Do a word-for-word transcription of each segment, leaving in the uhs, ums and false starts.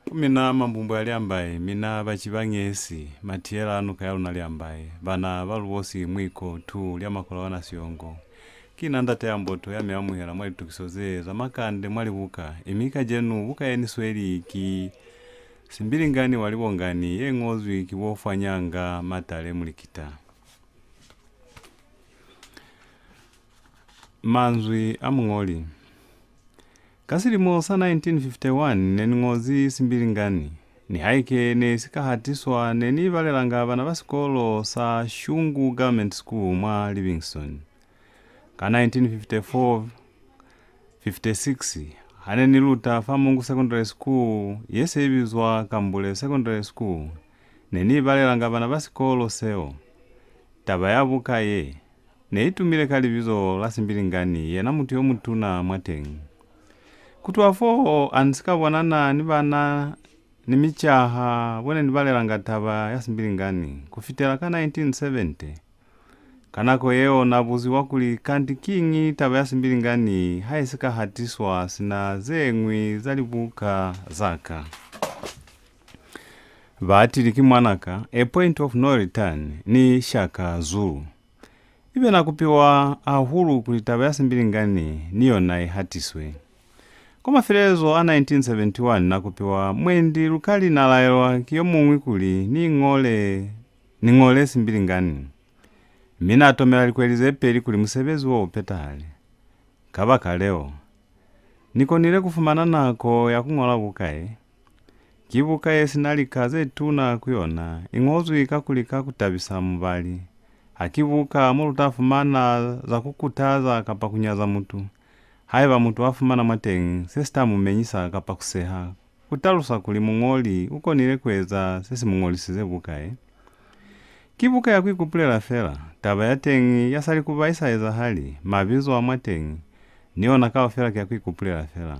Ku mina mambumbwe a Liambai, mina baci ba ngesi, matiyela a nuka ya luna Liambai, bana ba Lubosi, Mwiko, Tu, Liamakolowa na Siongo. Ki na ndate ya mboto ya mi amuhela mwa litukiso ze za makande mwa libuka, imi kacenu buka ye ni sweli ki Simbilingani wa Libongani ye ñozwi ki bo Fwanyanga Matale Mulikita. Manzwi a muñoli. Ka silimo sa nineteen fifty-one ne ni ñozi Simbilingani. Nihaike ne si ka hatiswa, ne ni balelanga bana ba sikolo sa Shungu Government School mwa Livingstone. Ka nineteen fifty-four fifty-six, ha ne ni luta fa Mongu Secondary School, ye se i bizwa Kambule Secondary School, ne ni balelanga bana ba sikolo seo. Taba ya buka ye ne i tumile ka libizo la Simbilingani, yena mutu yo mutuna mwateñi. Ku tuha foo, ha ni si ka bonana ni bana ni micaha bo ne ni balelanga taba ya Simbilingani ku fitela ka nineteen seventy. Ka nako yeo na buziwa kuli, kanti kiñi taba ya Simbilingani ha i si ka hatiswa sina ze ñwi za libuka za ka? Batili ki Mwanaka, A Point of No Return, ni Shaka Zulu. Ibe na kupiwa hahulu kuli taba ya Simbilingani ni yona i hatiswe. Kwa mafelelezo a nineteen seventy-one na kupiwa mwendi lukali na laelwa ki yo muñwi kuli ni ñole, ni ñole Simbilingani. Mi na tomela likweli ze peli kuli musebezi wo u petahale. Kabakaleo, ni konile ku fumana nako ya ku ñola buka ye. Ki buka ye si na lika ze tuna ku yona, i ñozwi ka ku lika ku tabisa mubali. Ha ki buka mo lu ta fumana za ku kutaza kapa ku nyaza mutu. Haiba mutu a fumana mwateñi se si ta mu menyisa kapa ku seha, ku talusa kuli muñoli u konile ku eza se si mu ñolisize buka ye. Ki buka ya ku ikupulela fela, taba ya teñi ya sa li ku ba i sa ezahali, mabizo a mwateñi, ni ona kaufela ki a ku ikupulela fela.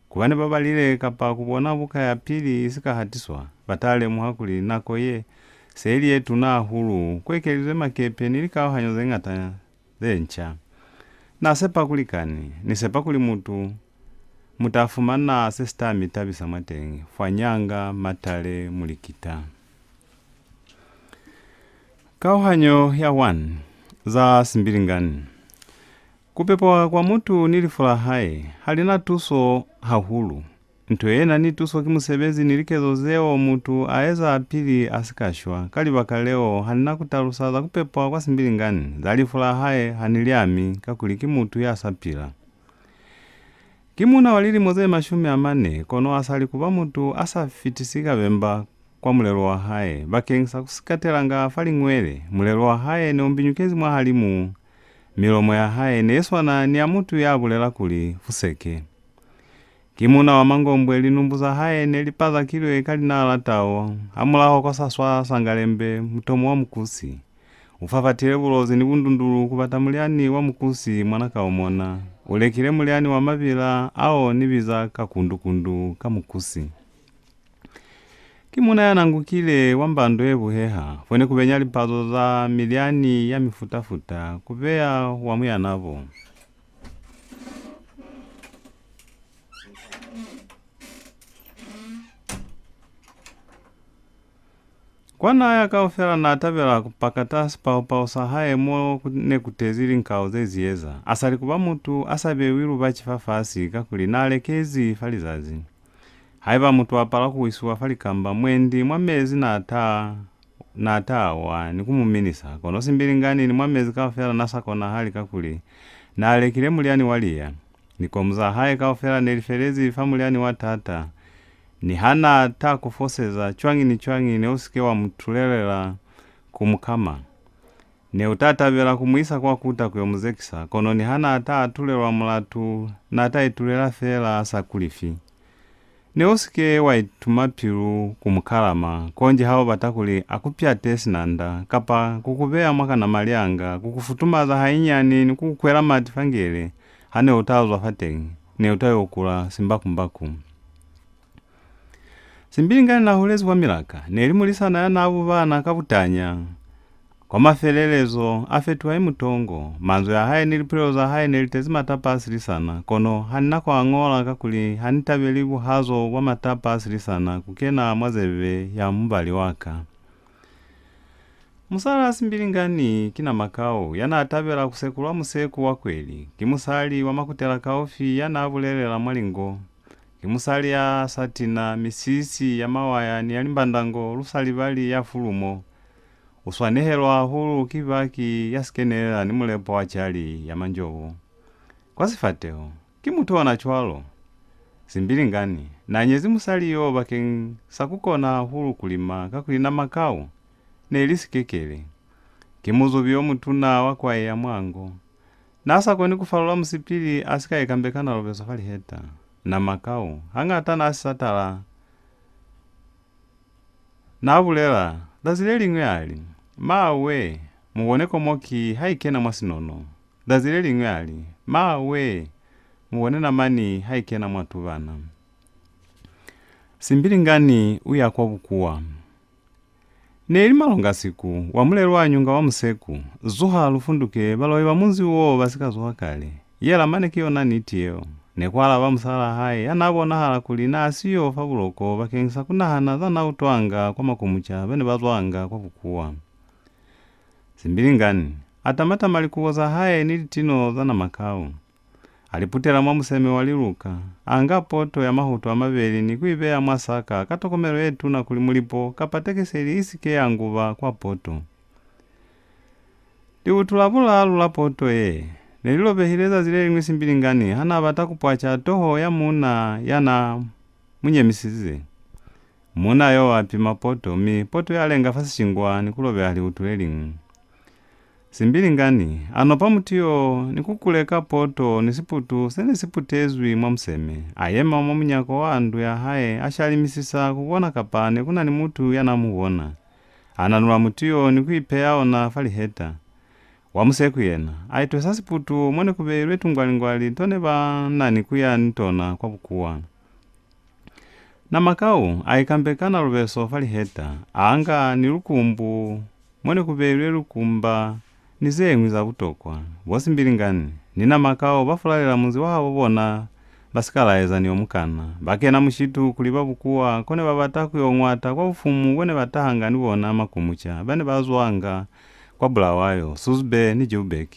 Ku ba ne ba balile kapa ku bona buka ya pili i si ka hatiswa, ba ta lemuha kuli nako ye se i li ye tuna hahulu, ku ekelizwe makepe ni likauhanyo ze ñata ze nca. Na sepa kuli kani, ni sepa kuli mutu, mu ta fumana se si ta mi tabisa mwateñi, Fwanyanga Matale Mulikita. Kauhanyo ya one, za Simbilingani. Ku pepwa kwa mutu ni lifu la hae ha li na tuso hahulu. Nto ye na ni tuso ki musebezi ni likezo zeo mutu a eza pili a si ka shwa. Ka libaka leo, ha ni na ku talusa za ku pepwa kwa Simbilingani, za lifu la hae ha ni li ami, kakuli ki mutu ya sa pila. Ki muuna wa lilimo ze mashumi a mane, kono a sa li ku ba mutu a sa fitisi kabemba kwa mulelo wa hae. Bakeñisa ku si katelanga fa liñwele, mulelo wa hae ne u mbinyukezi mwahalimu, milomo ya hae ne i swana ni ya mutu ya bulela kuli, fuseke. Ki muuna wa mangombwe, linumbu za hae ne li pazakilwe ka linala la tau, hamulaho kwa sa swa sangalembe, mutomo wa mukusi. U fafatile Bulozi ni Bundundulu ku bata mulyani wa mukusi mwa na ka u mona. U lekile mulyani wa mabila ao ni biza kakundukundu ka mukusi. Ki muuna ya nangukile wa mbando ye buheha, fo ne ku benya lipazo za milyani ya mifuta-futa, ku beya wa muyanabo. Kwa na ya kaufela na tabela ku pakata sipaupau sa hae mo ku ne ku tezi linkau ze ziyeza. A sa li ku ba mutu a sa bewi lubaci fafasi, kakuli na lekezi fa lizazi. Haiba mutu a pala ku wisiwa fa likamba, mwendi mwa mezi na ta, na ta wa ni ku mu minisa, kono Simbilingani ni mwa mezi kaufela na sa konahali, kakuli na lekile mulyani wa liya. Likomu za hae kaufela ne li felezi fa mulyani wa taata. Niha na ta ku foseza cwañi ni cwañi, ne u si ke wa mu tulelela ku mu kama. Ne u ta tabela ku mu isa kwa kuta ku yo mu zekisa, kono niha na ta atulelwa mulatu, na ta itulela feela a sa ku lifi. Ne u si ke wa ituma pilu ku mu kalama, konji ha u bata kuli a ku pyate sinanda, kapa ku ku beya mwa kanamalyanga, ku ku futumaza hainyani ni ku ku kwela mati fa ngele, ha ne u ta zwa fateñi, ne u ta yo kula simbakumbaku. Simbilingani na hulezi kwa milaka, ne li mulisana ya na bubana ka butanya. Kwa mafelelezo, a fetuha i mutongo. Manzwi a hae ni lipulelo za hae ne li tezi matapa a silisana, kono ha ni na ku a ñola kakuli ha ni tabeli buhazo bwa matapa a silisana ku kena mwa zebe ya mubali wa ka. Musal'a Simbilingani ki Namakau ya n'a tabela ku sekulwa museku wa kweli. Ki musali wa makutela kaufi ya n'a bulelela mwa lingo. Ki musali ya sa tina misisi ya mawaya ni ya limbandango lu sa libali ya fulumo. U swanehelwa hahulu ki baki ya sikenelela ni mulepo wa cali ya manjobu. Kwa sifateho, ki mutu ona cwalo. Simbilingani n'a nyezi musali yo bakeng sa ku kona hahulu ku lima kakuli Namakau ne li sikekele. Ki muzubi yo mutuna wa kwai ya mwango. N'a sa koni ku falula musipili a si ka ikambeka na lubeso fa liheta. Namakau hañata n'a si sa tala. N'a bulela, zazi le liñwi a li, "Mawe, mu bone komoki ha i kena mwa sinono." Zazi le liñwi a li, "Mawe, mu bone namani ha i kena mwa tubana." Simbilingani u ya kwa bukuwa. Ne li malongasiku, wa mulelu a nyunga wa museku, "Zuha, lu funduke, baloi ba munzi wo ba si ka zuha kale." Yela mane ki yona niti yeo, ne ku alaba musal'a hae ya n'a bonahala kuli n'a siyo fa buloko bakeng sa ku nahana za n'a utwanga kwa makumuca ba ne ba zwanga kwa bukuwa. Simbilingani a tama-tama likubo za hae ni litino za Namakau. A li putela mwa museme wa liluka, a nga poto ya mahutu a mabeli ni ku i beya mwa saka ka tokomelo ye tuna kuli mulipo kapa tekeseli i si ke ya nguba kwa poto. Liutu la bulaalu la poto ye ne li lobehile zazi le liñwi Simbilingani ha n'a bata ku pwaca toho ya muuna ya n'a mu nyemisize. Muuna yo a pima poto, mi poto ya lenga fa sishingwa ni ku lobeha liutu le liñwi. Simbilingani a nopa mutiyo ni ku kuleka poto ni siputu se ne si putezwi mwa museme. A yema mwa munyako wa ndu ya hae, a shalimisisa ku bona kapa ne ku na ni mutu ya n'a mu bona. A nanula mutiyo ni ku ipeya ona fa liheta. Wa museku yena a itwesa siputu mo ne ku beilwe tungwalingwali to ne ba na ni ku ya ni tona kwa bukuwa. Namakau a ikambeka na lubeso fa liheta, a nga ni lukumbu mo ne ku beilwe lukumba ni ze ñwi za butokwa. Bo Simbilingani ni Namakau ba fulalela munzi wa habo bona ba si ka laeza ni yo mukana. Ba kena mushitu ku liba bukuwa ko ne ba bata ku yo ñwata kwa bufumu bo ne ba tahanga ni bona makumuca ba ne ba zwanga kwa Bulawayo, Salisbury ni Joburg.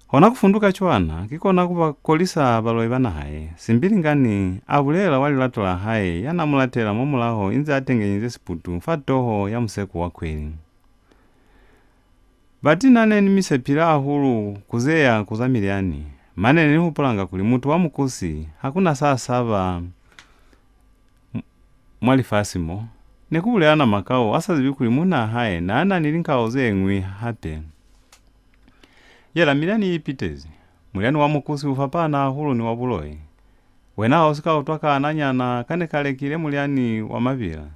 Hona ku funduka cwana, ki kona ku ba kolisa baloi ba naha ye. Simbilingani a bulela wa lilato la hae ya n'a mu latela mwa mulaho inze a tengenyize siputu fa toho ya museku wa kweli. Bati na ne ni mi sepile hahulu ku zeya ku za milyani, mane ne ni hupulanga kuli mutu wa mukusi ha ku na sa saba m-, mwa lifasi mo. Ne ku bulela Namakau a sa zibi kuli muunaa hae n'a na ni linkao ze ñwi hape. Yela milyani i ipitezi. Mulyani wa mukusi u fapana hahulu ni wa buloi. Wena ha u si ka utwa kaananyana ka ne ka lekile mulyani wa mabila?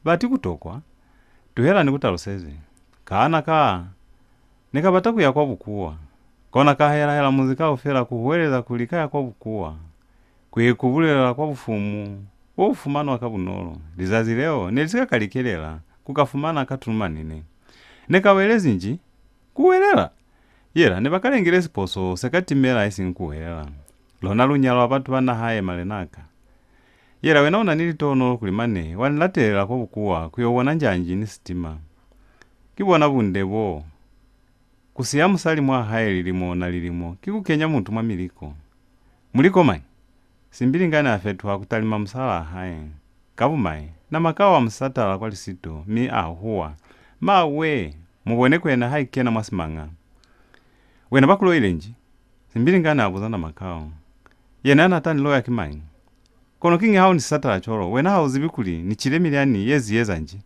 Bati ku tokwa. Tuhela ni ku taluseze. Kaana ka ne ka bata ku ya kwa bukuwa. Kona ka hela-hela munzi kaufela ku huweleza kuli ka ya kwa bukuwa, ku ikubulela kwa bufumu bo bu fumanwa ka bunolo. Lizazi leo ne li si ka ka likelela ku ka fumana ka tulumanine. Ne ka welezi nji? Ku welela! Yela ne ba ka lengile siposo se ka timela isiñi ku welela. Lona lunyalo lwa batu ba naha ye, malenaka. Yela wena u na ni litohonolo kuli mane wa ni latelela kwa bukuwa ku yo bona njanji ni sitima. Ki bona bunde bo. Ku siya musali mwa hae lilimo na lilimo ki ku kenya mutu mwa miliko. Muliko mañi? Simbilingani a fetuha ku talima musalaa hae. Ka bumai, Namakau a mu satala kwa lisito, mi a huwa, "Mawe! Mu bone kwena ha i kena mwa simanga." "Wena ba ku loile nji?" Simbilingani a buza Namakau. "Yena ya n'a ta ni loya ki mañi?" "Kono kiñi ha u ni satala cwalo? Wena ha u zibi kuli ni cile milyani ye ziyeza nji?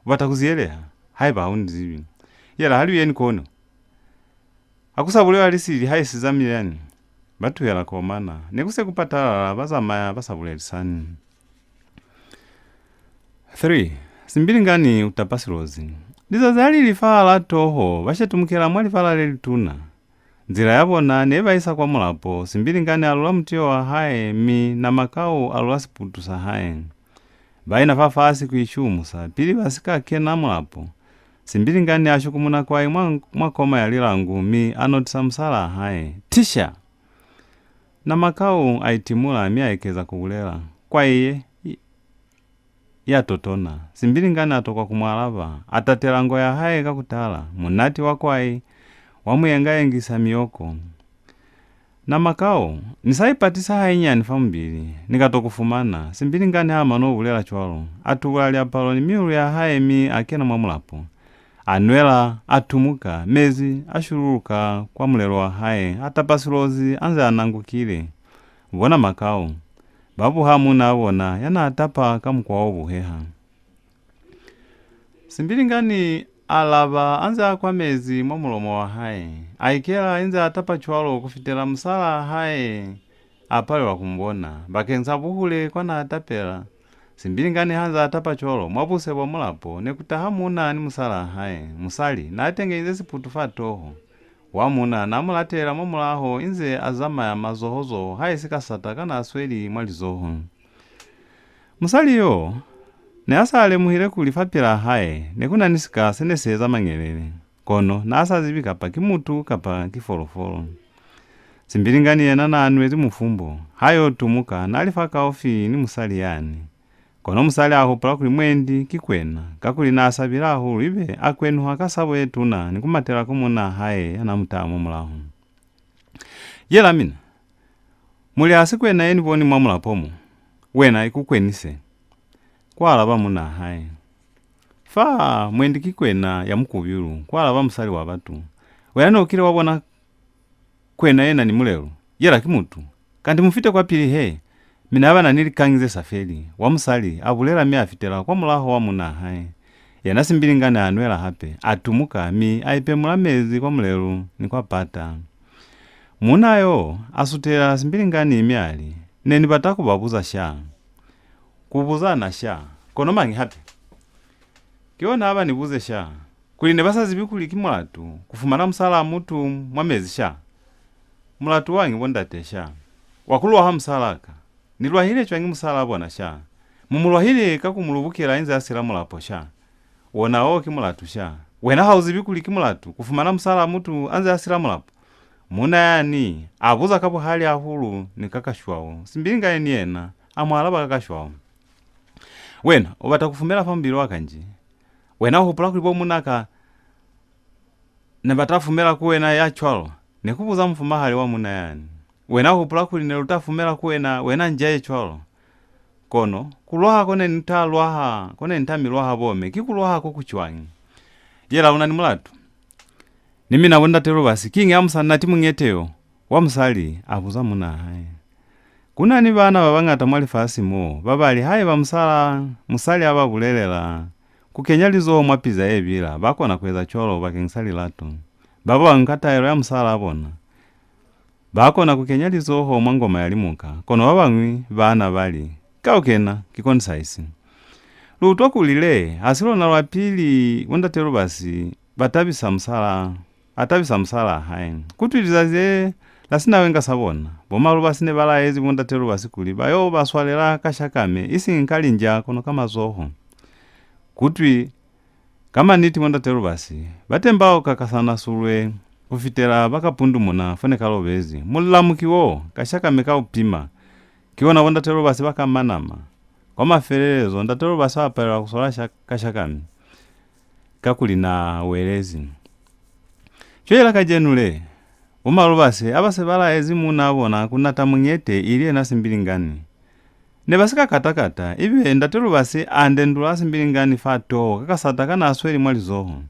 U bata ku ziyeleha, haiba ha u ni zibi. Yela ha lu yeni kono." Ha ku sa bulewa lisili ha isi za milyani. Ba tuhela ku omana. Ne ku se ku patalala, ba zamaya ba sa bulelisani. Three. Simbilingani u tapa Silozi. Lizazi ha li li fahal'a toho, ba shetumukela mwa libala le lituna. Nzila ya bona ne ba isa kwa mulapo. Simbilingani a lula mutiyo wa hae, mi Namakau a lula siputu sa hae. Ba ina fafasi ku ishumusa pili ba si ka kena mulapo. Simbilingani a shukumuna kwai mwa, mwa koma ya lilangu mi a notisa musalaa hae. Tisha! Namakau a itimula mi a ekeza ku bulela, Kwai ye, ya totona. Simbilingani a tokwa ku mu alaba. A tatela ngo ya hae ka ku tala. Munati wa kwai wa mu yenga-yengisa miyoko. Namakau, ni sa ipatisa hainyani fa mubili, ni ka to ku fumana. Simbilingani ha mano bulela cwalo, a tubula liapalo ni miulu ya hae mi a kena mwa mulapo. A nwela, a tumuka, mezi a shululuka kwa mulelo wa hae, a tapa Silozi a nze a nangukile. Bo Namakau ba buha muunaa bona ya naa tapa ka mukwa o buheha. Simbilingani a laba a nze a kwa mezi mwa mulomo wa hae. A ikela inze a tapa cwalo ku fitela musalaa hae a palelwa ku mu bona. Bakeng sa buhule kwa naa tapela, Simbilingani ha nze a tapa cwalo, mwa buse bwa mulapo ne ku taha muuna ni musalaa hae. Musali naa tengenyize siputu fa toho. Wa muuna naa mu latelela mwa mulaho inze a zamaya mazoho-zoho haisi kasata ka naa sweli mwa lizoho. Musali yo ne a sa lemuhile kuli fapilaa hae ne ku na ni sika se ne si eza mañelele, kono naa sa zibi kapa ki mutu kapa ki folofolo. Simbilingani yena naa nwezi mufumbo, ha yo tumuka naa li fakaufi ni musali yani. Kono musali a hupula kuli mwendi ki kwena, kakuli naa sabile hahulu ibe a kwenuha ka sabo ye tuna ni ku matela ku muunaa hae ya naa mu taha mwa mulaho. Yela mina, mu li ha si kwena ye ni boni mwa mulapo mo, wena i ku kwenise, kwa alaba muunaa hae. Fa, mwendi ki kwena ya mukubyulu, kwa alaba musali wa batu. Wena ne u kile wa bona kwena ye na ni mulelu? Yela ki mutu. Kanti mu fite kwapili he. Mina ba na ni likañi ze sa feli, wa musali a bulela mi a fitela kwa mulaho wa muunaa hae. Yena Simbilingani a nwela hape, a tumuka mi a ipemula mezi kwa mulelu ni kwa pata. Muuna yo a sutelela Simbilingani mi a li, Ne ni bata ku ba buza sha. Ku buza na sha. Kono mañi hape? Ki ona ba ni buze sha. Kuli ne ba sa zibi kuli ki mulatu ku fumana musalaa mutu mwa mezi sha. Mulatu wañi bo ndate sha? Wa ku lwaha musalaa ka. Ni lwahile cwañi musalaa bona sha? Mu mu lwahile ka ku mu lubukela inze a sila mulapo sha. Wona wo ki mulatu sha. Wena ha u zibi kuli ki mulatu ku fumana musalaa mutu a nze a sila mulapo? Muuna yani a buza ka buhali hahulu ni ka kashwau. Simbilingani ni yena a mu alaba ka kashwau. Wena u bata ku fumela fa mubili wa ka nji? Wena u hupula kuli bo muuna ka ne ba ta fumela ku wena ya cwalo? Ne ku buza mufumahali wa muuna yani. Wena u hupula kuli ne lu ta fumela ku wena, wena nja ye cwalo? Kono, ku lwaha ko ne ni ta lwaha, ko ne ni ta mi lwaha bo me, ki ku lwaha ko ku cwañi? Yela u na ni mulatu. Ni mina bo ndate Lubasi, kiñi ha mu sa nati muñete yo? Wa musali a buza muunaa hae. Ku na ni baana ba bañata mwa lifasi mo, ba ba li haiba musala, musali a ba bulelela ku kenya lizoho mwa piza ye bila, ba kona ku eza cwalo bakeng sa lilato. Ba bañwi ka taelo ya musalaa bona, ba kona ku kenya lizoho mwa ngoma ya limuka, kono ba bañwi baana ba li, Ka u kena, ki konsaisi. Lu utwa kuli le, ha si lona lwa pili bo ndate Lubasi ba tabisa musala, a tabisa musalaa hae. Kutwi lizazi le la sinawenga sa bona, bo ma Lubasi ne ba laezi bo ndate Lubasi kuli ba yo ba swalela kashakame, isiñi ka linja, kono ka mazoho. Kutwi, ka maniti, bo ndate Lubasi ba tembauka ka sanasulwe ku fitela ba ka pundumuna fo ne ka lobezi. Mulamu ki wo, kashakame ka u pima. Ki ona bo ndate Lubasi ba ka manama. Kwa mafelelezo, ndate Lubasi a palelwa ku swala sha-, kashakame, kakuli naa welezi. Cwale kacenu le, bo ma Lubasi ha ba se ba laezi muunaa bona ku nata muñete, ili yena Simbilingani, ne ba si ka kata-kata, ibe ndate Lubasi a ndendula Simbilingani fa toho ka kasata ka naa sweli mwa lizoho.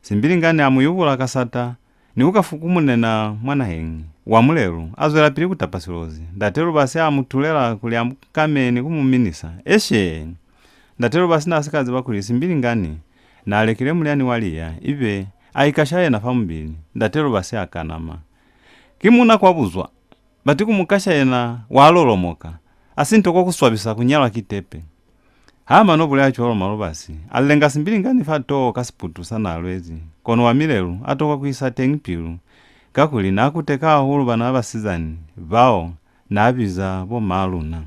Simbilingani a mu yubula kasata, ni ku ka fukumunena mwa naheñi. Wa mulelu a zwelapili ku tapa Silozi. Ndate Lubasi a mu tulela kuli a mu kame ni ku mu minisa. Eshe! Ndate Lubasi naa si ka ziba kuli Simbilingani naa lekile mulyani wa liya, ibe a ikasha yena fa mubili. Ndate Lubasi a kanama. Ki muuna kwa buzwa! Bati ku mu kasha yena wa lolomoka. A si nto kwa ku swabisa ku nyalwa ki tepe. Ha mano bulela cwalo Malubasi, a lenga Simbilingani fa toho ka siputu sa naa lwezi, kono wa milelu a tokwa ku isa teñi pilu, kakuli naa kuteka hahulu bana ba basizani bao naa biza bo maa luna.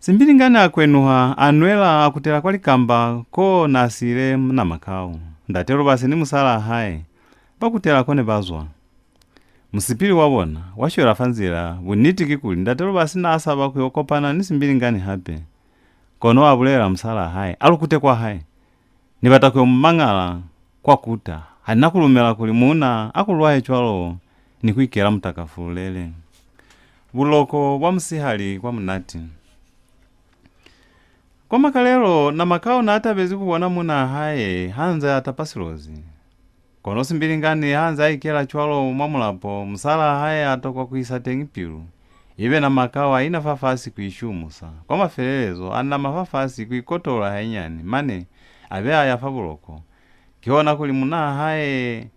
Simbilingani a kwenuha, a nwela, a kutela kwa likamba ko n'a siile Namakau. Ndate Lubasi ni musalaa hae ba kutela ko ne ba zwa. Musipili wa bona wa shwela fa nzila. Buniti kikuli, Ndate Lubasi n'a saba ku yo kopana ni Simbilingani hape. Kono a bulelela musalaa hae, a lu kute kwa hae. Ni bata ku yo mu mangala kwa kuta. Ha ni na ku lumela kuli muuna a ku lwaye cwalo ni ku ikela mutakafululele. Buloko bwa musihali kwa munati. Kwa makalelo, Namakau n'a tabezi ku bona muunaa hae ha nze a tapa Silozi. Kono Simbilingani ha nze a ikela cwalo mwa mulapo, musalaa hae a tokwa ku isa teñi pilu. Ibe Namakau a ina fafasi ku ishumusa. Kwa mafelelezo, a nama fafasi ku ikotolola hainyani, mane a be a ya fa buloko. Kihona kuli muunaa hae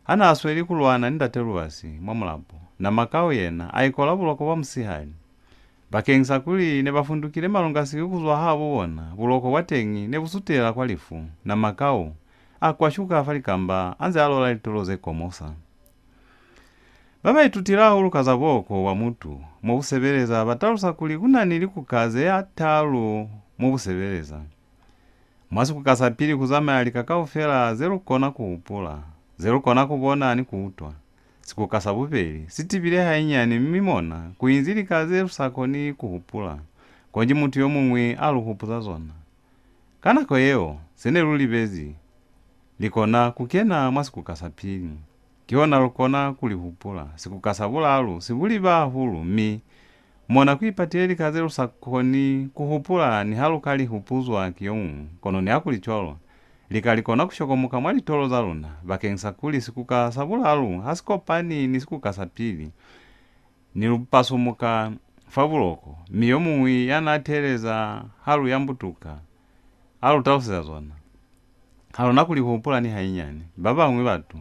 ha n'a sweli ku lwana ni Ndate Lubasi mwa mulapo, Namakau yena a ikola buloko bwa musihali. Bakeñisa kuli ne ba fundukile malungasiku ku zwa habo bona, buloko bwa teñi ne bu sutela kwa lifu. Namakau a kwashuka fa likamba a nze a lola litolo ze komosa. Ba ba itutile hahulu ka za buloko bwa mutu mo bu sebeleza ba talusa kuli ku na ni likuka ze talu mo bu sebeleza. Mwa sikuka sa pili ku zamaya lika kaufela ze lu kona ku hupula, ze lu kona ku bona ni ku utwa. Sikuka sa bubeli si tibile hainyani, mi mona ku inzi lika ze lu sa koni ku hupula, konji mutu yo muñwi a lu hupuza zona. Ka nako yeo, ze ne lu libezi li kona ku kena mwa sikuka sa pili. Kihona lu kona ku li hupula. Sikuka sa bulalu si buliba hahulu, mi mona ku ipatile lika ze lu sa koni ku hupula niha lu ka li hupuzwa ki yo muñwi, kono nihakulicwalo, lika li kona ku shokomoka mwa litolo za luna. Bakeñisa kuli sikuka sa bulalu ha si kopani ni sikuka sa pili, ni lu pasumuka fa buloko, mi yo muñwi ya n'a teeleza ha lu yambutuka a lu taluseza zona. Ha lu na ku li hupula ni hainyani. Ba bañwi batu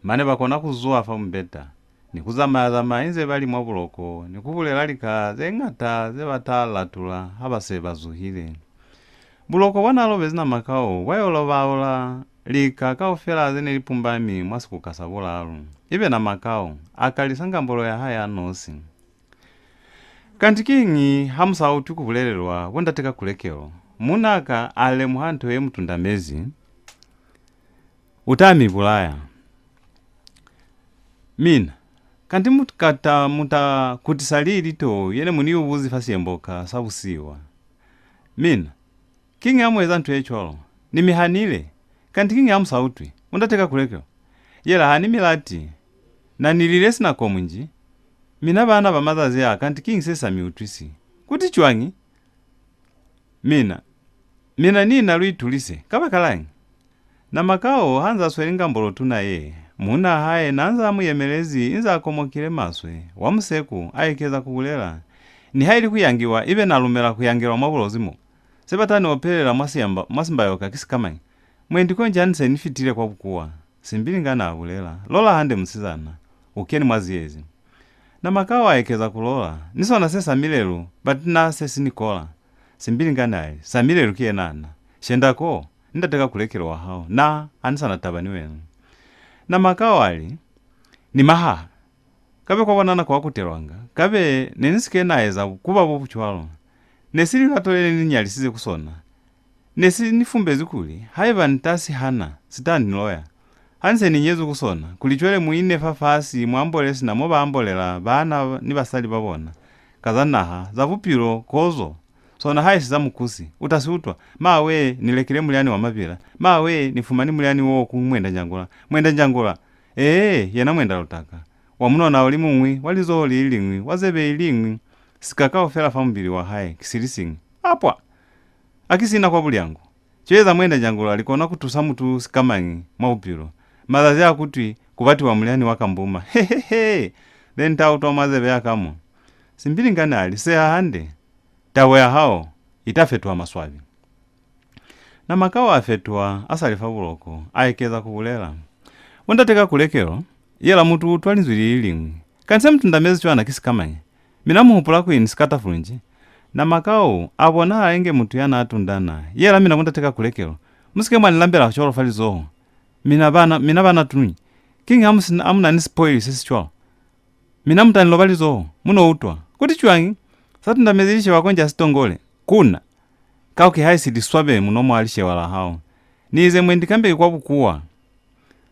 mane ba kona ku zuha fa mumbeta ni ku zamaya-zamaya inze ba li mwa buloko ni ku bulela lika ze ñata ze ba ta latula ha ba se ba zuhile. Buloko bwa n'a lobezi Namakau bwa yo lobaula lika kaufela ze ne li pumbami mwa sikuka sa bulalu. Ibe Namakau a kalisa ngambolo ya hae a nosi. Kanti kiñi ha mu sa utwi ku bulelelwa bo ndate Kakulekelo? Muunaa ka a lemuha nto ye mu tundamezi, u ta mi bulaya. Mina, kanti mu ka ta, mu ta kutisa lili tou ye ne mu ni yubuzi fa siemboka sa busiwa? Mina, kiñi ha mu eza nto ye cwalo? Ni mi hanile. Kanti kiñi ha mu sa utwi? Bo ndate Kakulekelo, yela ha ni mi lati. Na ni lile sina komu nji? Mina baana ba mazazi a, kanti kiñi se sa mi utwisi? Kuti cwañi? Mina, mina ni na lu itulise. Kabakalañi? Namakau ha nz'a sweli ngambolo tuna ye, muunaa hae n'a nz'a mu yemelezi inz'a komokile maswe. Wa museku a ekeza ku bulela, nihaili ku yangiwa, ibe na lumela ku yangelwa mwa Bulozi mo. Se ba ta ni opelela mwa siamba, mwa Simbayoka ki sikamañi? Mwendi konji ha ni se ni fitile kwa bukuwa, Simbilingani a bulela. Lola hande musizana, u keni mwa ziyezi. Namakau a ekeza ku lola, ni sona se sa milelu, bati na se si ni kola. Simbilingani a li, sa milelu ki yena na. Shenda ko, ni ndate Kakulekelo wa hao. Na, ha ni sa na taba ni wena. Namakau a li, ni mahaha. Kabe kwa bona nako wa kutelwanga, kabe ne ni si ke na eza bukuba bo bu cwalo. Ne si lilato le ne ni nyalisize ku sona. Ne si ni fumbezi kuli, haiba ni ta si hana, si ta ni loya. Ha ni se ni nyezwi ku sona, kuli cwale mu ine fafasi, mu ambole sina mo ba ambolela baana ni basali ba bona, ka za naha, za bupilo, kozo. Sona haisi za mukusi, u ta si utwa. Mawe, ni lekile mulyani wa mabila. Mawe, ni fumani mulyani wo ku Mwendanjangula. Mwendanjangula! Ee, yena Mwendalutaka. Wa munona u li muñwi, wa lizoho li liñwi, wa zebe i liñwi, sika kaufela fa mubili wa hae, ki si li siñwi. Apwa! A ki sina kwa bulyangu. Cwale za Mwendanjangula li kona ku tusa mutu sikamañi mwa bupilo? Mazazi a kutwi ku batiwa mulyani wa kambuma. He, he, he! Be ni ta utwa mwa zebe ya ka mo. Simbilingani a li, seha hande. Tabo ya hao i ta fetuha maswabi. Namakau a fetuha a sa li fa buloko, a ekeza ku bulela. Bo ndate Kakulekelo, yela mutu u utwa linzwi li li liñwi. Kanti se mu tundamezi cwana ki sikamañi? Mina mu hupula kuli ni sikatafulu nji? Namakau a bonahala inge mutu ya n'a tundana. Yela mina bo ndate Kakulekelo, mu si ke mwa ni lambela cwalo fa lizoho. Mina bana, mina bana tuñi. Kiñi ha mu si na, ha mu na ni sipoili se si cwalo? Mina mu ta ni loba lizoho, mu no utwa. Kuti cwañi? Sa tundamezi lisheba konji a sitongole. Kuna, kauke haisi liswabe muno mwa lishewa la hao. Ni ize mwendi kambe ki kwa bukuwa.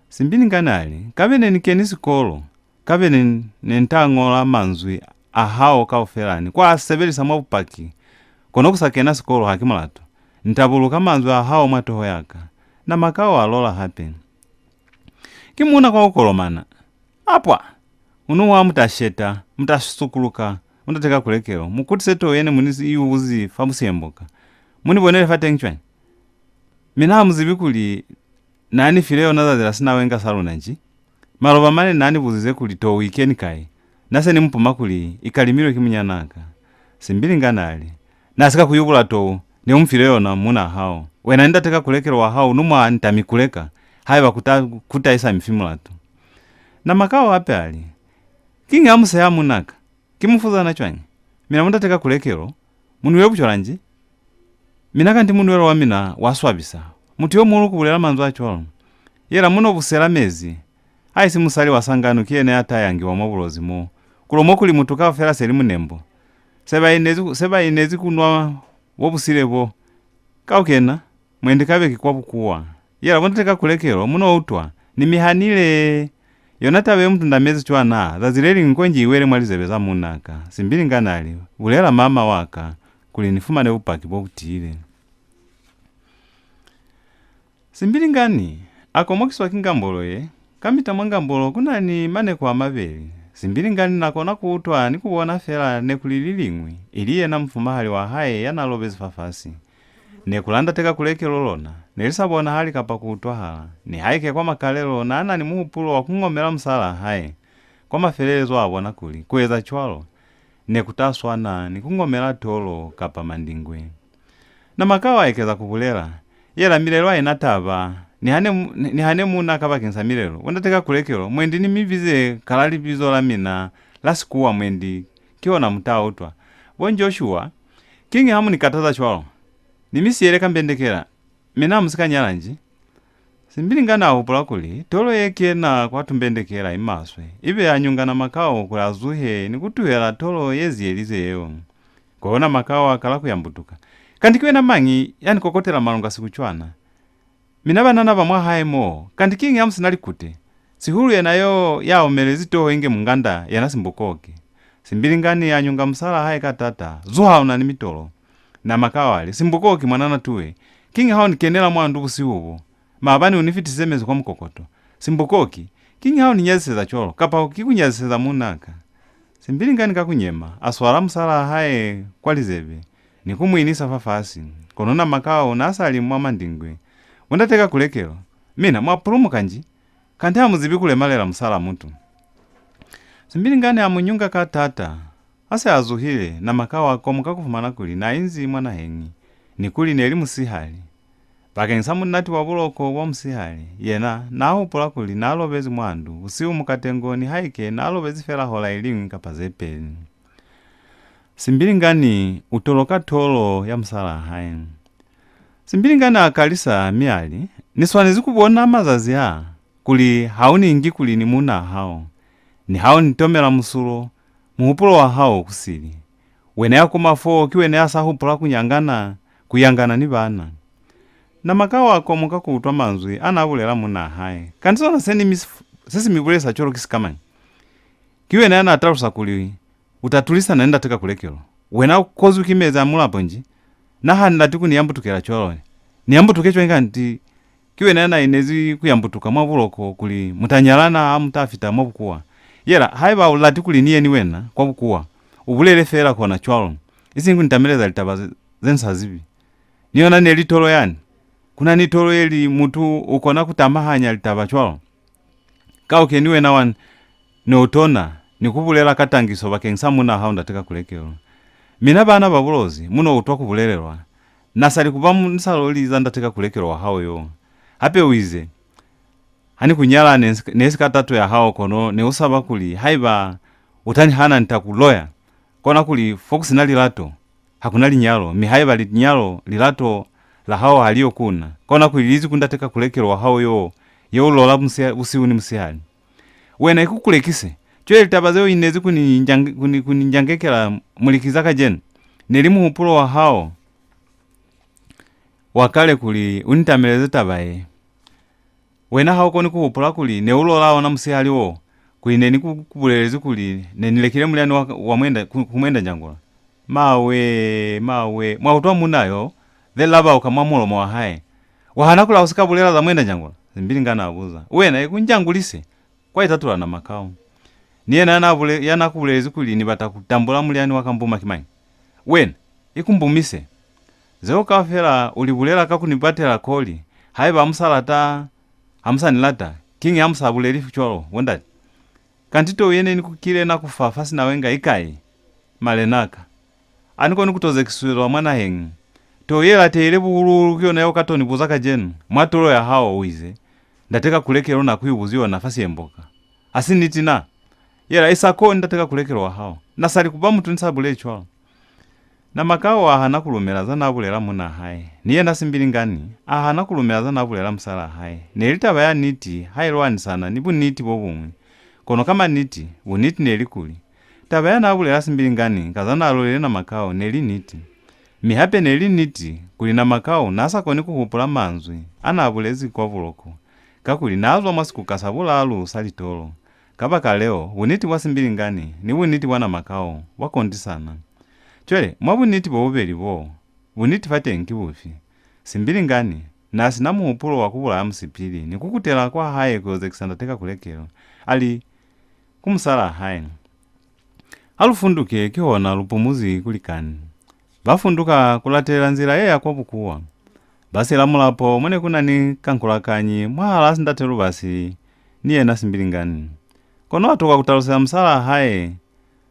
Simbilingani a li, kabe ne ni keni sikolo, kabe ne, ne nta ñola manzwi a hao kaufela ni kwa sebelisa mwa bupaki. Kono ku sa kena sikolo ha ki mulatu. Nta buluka manzwi a hao mwa toho ya ka. Namakau a lola hape. Ki muuna kwa ku kolomana. Apwa! Unu wa mu ta sheta, mu ta sukuluka, mu ta teka kulekelo, mu kutise tou ye ne mu ni i ubuzi fa musemboka. Mu ni bonele fateñi cwañi? Mina ha mu zibi kuli na ni file yona zazi la sinawenga sa luna nji? Maloba mane na ni buzize kuli tou i keni kai. Na se ni mu puma kuli i kalimilwe ki munyanaa ka. Simbilingani a li, Na si ka ku yubula tou, ne u mu file yona muunaa hao. Wena ni ndate ka kulekelo wa hao nu mwa nta mi kuleka, haiba ku ta, ku tahisa mifi mulatu. Namakau hape a li, Kiñi ha mu seha muunaa ka? Ki mufuzana cwañi? Mina mu ndate ka kulekelo, mu nwile bucwala nji? Mina kanti munwelo wa mina wa swabisa. Mutu yo muhulu ku bulela manzwi a cwalo. Yela mu no busela mezi. Haisi musali wa sangano ki yena ya ta yangiwa mwa Bulozi mo. Kulo mo kuli mutu kaufela se li munembo. Se ba inezi, se ba inezi ku nwa bo busile bo. Kaukena, mwendi kabe ki kwa bukuwa. Yela bo ndate ka kulekelo, mu no utwa, ni mi hanile. Yona taba ye mu tundamezi cwana, zazi le liñwi konji i wele mwa lizebe za muunaa ka. Simbilingani a li, Bulela mama wa ka, kuli ni fumane bupaki bo bu tiile. Simbilingani a komokiswa ki ngambolo ye. Kamita mwa ngambolo ku na ni maneko a mabeli. Simbilingani na kona ku utwa ni ku bona fela ne ku li li liñwi, ili yena mufumahali wa hae ya na lobezi fafasi. Ne ku la ndate ka kulekelo lona, ne li sa bonahali kapa ku utwahala. Nihaike kwa makalelo na na ni muhupulo wa ku ngomela musalaa hae, kwa mafelelezo a bona kuli ku eza cwalo ne ku ta swana ni ku ngomela tolo kapa mandingwe. Namakau a ekeza ku bulela, Yela milelo ha i na taba, ni ha ne mu-, ni, ni ha ne mu na ka bakeñisa milelo, bo ndate ka kulekelo, mwendi ni mi bize ka la libizo la mina la Sikuwa mwendi ki ona mu ta utwa. Bo Joshua, kiñi ha mu ni kataza cwalo? Ni mi siyele ka mbendekela, mina ha mu si ka nyala nji? Simbilingani a hupula kuli tolo ye kena kwa tumbendekela i maswe, ibe a nyunga Namakau kuli a zuhe ni ku tuhela tolo ye ziyelize yeo. Kono Namakau a kala ku yambutuka. Kanti ki wena mañi ya ni kokotela malunga siku cwana? Mina banana ba mwa hae mo, kanti kiñi ha mu si na likute? Sihulu yena yo ya omelezi toho inge munganda, yena Simbukoki. Simbilingani a nyunga musalaa hae ka taata, Zuha, u na ni mitolo. Namakau a li, Simbukoki, mwanana tuwe, kiñi ha u ni kenela mwa ndu busihu bo? Maabani u ni fitisize mezi kwa mukokoto. Simbukoki, kiñi ha u ni nyaziseza cwalo, kapa ki ku nyaziseza muunaa ka? Simbilingani ka ku nyema, a swala musalaa hae kwa lizebe, ni ku mu inisa fafasi. Kono Namakau na sa li mwa mandingwe. Bo ndate ka kulekelo, mina mwa pulumuka nji? Kanti ha mu zibi ku lemalela musalaa mutu. Simbilingani a mu nyunga ka taata. Ha se a zuhile, Namakau a komoka ku fumana kuli na inzi mwa naheñi, ni kuli ne li musihali. Bakeñisa munati wa buloko bwa musihali, yena na hupula kuli na lobezi mwa ndu busihu mukatengo nihaike na lobezi fela hola i liñwi kapa ze peli. Simbilingani u toloka tolo ya musalaa hae. Simbilingani a kalisa mi a li, Ni swanezi ku bona mazazi a, kuli ha u ni ingi kuli ni muunaa hao, ni ha u ni tomela musulo, muhupulo wa hao ku sili. Wena ya kuma fo ki wena ya sa hupula ku nyangana, ku yangana ni bana. Namakau a komoka ku utwa manzwi a na bulela muunaa hae. Kanti sona se ni mi, se si mi bulelisa cwalo ki sikamañi? Ki wena ya na talusa kuli u ta tulisana ni ndate ka kulekelo. Wena u kozwi ki mezi a mulapo nji? Na ha ni lati ku ni yambutukela cwalo. Ni yambutuke cwañi kanti ki wena ya na inezi ku yambutuka mwa buloko kuli mu ta nyalana ha mu ta fita mwa bukuwa? Yela, haiba u lati kuli ni ye ni wena kwa bukuwa, u bulele feela kona cwalo, isiñi ku ni tameleza litaba ze, ze ni sa zibi. Ni yona ne li tolo yani. Ku na ni tolo ye li mutu u kona ku tamahanya litaba cwalo. Kauke ni wena wa n-, ne u tona ni ku bulela ka tangiso bakeñisa muunaa hao ndate ka kulekelo. Mina baana ba Bulozi, mu no utwa ku bulelelwa. Na sa li ku ba mu, ni sa loli za ndate ka kulekelo wa hao yo. Hape u ize, Ha ni ku nyala ne si, ne si ka tato ya hao, kono ne u saba kuli haiba u ta ni hana ni ta ku loya. Kona kuli fo ku si na lilato, ha ku na linyalo, mi haiba linyalo, lilato la hao ha li yo ku na. Kona kuli lizi ku ndate ka kulekelo wa hao yo, yo u lola musi-, busihu ni musihali. Wena i ku kulekise. Cwale litaba ze u inezi ku ni njange-, ku ni, ku ni njangekela muliki za kacenu, ne li muhupulo wa hao wa kale kuli u ni tameleze taba ye. Wena ha u koni ku hupula kuli ne u lola ona musihali wo, kuli ne ni ku, ku bulelezi kuli ne ni lekile mulyani wa, wa mwenda, ku, ku Mwendanjangula? Mawe, mawe, mwa utwa muuna yo, ze labauka mwa mulomo wa hae. Wa hana kuli ha u si ka bulela za Mwendanjangula? Simbilingani a buza. Wena, i ku njangulise, kwa itatula Namakau. Ni yena ya na bule-, ya na ku bulelezi kuli ni bata ku tambula mulyani wa kambuma ki mañi? Wena, i ku mbumise. Zeo kaufela u li bulela ka ku ni batela koli. Haiba ha mu sa lata, ha mu sa ni lata, kiñi ha mu sa buleli cwalo, bo ndate? Kanti tou ye ne ni ku kile na ku fa fa sinawenga i kai? Malenaka, ha ni koni ku to zekiswelwa mwa naheñi. Tou ye latehile buhulu-hulu ki yona yeo ka to ni buza kacenu, mwa tolo ya hao u ize, Ndate Kakulekelo na ku ibuzi yona fa siemboka. Ha si niti na? Yela, i sa ko Ndate Kakulekelo wa hao. Na sa li ku ba mutu ni sa buleli cwalo. Namakau a hana ku lumela za n'a bulela muunaa hae. Ni yena Simbilingani a hana ku lumela za n'a bulela musalaa hae. Ne li taba ya niti ha i lwanisana ni buniti bo buñwi. Kono ka maniti, buniti ne li kuli, taba ya n'a bulela Simbilingani ka za n'a lolile Namakau ne li niti. Mi hape ne li niti kuli Namakau n'a sa koni ku hupula manzwi a n'a bulezi kwa buloko, kakuli n'a zwa mwa sikuka sa bulaalu sa litolo. Kabakaleo, buniti bwa Simbilingani ni buniti bwa Namakau bwa kondisana. Cwale, mwa buniti bo bubeli bo, buniti fateñi ki bufi? Simbilingani n'a si na muhupulo wa ku bulaya musipili ni ku kutela kwa hae ku yo zekisa Ndate Kakulekelo. A li ku musalaa hae, "Ha lu funduke, kihona lu pumuzi ku likani." Ba funduka ku latelela nzila ye ya kwa bukuwa. Ba sila mulapo mo ne ku na ni kankulakanyi mwahalaa Sindate Lubasi ni yena Simbilingani. Kono a tokwa ku taluseza musalaa hae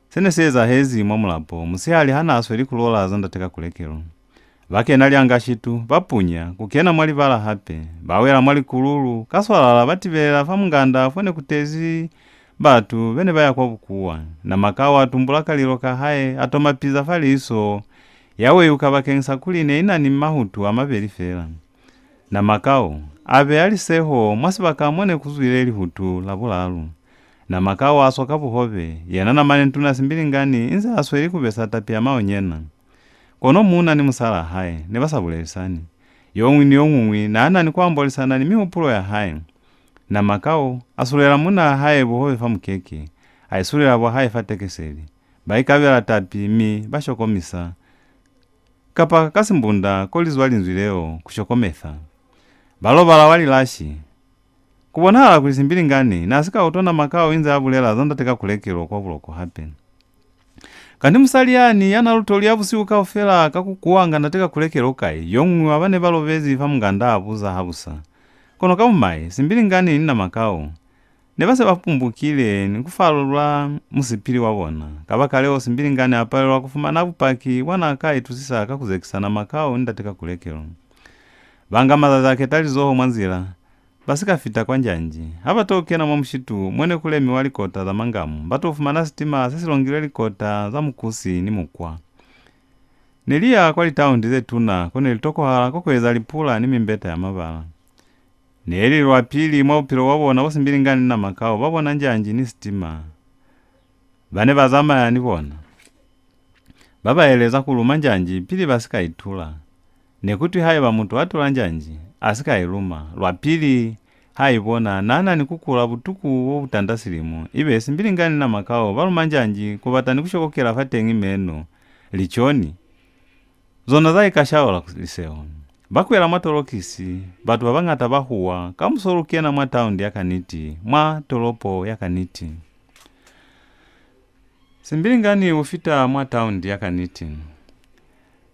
se ne si ezahezi mwa mulapo musihali ha n'a sweli ku lola za Ndate Kakulekelo. Ba kena Lyangashitu, ba punya, ku kena mwa libala hape, ba wela mwa likululu, ka swalala ba tibelela fa munganda fo ne ku tezi batu be ne ba ya kwa bukuwa. Namakau a tumbula kalilo ka hae, a toma piza fa liso, ya weyuka bakeñisa kuli ne i na ni mahutu a mabeli fela. Namakau a beya liseho mwa sibaka mo ne ku zwile lihutu la bulalu. Namakau a soka buhobe, yena namane ntuna Simbilingani inze a sweli ku besa tapi ya maonyena. Kono muuna ni musalaa hae ne ba sa bulelisani. Yo ñwi ni yo ñuñwi n'a na ni ku ambolisana ni mihupulo ya hae. Namakau a sulela muunaa hae buhobe fa mukeke, a isulela bwa hae fa tekeseli. Ba ikabela tapi mi ba shokomisa, kapa ka Simbunda ko li zwa linzwi leo, ku shokometha. Ba lobala wa lilashi. Ku bonahala kuli Simbilingani n'a si ka utwa Namakau inze a bulela za Ndate Kakulekelo kwa buloko hape. Kanti musali yani ya n'a lu toliya busihu kaufela ka ku kuwanga Ndate Kakulekelo kai? Yo muñwi wa ba ne ba lobezi fa munganda a buza habusa. Kono ka bumai, Simbilingani ni Namakau ne ba se ba pumbukile ni ku falula musipili wa bona. Kabakaleo, Simbilingani a palelwa ku fumana bupaki bwa n'a ka itusisa ka ku zekisa Namakau ni Ndate Kakulekelo. Ba nga mazazi a ketalizoho mwa nzila, ba si ka fita kwa Njanji. Ha ba to kena mwa mushitu mo ne ku lemiwa likota za mangamu, ba to fumana sitima se si longilwe likota za mukusi ni mukwa. Ne li ya kwa litaundi ze tuna ko ne li tokohala kwa ku eza lipula ni mimbeta ya mabala. Ne li lwa pili mwa bupilo bwa bona bo Simbilingani ni Namakau ba bona Njanji ni sitima. Ba ne ba zamaya ni bona. Ba ba eleza ku luma Njanji pili ba si ka i tula. Ne ku twi haiba mutu a tula Njanji, a si ka i luma. Lwa pili ha i bona, n'a na ni ku kula butuku bo bu tanda silimu. Ibe Simbilingani ni Namakau ba luma Njanji ku bata ni ku shokokela fateñi meno, liconi. Zona za ikashaula ku liseho. Ba kwela mwa tolokisi, batu ba bañata ba huwa, "Kamuso lu kena mwa taundi ya kaniti, mwa tolopo ya kaniti." Simbilingani u fita mwa taundi ya kaniti.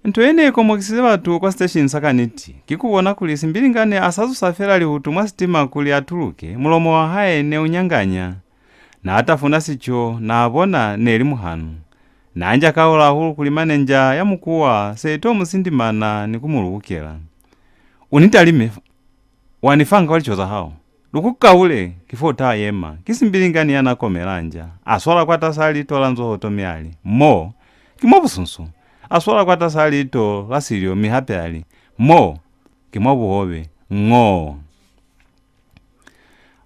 Nto ye ne i komokisize batu kwa siteshini sa kaniti, ki ku bona kuli Simbilingani a sa zusa fela lihutu mwa sitima kuli a tuluke, mulomo wa hae ne u nyanganya. N'a tafuna sico, n'a bona ne li muhanu. N'a nja kaula hahulu kuli mane nja ya mukuwa se i to mu sindimana ni ku mu lubukela. "U ni talime, wa ni fanga kwa lico za hao. Lu ku kaule, ki fo u ta yema." Ki Simbilingani ya n'a komela nja. A swala kwatas'a liito la nzohoto mi a li, "Mo, ki mwa busunsu." A swala kwatas'a liito la silyo mi hape a li, "Mo, ki mwa buhobe. Ngoo."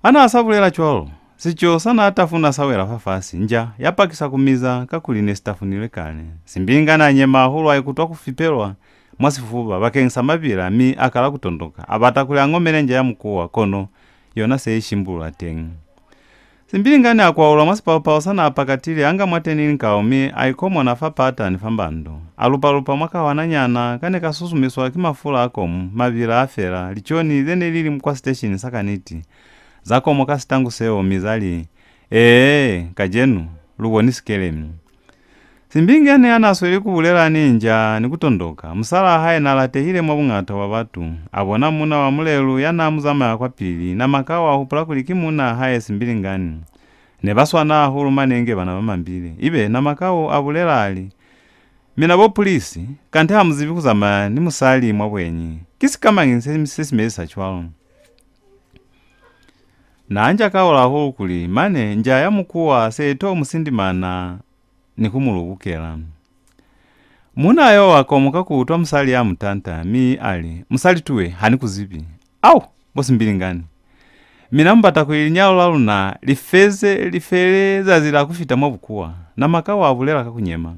Ha n'a sa bulela cwalo, sico sa n'a tafuna sa wela fafasi, nja ya pakisa ku miza kakuli ne si tafunilwe kale. Simbilingani a nyema hahulu, a ikutwa ku fipelwa. mwa sifuba bakeñisa mabila, mi a kala ku tondoka. A bata kuli a ngomele nja ya mukuwa, kono yona se i shimbulula teñi. Simbilingani a kwaulwa mwa sipao-pao sa n'a pakatile, a nga mwateni linkao, mi a ikomona fa pata ni fa mbando. A lupa-lupa mwa kahwananyana ka ne ka susumiswa ki mafula a komu, mabila a fela, liconi ze ne li li kwa siteshini sa kaniti. Za komoka sitangu seo, mi za li, "Ee, kacenu, lu boni sikelemi." Simbilingani ha n'a sweli ku bulela ni nja ni ku tondoka, musalaa hae n'a latehile mwa buñata bwa batu. A bona muuna wa mulelu ya n'a mu zamaya kwapili, Namakau a hupula kuli ki muunaa hae Simbilingani. Ne ba swana hahulu mane inge bana ba mambile. Ibe Namakau a bulela a li, "Mina bo pulisi, kanti ha mu zibi ku zamaya ni musali mwa bwenyi. Ki sikamañi se, se si mezisa cwalo?" N'a nja kaula hahulu kuli mane nja ya mukuwa se i to mu sindimana ni ku mu lubukela. Muuna yo a komoka ku utwa musali ya mu tanta, mi a li, "Musali tuwe, ha ni ku zibi." "Au, bo Simbilingani! Mina mu bata kuli linyalo la luna li feze, li fele zazi la ku fita mwa bukuwa?" Namakau a bulela ka ku nyema.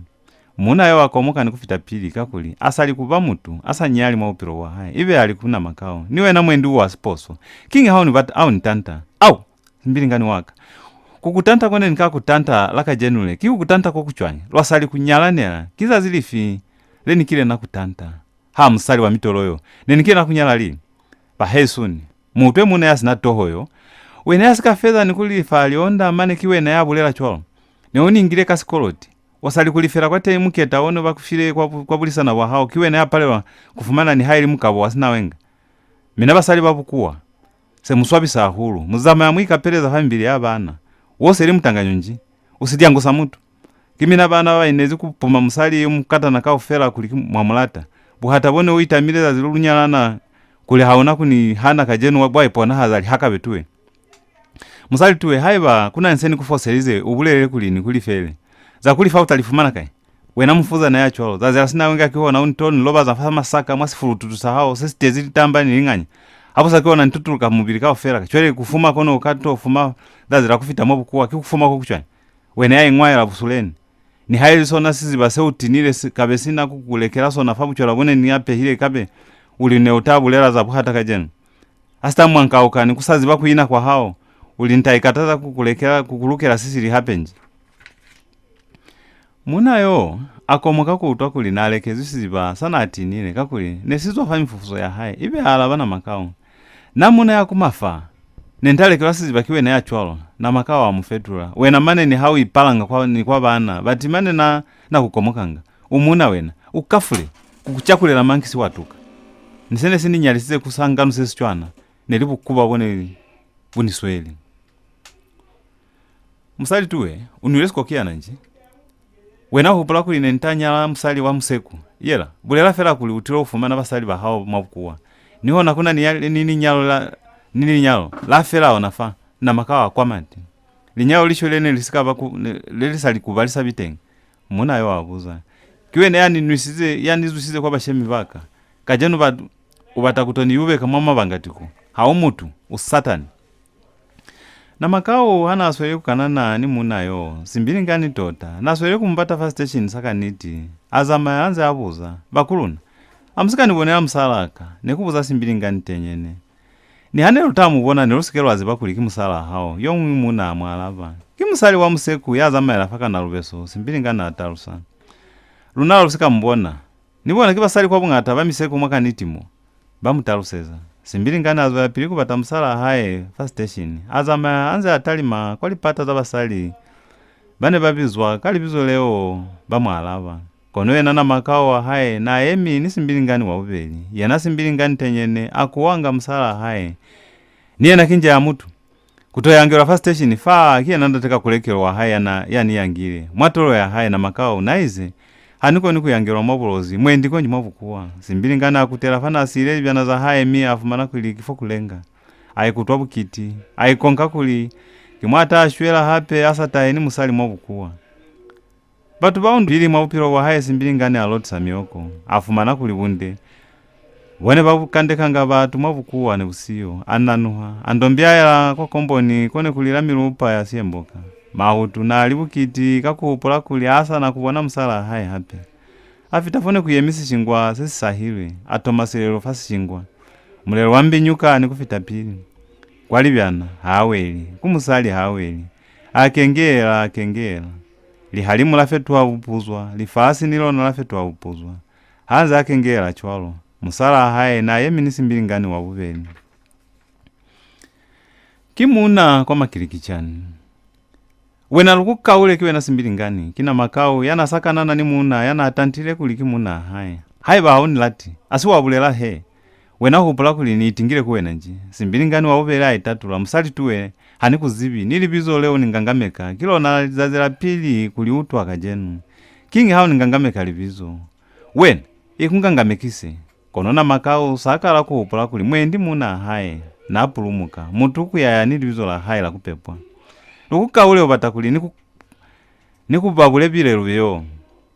Muuna yo a komoka ni ku fita pili, kakuli a sa li ku ba mutu a sa nyali mwa bupilo bwa hae. Ibe a li ku Namakau, "Ni wena mwendi u wa siposo. Kiñi ha u ni bata, ha u ni tanta?" "Au! Simbilingani wa ka. Ku ku tanta ko ne ni ka ku tanta la kacenu le, ki ku ku tanta ko ku cwañi? Lwa sa li ku nyalanela. Ki zazi lifi le ni kile na ku tanta? Ha, musali wa mitolo yo. Ne ni kile na ku nyala lili?" "Bahesu ni, mu utwe muuna ya si na toho yo. Wena ya si ka feza ni ku lifa lionda mane ki wena ya bulela cwalo. Ne u ni ngile ka sikoloti. Wa sa li ku lifela kwateñi muketa o ne ba ku file kwa bu-, kwa bulisana bwa hao, ki wena ya palelwa ku fumana nihaili mukabo wa sinawenga. Mina basali ba bukuwa, se mu swabisa hahulu. Mu zamaya mu ikapeleza fa mibili ya baana. Wo se li mutanganyo nji? U silyango sa mutu. Ki mina baana ba ba inezi ku puma musali yo mu katana kaufela kuli ki mwa mu lata. Buhata bo ne u itamile zazi lo lu nyalana kuli ha u na ku ni hana kacenu wa, bwa iponahaza lihakabe tuwe. Musali tuwe, haiba ku na ni se ni ku foselize, u bulele kuli ni ku lifele. Za ku lifa u ta li fumana kai? Wena mufuzana ya cwalo, zazi la sinawenga ki hona u ni to ni lobaza fa masaka mwa sifulututu sa hao se si tezi litamba ni liñanya. Ha bu sa ki hona ni tutuluka mubili kaufela. Cwale ku fuma kono u ka to fuma zazi la ku fita mwa bukuwa, ki ku fuma ko ku cwañi? Wena ya iñwaela busuleni. Nihaili sona siziba se u tinile si kabe si na ku ku lekela sona fa bucwala bo ne ni apehile, kabe u li ne u ta bulela za buhata kacenu. Ha si ta mwankauka ni ku sa ziba ku ina kwa hao, u li ni ta ikataza ku ku lekela, ku ku lukela sisili hape nji?" Muuna yo a komoka ku utwa kuli n'a lekezwi siziba sa n'a tinile, kakuli ne si zwa fa mifufuzo ya hae, ibe a alaba Namakau, "Na muuna ya kuma fa, ne ni ta lekelwa siziba ki wena ya cwalo." Namakau a mu fetula, "Wena mane niha u ipalanga kwa, ni kwa baana, bati mane na, na ku komokanga. U muuna wena, u kafule, ku ku cakulela mankisi wa tuka. Ni se ne si ni nyalisize ku sangano se si cwana, ne li bukuba bo ne bu ni sweli." "Musali tuwe, u nwile sikokiyana nji? Wena u hupula kuli ne ni ta nyala musali wa museku? Yela, bulela fela kuli u tilo fumana basali ba hao mwa bukuwa. Ni hona ku na ni ya, ni linyalo la, ni linyalo la fela ona fa, Namakau a kwa mati. Linyalo li shwele ne li si ka ba ku, ne, le li sa li ku ba li sa bi teñi." Muuna yo a buza, "Ki wena ya ni nwisize, ya ni zwisize kwa bashemi ba ka. Kacenu ba, u bata ku to ni yubeka mwa mabangati ku. Ha u mutu, u Satani." Namakau ha n'a sweli ku kanana ni muuna yo, Simbilingani tota, n'a sweli ku mu bata fa siteshini sa kaniti. A zamaya a nze a buza, "Bakuluna, a mu si ka ni bonela musalaa ka?" ne ku buza Simbilingani tenyene. "Niha ne lu ta mu bona, ne lu si ke lwa ziba kuli ki musalaa hao," yo muñwi muuna a mu alaba. "Ki musali wa museku ya zamaela fa kanalubeso," Simbilingani a talusa. "Luna lu si ka mu bona. Ni bona ki basali kwa buñata ba miseku mwa kaniti mo," ba mu taluseza. Simbilingani a zwelapili ku bata musalaa hae fa siteshini. A zamaya a nze a talima kwa lipata za basali ba ne ba bizwa ka libizo leo, ba mu alaba. Kono yena Namakau wa hae n'a yemi ni Simbilingani wa bubeli. Yena Simbilingani tenyene a kuwanga musalaa hae. "Ni yena ki nja ya mutu. Ku to yangelwa fa siteshini fa, ki yena ndate Kakulekelo wa hae ya na, ya ni yangile. Mwa tolo ya hae Namakau n'a ize, 'Ha ni koni ku yangelwa mwa Bulozi, mwendi konji mwa bukuwa.'" Simbilingani a kutela fa n'a siile libyana za hae mi a fumana kuli ki fo ku lenga. A ikutwa bukiti. A ikonka kuli ki mwa ta shwela hape a sa tahe ni musali mwa bukuwa. Batu bao ndu pili mwa bupilo bwa hae Simbilingani a lotisa mioko, a fumana kuli bunde bo ne ba bu kandekanga batu mwa bukuwa ne bu siyo, a nanuha, a ndombiaela kwa komboni ko ne ku lila milupa ya siemboka. Mahutu n'a li bukiti ka ku hupula kuli ha sa na ku bona musalaa hae hape. A fita fo ne ku yemi sishingwa se si sahilwe, a toma silelo fa sishingwa. Mulelo wa mbinyuka ni ku fita pili. Kwa libyana, ha weli. Ku musali, ha weli. A kengeela, a kengeela. Lihalimu la fetuha bupuzwa, lifasi ni lona la fetuha bupuzwa. Ha nze a kengeela cwalo, musalaa hae na yemi ni Simbilingani wa bubeli. Ki muuna kwa makilikicani. Wena lukukaule, ki wena Simbilingani, ki Namakau ya na sa kanana ni muuna ya na tantile kuli ki muunaa hae. Haiba ha u ni lati, a si wa bulela he. Wena u hupula kuli ni itingile ku wena nji? Simbilingani wa bubeli a itatula, musali tuwe, ha ni ku zibi, ni libizo leo ni ngangameka, ki lona lizazi la pili ku li utwa kacenu. Kiñi ha u ni ngangameka libizo? Wena, i ku ngangamekise. Kono Namakau sa kala ku hupula kuli mwendi muunaa hae na pulumuka, mutu ku yaya ni libizo la hae la ku pepwa. Lukukaule u bata kuli ni ku, ni ku babule bilelu beo.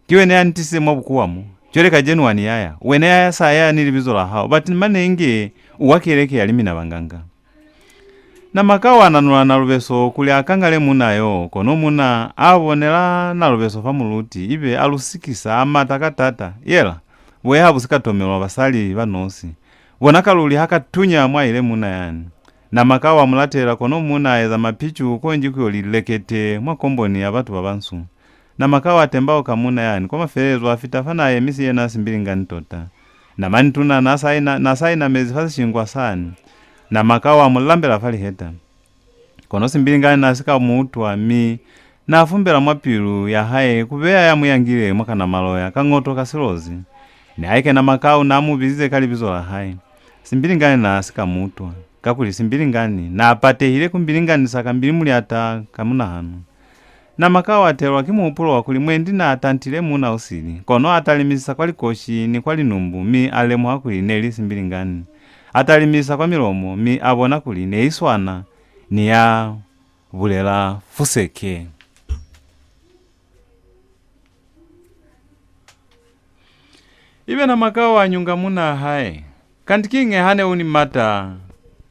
Ki wena ya ni tisize mwa bukuwa mo. Cwale kacenu wa ni yaya. Wena ya sa yaya ni libizo la hao, bati mane inge u wa keleke ya limina banganga. Namakau a nanula Nalubeso kuli a kangale muuna yo, kono muuna a bonela Nalubeso fa muluti, ibe a lu sikisa, a mata ka taata. Yela, boya ha bu si ka tomelwa basali ba nosi. Bona kaluli ha ka tunya mwa ile muuna yani. Namakau a mu latela, kono muuna a eza mapicu konji ku yo li lekete mwa komboni ya batu ba bansu. Namakau a tembauka muuna yani, kwa mafelelezo a fita fa n'a yemisi yena Simbilingani tota. Namani tuna n'a sa ina, n'a sa inamezi fa sishingwa sani. Namakau a mu lambela fa liheta. Kono Simbilingani n'a si ka mu utwa, mi n'a fumbela mwa pilu ya hae ku beya ya mu yangile mwa kanamaloya ka ngoto ka Silozi. Nihaike Namakau n'a mu bizize ka libizo la hae, Simbilingani n'a si ka mu utwa, kakuli Simbilingani n'a patehile ku mbilinganisa ka mbili mulyata ka munahano. Namakau a telwa ki muhupulo wa kuli mwendi n'a tantile muuna u sili, kono a talimisisa kwa likoshi ni kwa linumbu, mi a lemuha kuli ne li Simbilingani. A talimisisa kwa milomo, mi a bona kuli ne i swana ni ya bulela fuseke. Ibe Namakau a nyunga muunaa hae. Kanti kiñi ha ne u ni mata?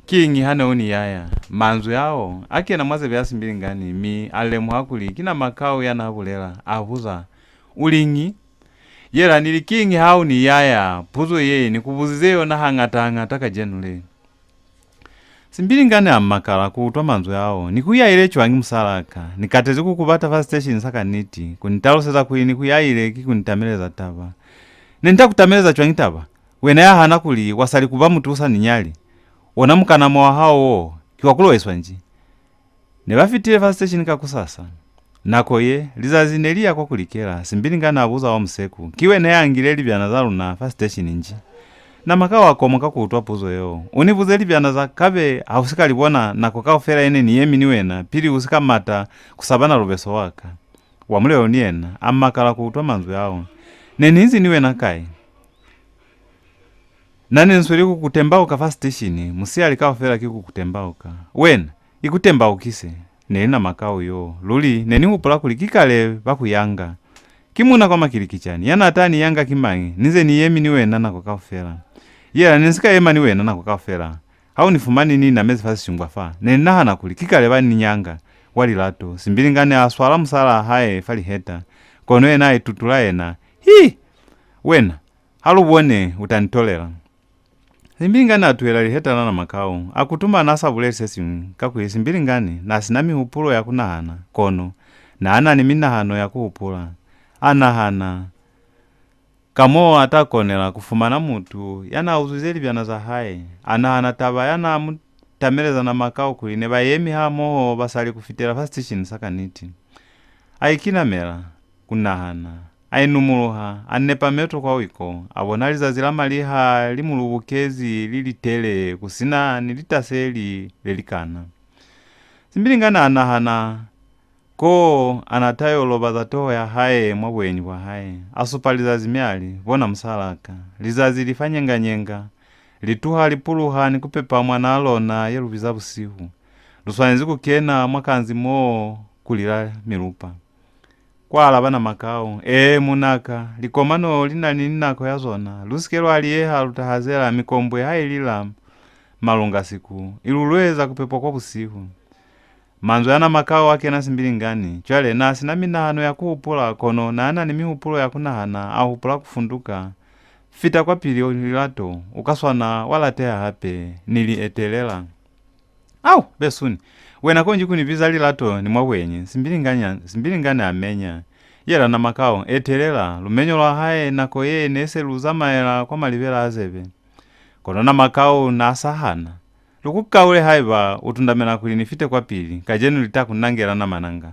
Kiñi ha ne u ni yaya? Manzwi ao a kena mwa zebe ya Simbilingani, mi a lemuha kuli ki Namakau ya n'a bulela. A buza, "U liñi?" Yela ni li, "Kiñi ha u ni yaya?" Puzo ye ni ku buzize yona hañata-hañata kacenu le. Simbilingani a makala ku utwa manzwi ao. "Ni ku yaile cwañi, musalaa ka? Ni katezi ku ku bata fa siteshini sa Kaniti, ku ni taluseza kuli ni ku yaile ki ku ni tameleza taba." "Ne ni ta ku tameleza cwañi taba? Wena ya hana kuli wa sa li ku ba mutu u sa ni nyali? Ona mukanamo wa hao wo, ki wa ku loeswa nji?" Ne ba fitile fa siteshini kakusasa. Nako ye, lizazi ne li ya kwa ku likela, Simbilingani a buza wa museku, "Ki wena ya ngile libyana za luna fa siteshini nji?" Namakau a komoka ku utwa puzo yeo. "U ni buze libyana za kabe ha u si ka li bona nako kaufela ye ne ni yemi ni wena pili u si ka mata ku saba Nalubeso wa ka." Wa mulelo ni yena a makala ku utwa manzwi ao. "Ne ni inzi ni wena kai? Na ne ni sweli ku ku tembauka fa siteshini, musihali kaufela ki ku ku tembauka." "Wena, i ku tembaukise," ne li Namakau yo. "Luli, ne ni hupula kuli ki kale ba ku yanga. Ki muuna kwa makilikicani, ya n'a ta ni yanga ki mañi, ni nze ni yemi ni wena nako kaufela? Yela, ne ni si ka yema ni wena nako kaufela. Ha u ni fumani ni inamezi fa sishingwa fa, ne ni nahana kuli ki kale ba ni nyanga kwa lilato." Simbilingani a swala musalaa hae fa liheta, kono yena a itutula yena. "Hi! Wena, ha lu bone, u ta ni tolela." Simbilingani a tuhela liheta la Namakau, a kutumana a sa buleli se siñwi, kakuli Simbilingani n'a si na mihupulo ya ku nahana, kono n'a na ni minahano ya ku hupula. A nahana ka mo a ta konela ku fumana mutu ya n'a uzwize libyana za hae. A nahana taba ya n'a mu tameleza Namakau kuli ne ba yemi hamoho ba sa li ku fitela fa siteshini sa Kaniti. A ikinamela ku nahana. A inumuluha, a nepa meto kwa wiko, a bona lizazi la maliha li mu lubukezi li litele ku si na ni litaseli le li kana. Simbilingani a nahana koo a n'a ta yo lobaza toho ya hae mwa buenyi bwa hae. A supa lizazi mi a li, "Bona musalaa ka, lizazi li fa nyenga-nyenga, li tuha li puluha ni ku pepa mwanaa lona ye lu biza busihu. Lu swanezi ku kena mwa kanzi moo ku lila milupa." Kwa alaba Namakau, "Ee, munaka, likomano li na ni nako ya zona. Lu si ke lwa liyeha lu ta hazela mikombwe ha i lila malungasiku, i lu lweza ku pepwa kwa busihu." Manzwi a Namakau a kena Simbilingani. Cwale, n'a si na minahano ya ku hupula, kono n'a na ni mihupulo ya ku nahana, a hupula ku funduka. Fita kwapili, Lilato, u ka swana wa lateha hape, ni li etelela. Au, besuni! Wena konji ku ni biza Lilato ni mwa buenyi, Simbilingani, Simbilingani a menya. Yela Namakau, etelela, lumenyo lwa hae nako ye ne se lu zamaela kwa malibela a zebe. Kono Namakau n'a sa hana. Lu ku kaule haiba u tundamela kuli ni fite kwapili, kacenu li ta ku nangela na mananga.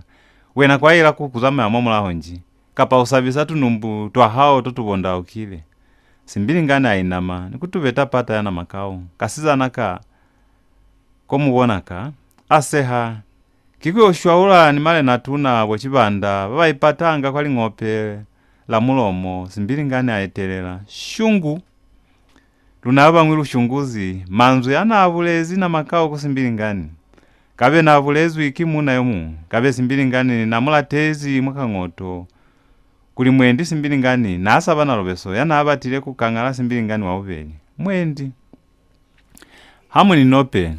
Wena kwa ila ku, ku zamaya mwa mulaho nji, kapa u sabisa tunumbu twa hao to tu bondaukile. Simbilingani a inama ni ku tubeta pata ya Namakau. Kasizana ka, ko mu bona ka, a seha, ki ku yo shwaula ni malena-tuna bo Cibanda ba ba ipatanga kwa liñope la mulomo, Simbilingani a etelela. Shungu! Luna ba bañwi lu shunguzi manzwi a n'a bulezi Namakau ku Simbilingani. Kabe n'a bulezwi ki muuna yo muñwi, kabe Simbilingani n'a mu latezi mwa kañoto, kuli mwendi Simbilingani n'a saba Nalobeso ya n'a batile ku kañala Simbilingani wa bubeli. Mwendi. Ha mu ni nope.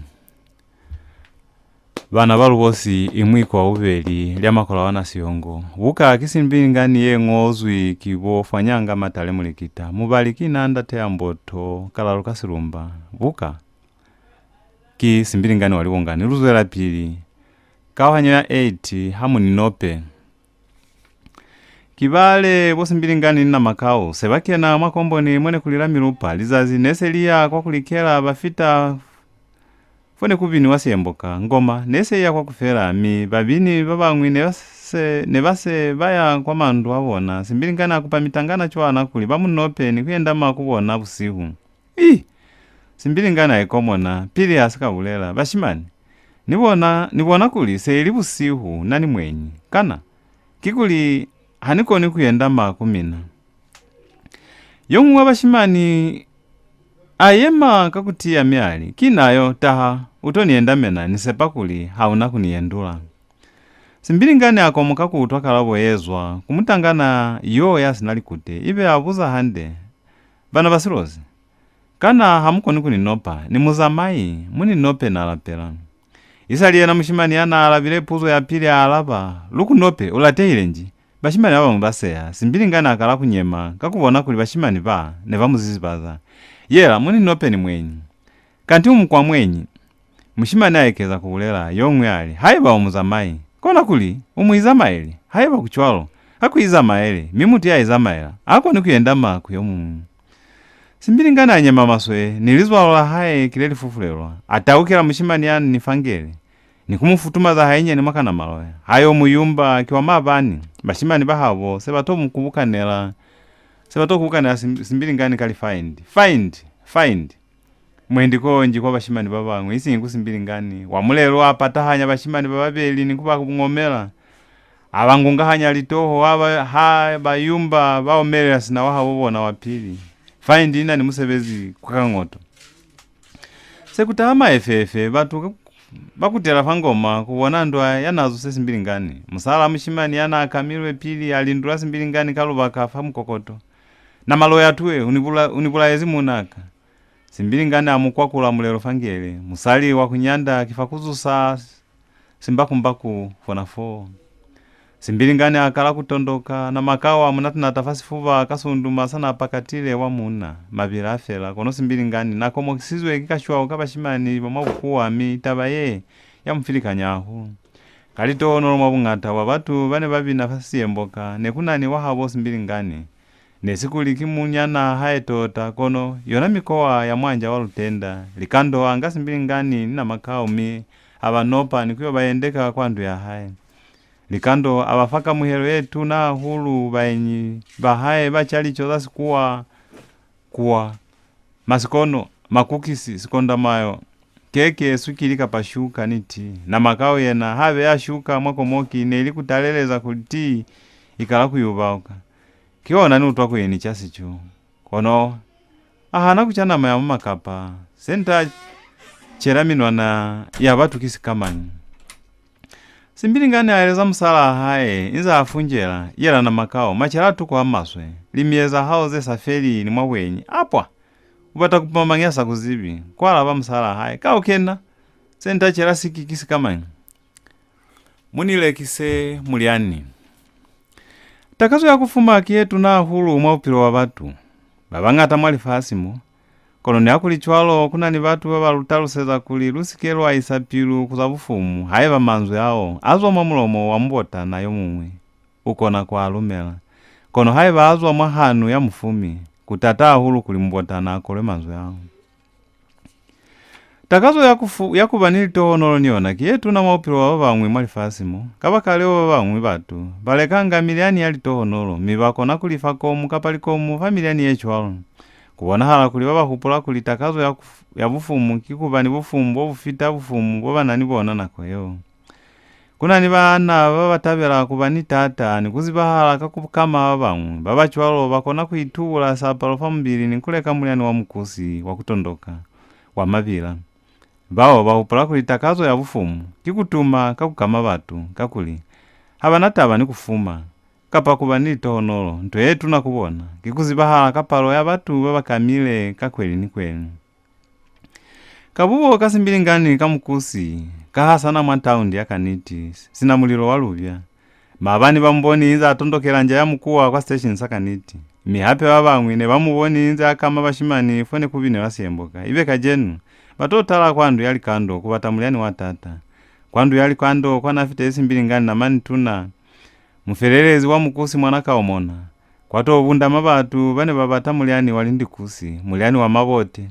Bana ba Lubosi, Imwiko wa bubeli, lya Makola wa Nasiyongo. Buka ki Simbilingani ye ñozwi ki bo Fwanyanga Matale Mulikita. Mubali ki na Ndate ya Mboto, Kalalu ka Silumba. Buka ki Simbilingani wa Libongani. Lu zwelapili. Kauhanyo ya eight, Ha mu ni nope. Ki bale bo Simbilingani ni Namakau se ba kena mwa komboni mo ne ku lila milupa. Lizazi ne se li ya kwa ku likela, ba fita fo ne ku biniwa siemboka. Ngoma ne se i ya kwa ku fela, mi babini ba bañwi ne ba se, ne ba se ba ya kwa mandu a bona. Simbilingani a kupa mitangana cwana kuli ba mu nope ni ku yendama ku bona busihu. Ii! Simbilingani a ikomona pili a si ka bulela. Bashimani, ni bona, ni bona kuli se ili busihu, na ni mwenyi. Kana kikuli ha ni koni ku yendama ku mina? Yo muñwi wa bashimani a yema ka ku tiya mi a li, Ki na yo, taha, u to ni yendamena, ni sepa kuli ha u na ku ni yendula. Simbilingani a komoka ku utwa kalabo ye zwa ku mutangana yo ya si na likute, ibe a buza hande, Bana ba Silozi, kana ha mu koni ku ni nopa? Ni muzamai, mu ni nope, na lapela. Isali yena mushimani ya n'a alabile puzo ya pili a alaba, Lu ku nope, u latehile nji? Bashimani ba bañwi ba seha. Simbilingani a kala ku nyema ka ku bona kuli bashimani ba ne ba mu zizibaza. Yela, mu ni nope ni mwenyi. Kanti u mukwa mwenyi? Mushimani a ekeza ku bulela, yo ñwi a li, Haiba u muzamai, kona kuli, u muizamaeli. Haiba ku cwalo, ha ku izamaele, mi mutu ya izamaela ha koni ku yendama ku yo muñwi. Simbilingani a nyema maswe, ni lizwalo la hae ki le li fufulelwa. A taukela mushimani ya ni fa ngele, ni ku mu futumaza hainyani mwa kanamaloya. Ha yo mu yumba, ki wa maabani. Bashimani ba habo se ba to mu kubukanela, se ba to kubukanela Sim-, Simbilingani ka li, Find! Find! Find! Mwendi konji kwa bashimani ba bañwi, isiñi ku Simbilingani. Wa mulelo a patahanya bashimani ba babeli ni ku ba ngomela. A ba ngungahanya litoho, a ba, ha ba yumba, ba omelela sina wa habo bona wa pili. Find i na ni musebezi kwa kañoto. Se ku taha maefeefe, batu ka, ba kutela fa ngoma ku bona ndwa ya n'a zuse Simbilingani. Musal'a mushimani ya n'a kamilwe pili a lindula Simbilingani ka lubaka fa mukokoto. Na maloya tuwe, u ni bula-, u ni bulaezi muunaa ka. Simbilingani a mu kwakula mulelo fa ngele. Musali wa ku nyanda ki fa ku zusa simbakumbaku fona foo. Simbilingani a kala ku tondoka, Namakau a mu nata-nata fa sifuba ka sunduma sa n'a pakatile wa muuna. Mabila a fela, kono Simbilingani n'a komokisizwe ki kashwau ka bashimani ba mwa bukuwa, mi taba ye ya mu filikanya hahulu. Ka litohonolo mwa buñata bwa batu ba ne ba bina fa siemboka, ne ku na ni wa habo Simbilingani. Ne si kuli ki munyanaa hae tota, kono yona mikowa ya mwanja wa lutenda. Likando a nga Simbilingani ni Namakau mi a ba nopa ni ku yo ba yendeka kwa ndu ya hae. Likando a ba fa kamuhelo ye tuna hahulu baenyi ba hae ba ca lico za Sikuwa, kuwa, masikono, makukisi, sikondamayo, keke, swikili kapa shuka, ni tii. Namakau yena ha beya shuka mwa komoki ne li ku taleleza kuli tii i kala ku yubauka. Ki ona ni utwa kuli ni ca sico. Kono a hana ku ca nama ya mwa makapa, se nta cela minwana ya batu ki sikamañi? Simbilingani a eleza musalaa hae inze a funjela, Yela Namakau, macela a tuko a maswe, limiye za hao ze sa feli ni mwa buenyi. Apwa! U bata ku puma mañi ya sa ku zibi? Ku alaba musalaa hae, Ka u kena! Se nta cela siki ki sikamañi? Mu ni lekise mulyani. Takazo ya ku fuma ki ye tuna hahulu mwa bupilo bwa batu ba bañata mwa lifasi mo, kono nihakulicwalo ku na ni batu ba ba lu taluseza kuli lu si ke lwa isa pilu ku za bufumu haiba manzwi ao a zwa mwa mulomo wa mubotana yo muñwi. U kona ku a lumela. Kono haiba a zwa mwa hanu ya mufumi, ku taata hahulu kuli mubotana a kolwe manzwi ao. Takazo ya ku fu-, ya ku ba ni litohonolo ni yona ki ye tuna mwa bupilo bwa ba bañwi mwa lifasi mo. Kabakaleo, ba bañwi batu ba lekanga milyani ya litohonolo, mi ba kona ku lifa komu kapa likomu fa milyani ye cwalo. Ku bonahala kuli ba ba hupula kuli takazo ya ku f-, ya bufumu ki ku ba ni bufumu bo bu fita bufumu bo ba na ni bona nako yeo. Ku na ni baana ba ba tabela ku ba ni taata ni ku zibahala ka ku kama ba bañwi. Ba ba cwalo ba kona ku itubula siapalo fa mubili ni ku leka mulyani wa mukusi wa ku tondoka, wa mabila. Bao ba hupula kuli takazo ya bufumu ki ku tuma ka ku kama batu, kakuli ha ba na taba ni ku fuma, kapa ku ba ni litohonolo. Nto ye tuna ku bona ki ku zibahala ka palo ya batu ba ba kamile ka kweli ni kweli. Kabubo ka Simbilingani ka mukusi ka hasana mwa taundi ya kaniti, sina mulilo wa lubya. Maabani ba mu boni inze a tondokela nja ya mukuwa kwa siteshini sa kaniti. Mi hape ba bañwi ne ba mu boni inze a kama bashimani fo ne ku binelwa siemboka. Ibe kacenu, ba to tala kwa ndu ya likando ku bata mulyani wa taata. Kwa ndu ya likando kwa na fitezi Simbilingani na mani tuna, mufelelezi wa mukusi mwa Nakaomona. Kwa to bundama batu ba ne ba bata mulyani wa lindikusi, mulyani wa mabote.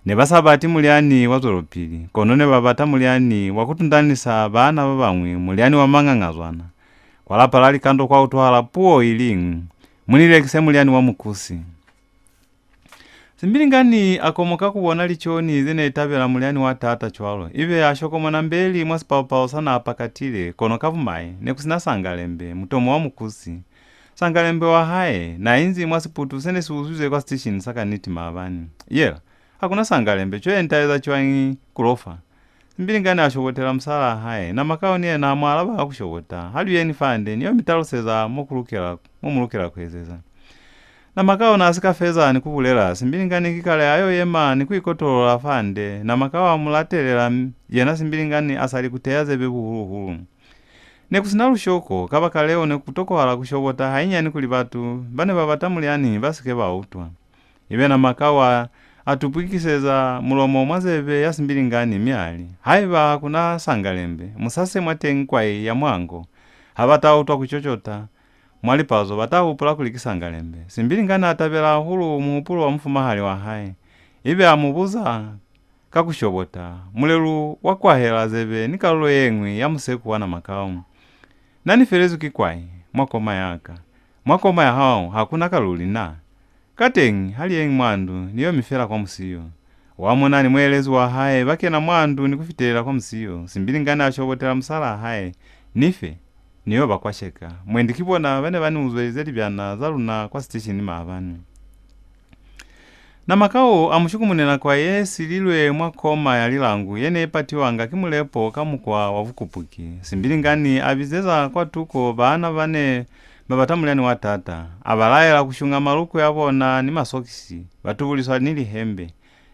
Ne ba sa bati mulyani wa zwelopili, kono ne ba bata mulyani wa ku tundanisa baana ba bañwi, mulyani wa mangangazwana. Kwa lapa la likando kwa utwahala puo i liñwi, "Mu ni lekise mulyani wa mukusi." Simbilingani a komoka ku bona liconi ze ne tabela mulyani wa taata cwalo, ibe a shokomona mbeli mwa sipao-pao sa n'a pakatile, kono ka bumai, ne ku si na sangalembe, mutomo wa mukusi. Sangalembe wa hae n'a inzi mwa siputu se ne si uzwizwe kwa sitishini sa kaniti maabani. Yela, ha ku na sangalembe, cwale ni ta eza cwañi ku lofa? Simbilingani a shobotela musalaa hae. Namakau ni yena a mu alaba ka ku shobota. Ha lu yeni fande, ni yo mi taluseza mo ku lukela, mo mu lukela ku ezeza. Namakau n'a si ka feza ni ku bulela, Simbilingani ki kale a yo yema ni ku ikotolola fande. Namakau a mu latelela, m-, yena Simbilingani a sa li ku teya zebe buhulu-hulu. Ne ku si na lushoko, kabakaleo ne ku tokohala ku shobota hainyani kuli batu ba ne ba bata mulyani ba si ke ba utwa. Ibe Namakau a tupwikiseza mulomo mwa zebe ya Simbilingani mi a li, "Haiba ha ku na sangalembe, mu sase mwateñi kwai ya mwango. Ha ba ta utwa ku cocota mwa lipazo, ba ta hupula kuli ki sangalembe." Simbilingani a tabela hahulu muhupulo wa mufumahali wa hae, ibe a mu buza ka ku shobota, mulelu wa kwahela zebe ni kalulo ye ñwi ya museku wa Namakau. "Na ni felezwi ki kwai, mwa koma ya ka. Mwa koma ya hao ha ku na kaluli na? Kateñi, ha li yeñi mwa ndu, ni yo mi fela kwa musiyo." Wa mona ni muelezi wa hae ba kena mwa ndu ni ku fitelela kwa musiyo, Simbilingani a shobotela musalaa hae, "Ni fe, ni yo ba kwasheka. Mwendi ki bona ba ne ba ni uzwelize libyana za luna kwa sitishini maabani." Namakau a mu shukumunela kwai ye sililwe mwa koma ya lilangu ye ne i patiwanga ki mulepo ka mukwa wa bukupuki. Simbilingani a bizeza kwa tuko baana ba ne ba bata mulyani wa taata, a ba laela ku shunga maluku ya bona ni masokisi, ba tubuliswa ni lihembe.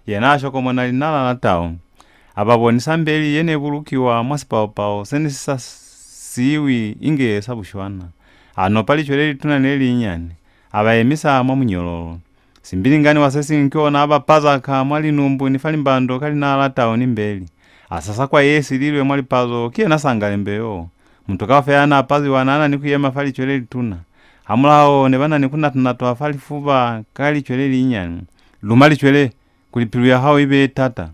Yena a shokomona linala la tau, a ba bonisa mbeli ye ne bulukiwa mwa sipao-pao se ne si sa siiwi inge sa bushwana. A nopa licwe le lituna ni le linyani, a ba yemisa mwa munyololo. Simbilingani wa se siñwi ki ona a ba pazaka mwa linumbu ni fa limbando ka linala la tau ni mbeli. A sasa kwai ye sililwe mwa lipazo, ki yena sangalembe yo. Mutu kaufela ya n'a paziwa n'a na ni ku yema fa licwe le lituna. Hamulaho ne ba na ni ku natanatwa fa lifuba ka licwe le linyani. "Luma licwe le, kuli pilu ya hao i be ye tata."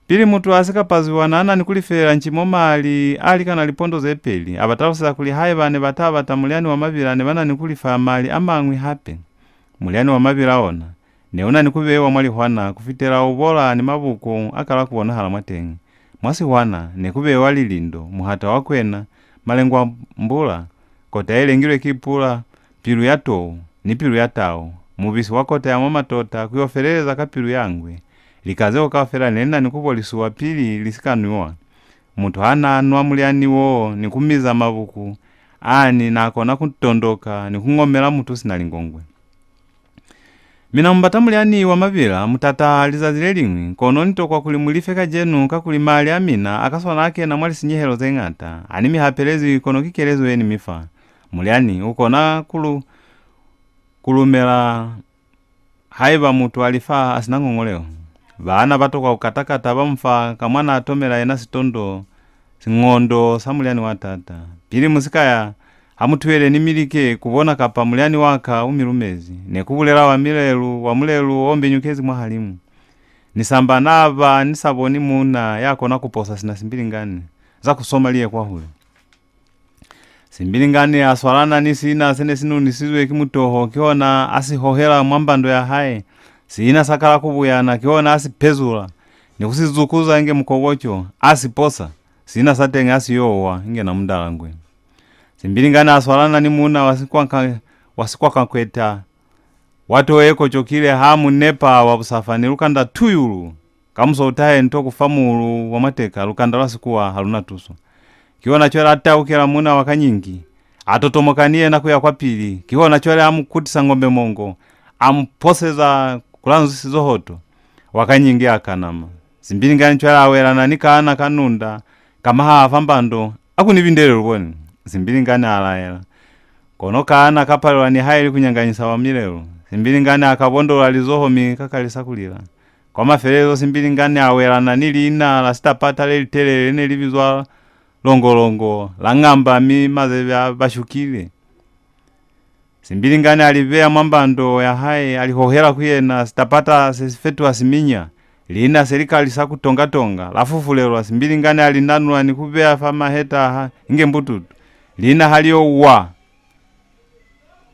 Pili mutu a si ka paziwa, n'a na ni ku lifelela ncimo mali a likana lipondo ze peli, a ba taluseza kuli haiba ne ba ta bata mulyani wa mabila ne ba na ni ku lifa mali a mañwi hape. Mulyani wa mabila ona ne u na ni ku beiwa mwa lihwana ku fitela u bola ni mabuko a kala ku bonahala mwateñi. Mwa sihwana ne ku beiwa lilindo, muhata wa kwena, malengwa mbula, kota ye lengilwe ki pula, pilu ya tou, ni pilu ya tau, mubisi wa kota ya mwa matota, ku yo feleleza ka pilu ya ngwe. Lika zeo kaufela ne li na ni ku bolisuwa pili li si ka nwiwa. Mutu ha n'a nwa mulyani wo ni ku miza mabuku, ani n'a kona ku tondoka ni ku ngomela mutu sina lingongwe. Mina mu bata mulyani wa mabila, mu tata lizazi le liñwi, kono ni tokwa kuli mu life kacenu, kakuli mali a mina a ka swana a kena mwa lisinyehelo ze ñata. Ha ni mi hapelezi, kono ki kelezo ye ni mi fa. Mulyani u kona ku lu-, ku lumela haiba mutu a lifa a si na ngongoleo. Baana ba tokwa ku kata-kata ba mu fa ka mwa n'a tomela yena sitondo, singondo sa mulyani wa tata. Pili mu si ka ya, ha mu tuhele ni mi like ku bona kapa mulyani wa ka u mi lumezi, ne ku bulela wa milelu, wa mulelu o mbenyukezi mwahalimu. Ni samba n'a ba ni sa boni muuna ya kona ku posa sina Simbilingani za ku soma liye kwahule. Simbilingani a swalana ni siina se ne si nunisizwe ki mutoho, kihona a si hohela mwa mbando ya hae. Siina sa kala ku buyana, kihona a si pezula, ni ku si zukuza inge mukoboco, a si posa. Siina sa teñi a si yo wa inge na mundalangwe. Simbilingani a swalana ni muuna wa sikwanka-, wa sikwakakweta, wa toho ye kocokile, ha mu nepa wa busafa ni lukanda tuyulu. Kamuso u tahe nto ku fa muulu wa mateka, lukanda lwa sikuwa ha lu na tuso. Kihona cwale a taukela muuna wa kanyingi, a totomoka ni yena ku ya kwapili. Kihona cwale a mu kutisa ngombe mongo, a mu poseza ku lanzwi sizohoto. Wa kanyingi a kanama. Simbilingani cwale a welana ni kaana ka nunda, ka mahaha fa mbando, "A ku ni bindele lu bone," Simbilingani a laela. Kono kaana ka palelwa nihaili ku nyanganyisa wa milelu. Simbilingani a ka bondola lizoho mi ka kalisa ku lila. Kwa mafelelezo Simbilingani a welana ni liina la sitapata le litelele le ne li bizwa Longolongo, la ngamba mi mazebe a ba shukile. Simbilingani a li beya mwa mbando ya hae, a li hohela ku yena, sitapata se si fetuha siminya. Liina se li kalisa ku tonga-tonga, la fufulelwa, Simbilingani a li nanula ni ku beya fa maheta a hae inge mbututu. Liina ha li yo wa,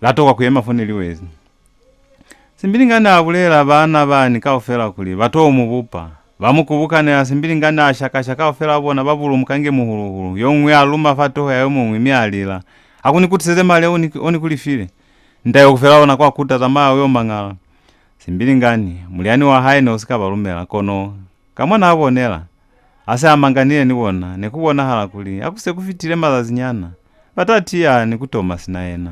la tokwa ku yema fo ne li wezi. Simbilingani a bulela baana bani kaufela kuli ba to mu bupa. Ba mu kubukanela, Simbilingani a shakasha kaufela a bona ba bulumuka inge muhulu-hulu. Yo muñwi a luma fa toho ya yo muñwi mi a lila, "A ku ni kutiseze mali o ni, o ni ku lifile. Ni ta yo ku fela ona kwa kuta, zamaya u yo mangala." Simbilingani, mulyani wa hae ne u si ka ba lumela, kono ka mwa n'a bonela, ha se a manganile ni bona, ne ku bonahala kuli ha ku se ku fitile mazazinyana, ba ta tiya ni ku toma sina yena.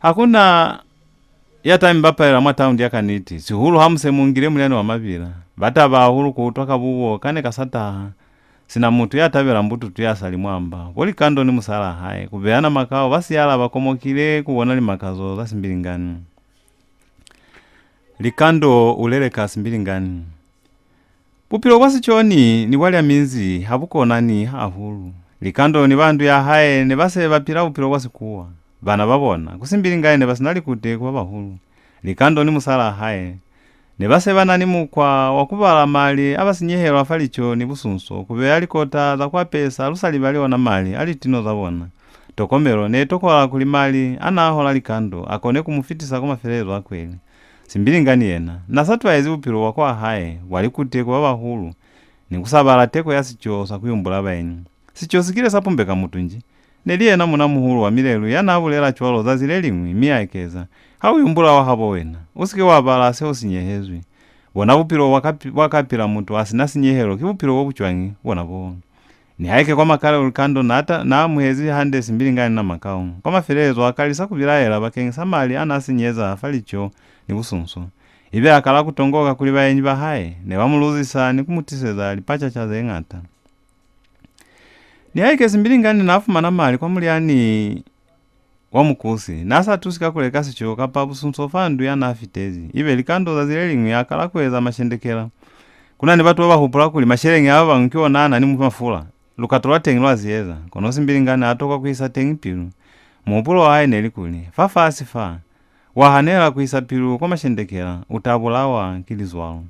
Ha ku na ya ta mi bapalela mwa taundi ya kaniti, sihulu ha mu se mu ngile mulyani wa mabila. Ba taba hahulu ku utwa kabubo ka ne ka sa taha, sina mutu ya tabela mbututu ya sa li mwa mba, bo Likando ni musalaa hae, ku beya Namakau, ba siyala ba komokile ku bona limakazo za Simbilingani. Likando u leleka Simbilingani. Bupilo bwa siconi ni bwa lya minzi ha bu konani hahulu. Likando ni ba ndu ya hae ne ba se ba pila bupilo bwa sikuwa. Bana ba bona, ku Simbilingani, ne ba si na likute ku ba bahulu. Likando ni musalaa hae ne ba se ba na ni mukwa wa ku bala mali a ba sinyehelwa fa lico ni busunso, ku beya likota za ku apesa, lu sa libali ona mali a litino za bona. Tokomelo ne i tokohala kuli mali a n'a hola Likando a kone ku mu fitisa kwa mafelelezo a kweli. Simbilingani yena, n'a sa twaezi bupilo bwa kwa hae bwa likute ku ba bahulu, ni ku sa bala teko ya sico sa ku yumbula baenyi. Sico si kile sa pumbeka mutu nji? Ne li yena muuna-muhulu wa milelu ya n'a bulela cwalo zazi le liñwi, mi a ekeza, "Ha u yumbula wa habo wena, u si ke wa bala se u sinyehezwi." Bona bupilo bwa ka, bwa ka pila mutu a si na sinyehelo, ki bupilo bo bu cwañi bona boo? Nihaike kwa makalelo Likando n'a ta, n'a amuhezi hande Simbilingani Namakau, kwa mafelelezo a kalisa ku bilaela bakeñisa mali a n'a sinyeza fa lico ni busunso. Ibe a kala ku tongoka kuli baenyi ba hae ne ba mu luzisa ni ku mu tiseza lipacaca ze ñata. Nihaike Simbilingani n'a fumana mali kwa mulyani wa mukusi, n'a sa tusi ka ku leka sico kapa busunso fa ndu ya n'a fitezi. Ibe Likando zazi le liñwi a kala ku eza mashendekela. Ku na ni batu ba ba hupula kuli masheleñi a ba bañwi ki ona a na ni mafula, lukato lwa teñi lwa ziyeza. Kono Simbilingani a tokwa ku isa teñi pilu. Muhupulo wa hae ne li kuli, "Fa fasi fa, wa hanela ku isa pilu kwa mashendekela, u ta bulawa ki lizwalo."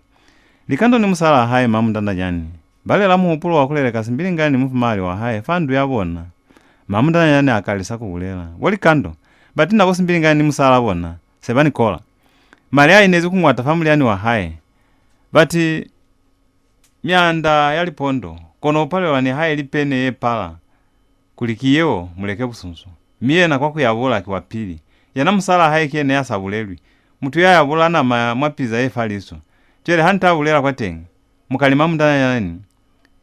Likando ni musalaa hae Mamundandanyani ba lela muhupulo wa ku leleka Simbilingani ni mufumahali wa hae fa ndu ya bona. Mamundandanyani a kalisa ku bulela, "Bo Likando, bati na bo Simbilingani ni musalaa bona se ba ni kola. Mali a inezi ku ñwata fa mulyani wa hae. Bati myanda ya lipondo, kono u palelwa nihaili pene ye pala kuli ki yeo mu leke busunso. Mi yena kwa ku yabula ki wa pili. Yena musalaa hae ki yena ya sa bulelwi, mutu ya yabula nama mwa piza ye fa liso. Cwale ha ni ta bulela kwateñi, mu ka li Mamundandanyani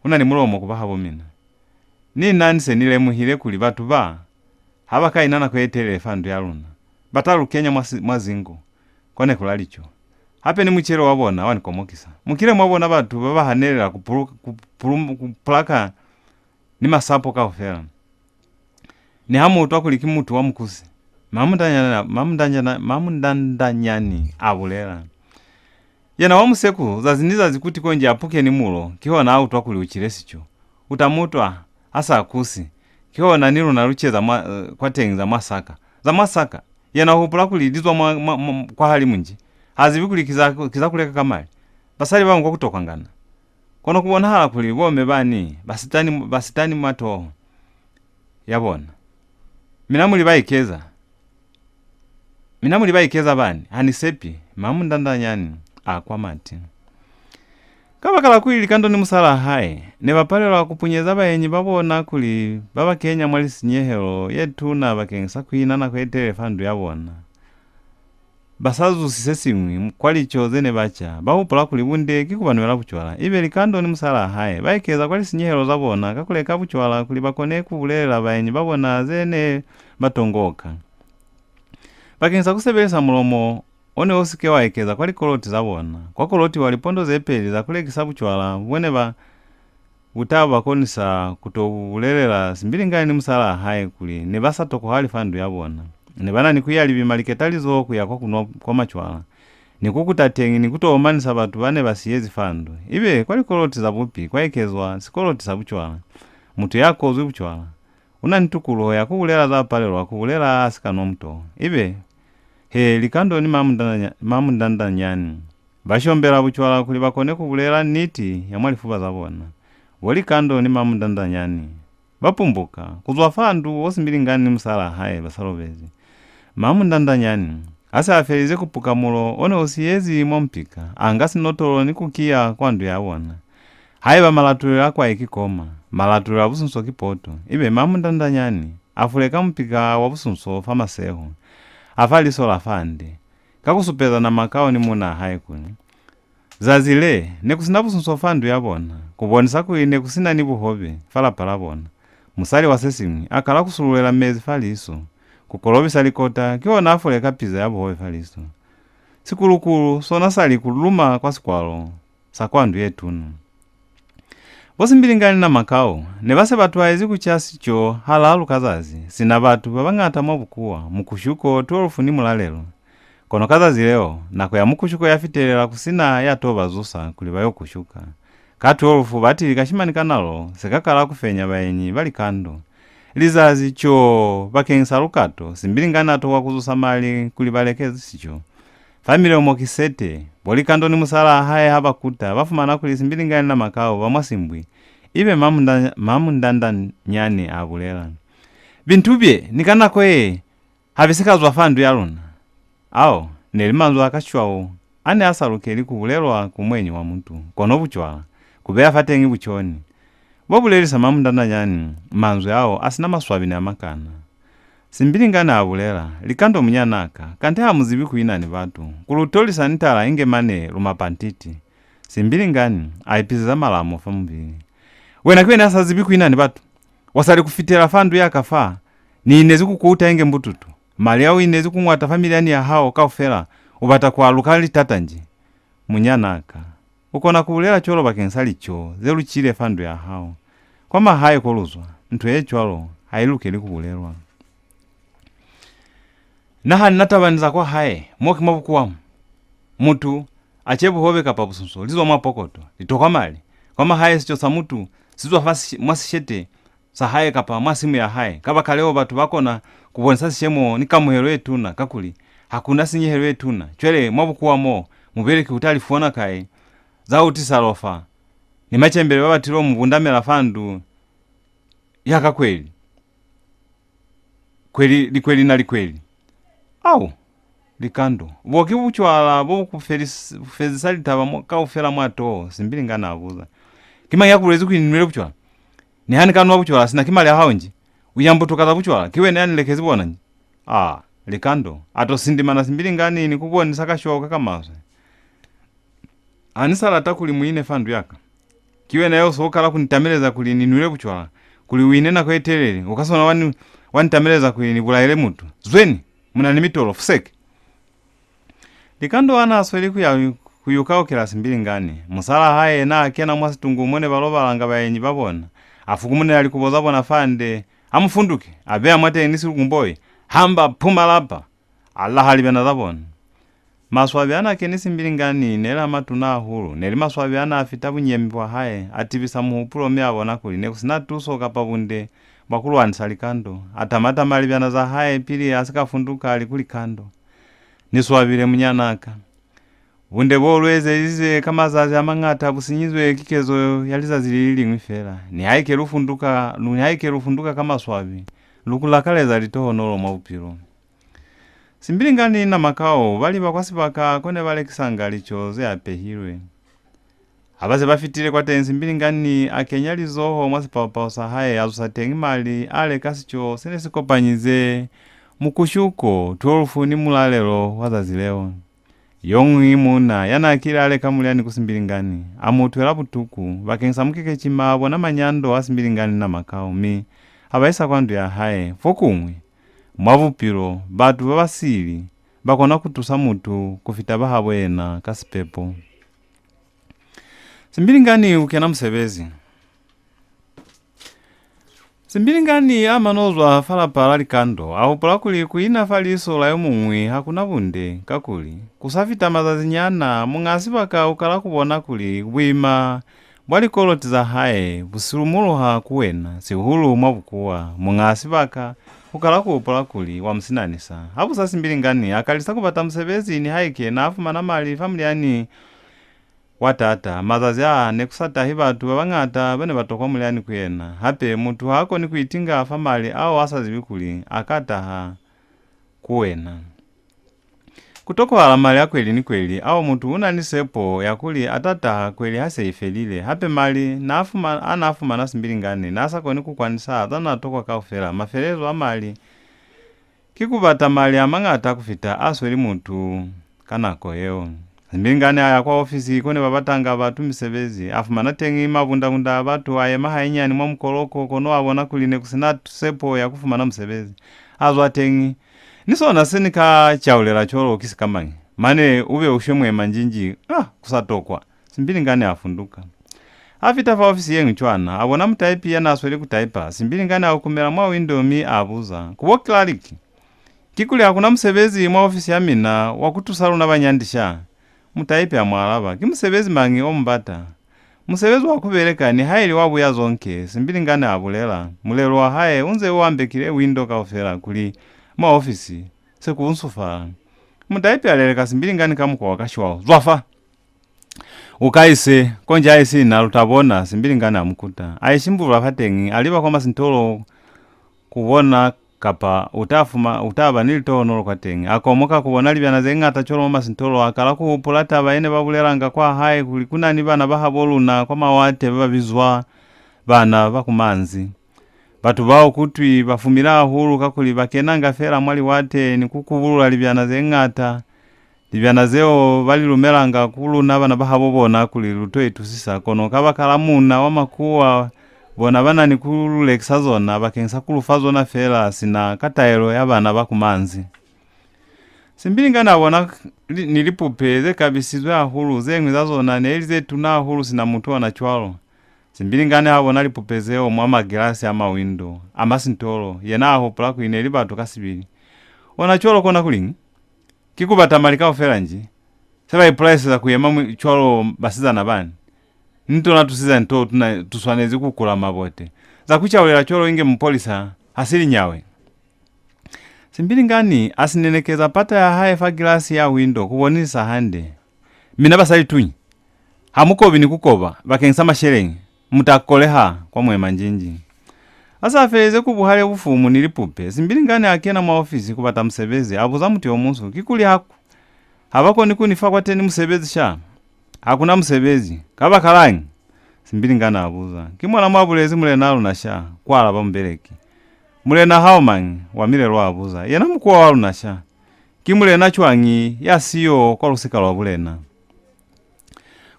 u na ni mulomo ku ba habo mina. Ni na ni se ni lemuhile kuli batu ba, ha ba ka ina nako ye telele fa ndu ya luna, ba ta lu kenya mwa si, mwa zingo. kwa neku la lico. Hape ni mucelo wa bona wa ni komokisa. Mu kile mwa bona batu ba ba hanelela ku pulu-, ku pulu-, ku pulaka ni masapo kaufela. Niha mu utwa kuli ki mutu wa mukusi, Mamundanyana, Mamundanyana, Mamundandanyani a bulela. Yena wa museku, zazi ni zazi kuti konji a puke ni mulo, kihona a utwa kuli u cile sico. U ta mu utwa a sa kusi. Kihona ni luna lu ceza mwa, eh, kwateñi za mwa saka. Za mwa saka. Yena u hupula kuli li zwa mwa, mwa, mwa, kwahalimu nji. Ha zibi kuli ki za, ki za ku leka ka mali. Basali ba bañwi kwa ku tokwangana. Kono ku bonahala kuli bome bani ba sitani, ba sitani mwa toho ya bona. Mina mu li ba ikeza. Mina mu li ba ikeza bani, ha ni sepi, Mamundandanyani a kwa mati. Kabakala kuli Likando ni musalaa hae ne ba palelwa ku punyeza baenyi ba bona kuli ba ba kenya mwa lisinyehelo ye tuna bakeñisa ku ina nako ye telele fa ndu ya bona, ba sa zusi se siñwi kwa lico ze ne ba ca, ba hupula kuli bunde ki ku ba nwela bucwala. Ibe Likando ni musalaa hae ba ekeza kwa lisinyehelo za bona ka ku leka bucwala kuli ba kone ku bulelela baenyi ba bona ze ne ba tongoka. Bakeñisa ku sebelisa mulomo o ne u si ke wa ekeza kwa likoloti za bona, kwa kolotiwa lipondo ze peli za ku lekisa bucwala bo ne ba bu ta ba konisa ku to bulelela Simbilingani ni musalaa hae kuli ne ba sa tokohali fa ndu ya bona. Ne ba na ni ku ya libima liketalizoho ku ya kwa ku nwa kwa macwala, ni ku kuta teñi ni ku to omanisa batu ba ne ba siyezi fa ndu. Ibe kwa likoloti za bupi kwa ekezwa sikoloti sa bucwala. Mutu ya kozwi bucwala u na ni tukuluho ya ku bulela za palelwa ku bulela a si ka nwa mutoho. Ibe, he, Likando ni Mamundandanya-, Mamundandanyani ba shombela bucwala kuli ba kone ku bulela niti ya mwa lifuba za bona. Bo Likando ni Mamundandanyani ba pumbuka ku zwa fa ndu wo Simbilingani ni musalaa hae ba sa lobezi. Mamundandanyani ha se a felize ku puka mulo o ne u siyezi mwa mupika, a nga sinotolo ni ku kiya kwa ndu ya bona. Haiba malatulelo a kwai ki koma, malatulelo a busunso ki poto, ibe Mamundandanyani a fuleka mupika wa busunso fa maseho, a fa liso la fande. Ka ku supeza Namakau ni muunaa hae kuli, zazi le, ne ku si na busunso fa ndu ya bona, ku bonisa kuli ne ku si na ni buhobe fa lapa la bona. Musali wa se siñwi a kala ku sululela mezi fa liso, ku kolobisa likota, kihona a fuleka piza ya buhobe fa liso. Sikulukulu sona sa li ku luma kwa sikwalo sa kwa ndu ye tuna. Bo Simbilingani ni Namakau ne ba se ba twaezi ku ca sico halalu ka zazi, sina batu ba bañata mwa bukuwa, mukushuko, twelve ni mulalelo. Kono ka zazi leo, nako ya mukushuko ya fitelela ku si na ya to ba zusa kuli ba yo kushuka. Ka twelve batili kashimani ka nalo se ka kala ku fenya baenyi ba Likando. Lizazi, coo, bakeñisa lukato, Simbilingani a tokwa ku zusa mali kuli ba leke sico. Fa milomo ki sete, bo Likando ni musalaa hae ha ba kuta, ba fumana kuli Simbilingani ni Namakau ba mwa simbwi. Ibe Mamunda-, Mamundandanyani a bulela, bintu bye, ni ka nako ye, ha bi si ka zwa fa ndu ya luna. Ao ne li manzwi a kashwau a ne a sa lukeli ku bulelwa ku muenyi wa mutu, kono bucwala, ku beya fateñi buconi. Bo bulelisa Mamundandanyani manzwi ao a si na maswabi ni a makana. Simbilingani a bulela, Likando munyanaa ka, kanti ha mu zibi ku ina ni batu, ku lu tolisa ni tala inge mane lu mapantiti. Simbilingani a ipizeza malamo fa mubili. Wena ki wena ya sa zibi ku ina ni batu? Wa sa li ku fitela fa ndu ya ka fa, ni inezi ku kuta inge mbututu. Mali a u inezi ku ñwata fa milyani ya hao kaufela, u bata ku aluka litata nji? Munyanaa ka, u kona ku bulela cwalo bakeñisa lico ze lu cile fa ndu ya hao. Kwa mahae ko lu zwa, nto ye cwalo ha i lukeli ku bulelwa. Na ha ni na taba ni za kwa hae, mo ki mwa bukuwa mo. Mutu a ce buhobe kapa busunso, li zwa mwa pokoto, li tokwa mali. Kwa mahae sico sa mutu si zwa fa sishe-, mwa sishete sa hae kapa mwa simu ya hae. Kabakaleo batu ba kona ku bonisa sishemo ni kamuhelo ye tuna, kakuli ha ku na sinyehelo ye tuna. Cwale mwa bukuwa mo, mubeleki u ta li fona kai za u tisa lofa ni macembele ba ba tilo mu bundamela fa ndu ya ka kweli, kweli, likweli na likweli? Au, Likando, bo ki bucwala bo bu ku felis-, bu fezisa litaba mo, kaufela mwa toho, Simbilingani a buza. Ki mañi ya ku bulezi kuli ni nwile bucwala? Niha ni ka nwa bucwala, sina ki mali a hao nji? U yambutuka za bucwala, ki wena ya ni lekezi bona nji? Ah, Likando a to sindimana Simbilingani ni ku bonisa kashwau ka ka maswe. Ha ni sa lata kuli mu ine fa ndu ya ka. Ki wena yo so kala ku ni tameleza kuli ni nwile bucwala, kuli u ine nako ye telele, u ka swana wa ni, wa ni tameleza kuli ni bulaele mutu. Zweni! Mu na ni mitolo, fuseke! Likando ha n'a sweli ku ya ku yukaukela Simbilingani, musalaa hae yena a kena mwa situngu mo ne ba lobalanga baenyi ba bona, a fukumunela likubo za bona fande, a mu funduke, a beya mwateñi ni silukumboi, hamba, puma lapa! A laha libyana za bona. Maswabi a n'a keni Simbilingani ne li a matuna hahulu, ne li maswabi a n'a fita bunyemi bwa hae, a tibisa muhupulo mi a bona kuli ne ku si na tuso kapa bunde bwa ku lwanisa likando. A tama-tama libyana za hae pili a si ka funduka, a li ku likando, "Ni swabile, munyanaa ka. Bunde bo lu ezelize ka mazazi a mañata bu sinyizwe ki kezo ya lizazi li li liñwi fela. Nihaike lu funduka, lu, nihaike lu funduka ka maswabi, lu ku lakaleza litohonolo mwa bupilo." Simbilingani ni Namakau ba liba kwa sibaka ko ne ba lekisanga lico ze apehilwe. Ha ba se ba fitile kwateñi, Simbilingani a kenya lizoho mwa sipao-pao sa hae, a zusa teñi mali a leka sico se ne si kopanyize mukushuko, twelve, ni mulalelo wa zazi leo. Yo ñwi muuna ya n'a kile a leka mulyani ku Simbilingani a mu utwela butuku bakeñisa mukekecima a bona manyando a Simbilingani ni Namakau, mi a ba isa kwa ndu ya hae. Fokuñwi, mwa bupilo, batu ba ba sili ba kona ku tusa mutu ku fita bahabo yena ka sipepo. Simbilingani u kena musebezi. Simbilingani a mano zwa fa lapa la likando, a hupula kuli ku ina fa liso la yo muñwi ha ku na bunde, kakuli, ku sa fita mazazinyana, muñ'a sibaka u kala ku bona kuli buima bwa likoloti za hae bu silumuluha ku wena, sihulu mwa bukuwa. Muñ'a sibaka u kala ku hupula kuli wa mu sinanisa. Habusa Simbilingani a kalisa ku bata musebezi, nihaike n'a fumana mali fa mulyani wa taata. Mazazi a, ne ku sa tahi batu ba bañata ba ne ba tokwa mulyani ku yena. Hape, mutu ha koni ku itinga fa mali ao a sa zibi kuli a ka taha ku wena. Ku tokohala mali a kweli ni kweli, ao mutu u na ni sepo ya kuli a ta taha kweli ha se i felile. Hape mali n'a fuma-, a n'a fumana Simbilingani, n'a sa koni ku kwanisa za n'a tokwa kaufela. Mafelelezo a mali ki ku bata mali a mañata ku fita a sweli mutu ka nako yeo. Simbilingani a ya kwa ofisi ko ne ba batanga batu misebezi, a fumana teñi mabunda-bunda a batu, a yema hainyani mwa mukoloko, kono a bona kuli ne ku si na sepo ya ku fumana musebezi. A zwa teñi. Ni sona se ni ka caulela cwalo ki sikamañi? Mane u be u shwe mwemanjinji, ah, ku sa tokwa. Simbilingani a funduka. A fita fa ofisi ye ñwi cwana, a bona mutaipi ya n'a sweli ku taipa. Simbilingani a ukumela mwa windo mi a buza, "Ku bo Clark, kikuli ha ku na musebezi mwa ofisi ya mina wa ku tusa luna banyandi sha?" Mutaipi a mu alaba, "Ki musebezi mañi o mu bata?" "Musebezi wa ku beleka, nihaili wa buya zonke," Simbilingani a bulela, mulelu wa hae u nze u ambekile windo kaufela kuli mwa ofisi se ku unsufala. Mutaipi a leleka Simbilingani ka mukwa wa kashwau. "Zwa fa! U ka ise, konji haisi na lu ta bona," Simbilingani a mu kuta. A ishimbulula fateñi, a liba kwa masintolo ku bona kapa u ta fuma-, u ta ba ni litohonolo kwateñi. A komoka ku bona libyana ze ñata cwalo mwa masintolo, a kala ku hupula taba ye ne ba bulelanga kwa hae kuli ku na ni bana ba habo luna kwa mawate ba ba bizwa bana ba ku manzi. Batu bao kutwi ba fumile hahulu kakuli ba kenanga fela mwa liwate ni ku kubulula libyana ze ñata. Libyana zeo ba li lumelanga ku luna bana ba habo bona kuli lu to itusisa, kono kabakala muuna wa makuwa, bona ba na ni ku lu lekisa zona bakeñisa ku lu fa zona fela sina ka taelo ya bana ba ku manzi. Simbilingani a bona li-, ni lipupe ze kabisizwe hahulu, ze ñwi za zona ne li ze tuna hahulu sina mutu ona cwalo. Simbilingani ha bona lipupe zeo mwa magilasi a mawindo a masintolo, yena a hupula kuli ne li batu ka sibili. Ona cwalo kona kuliñi? Ki ku bata mali kaufela nji? Se ba ipulaiseza ku yema mwi-, cwalo basizana bani? Ni tona tusizana to tuna tu swanezi ku kula mabote. Za ku caulela cwalo inge mupolisa ha si linyawe. Simbilingani a sinenekeza pata ya hae fa gilasi ya windo ku bonisisa hande. Mina basali tuñi, ha mu kobi ni ku koba bakeñisa masheleñi, mu ta koleha kwa mwemanjinji. A sa felize ku buhale bufumu ni lipupe, Simbilingani a kena mwa ofisi ku bata musebezi, a buza mutu yo munsu, "Kikuli ha ku, ha ba koni ku ni fa kwateni musebezi sha?" "Ha ku na musebezi. Kabakalañi?" Simbilingani a buza. "Ki mona mwa bulezi mulenaa luna sha," ku alaba mubeleki. "Mulena hao mañi?" wa milelo a buza. "Yena mukuwa wa luna sha." "Ki mulena cwañi ya siyo kwa lusika lwa bulena?"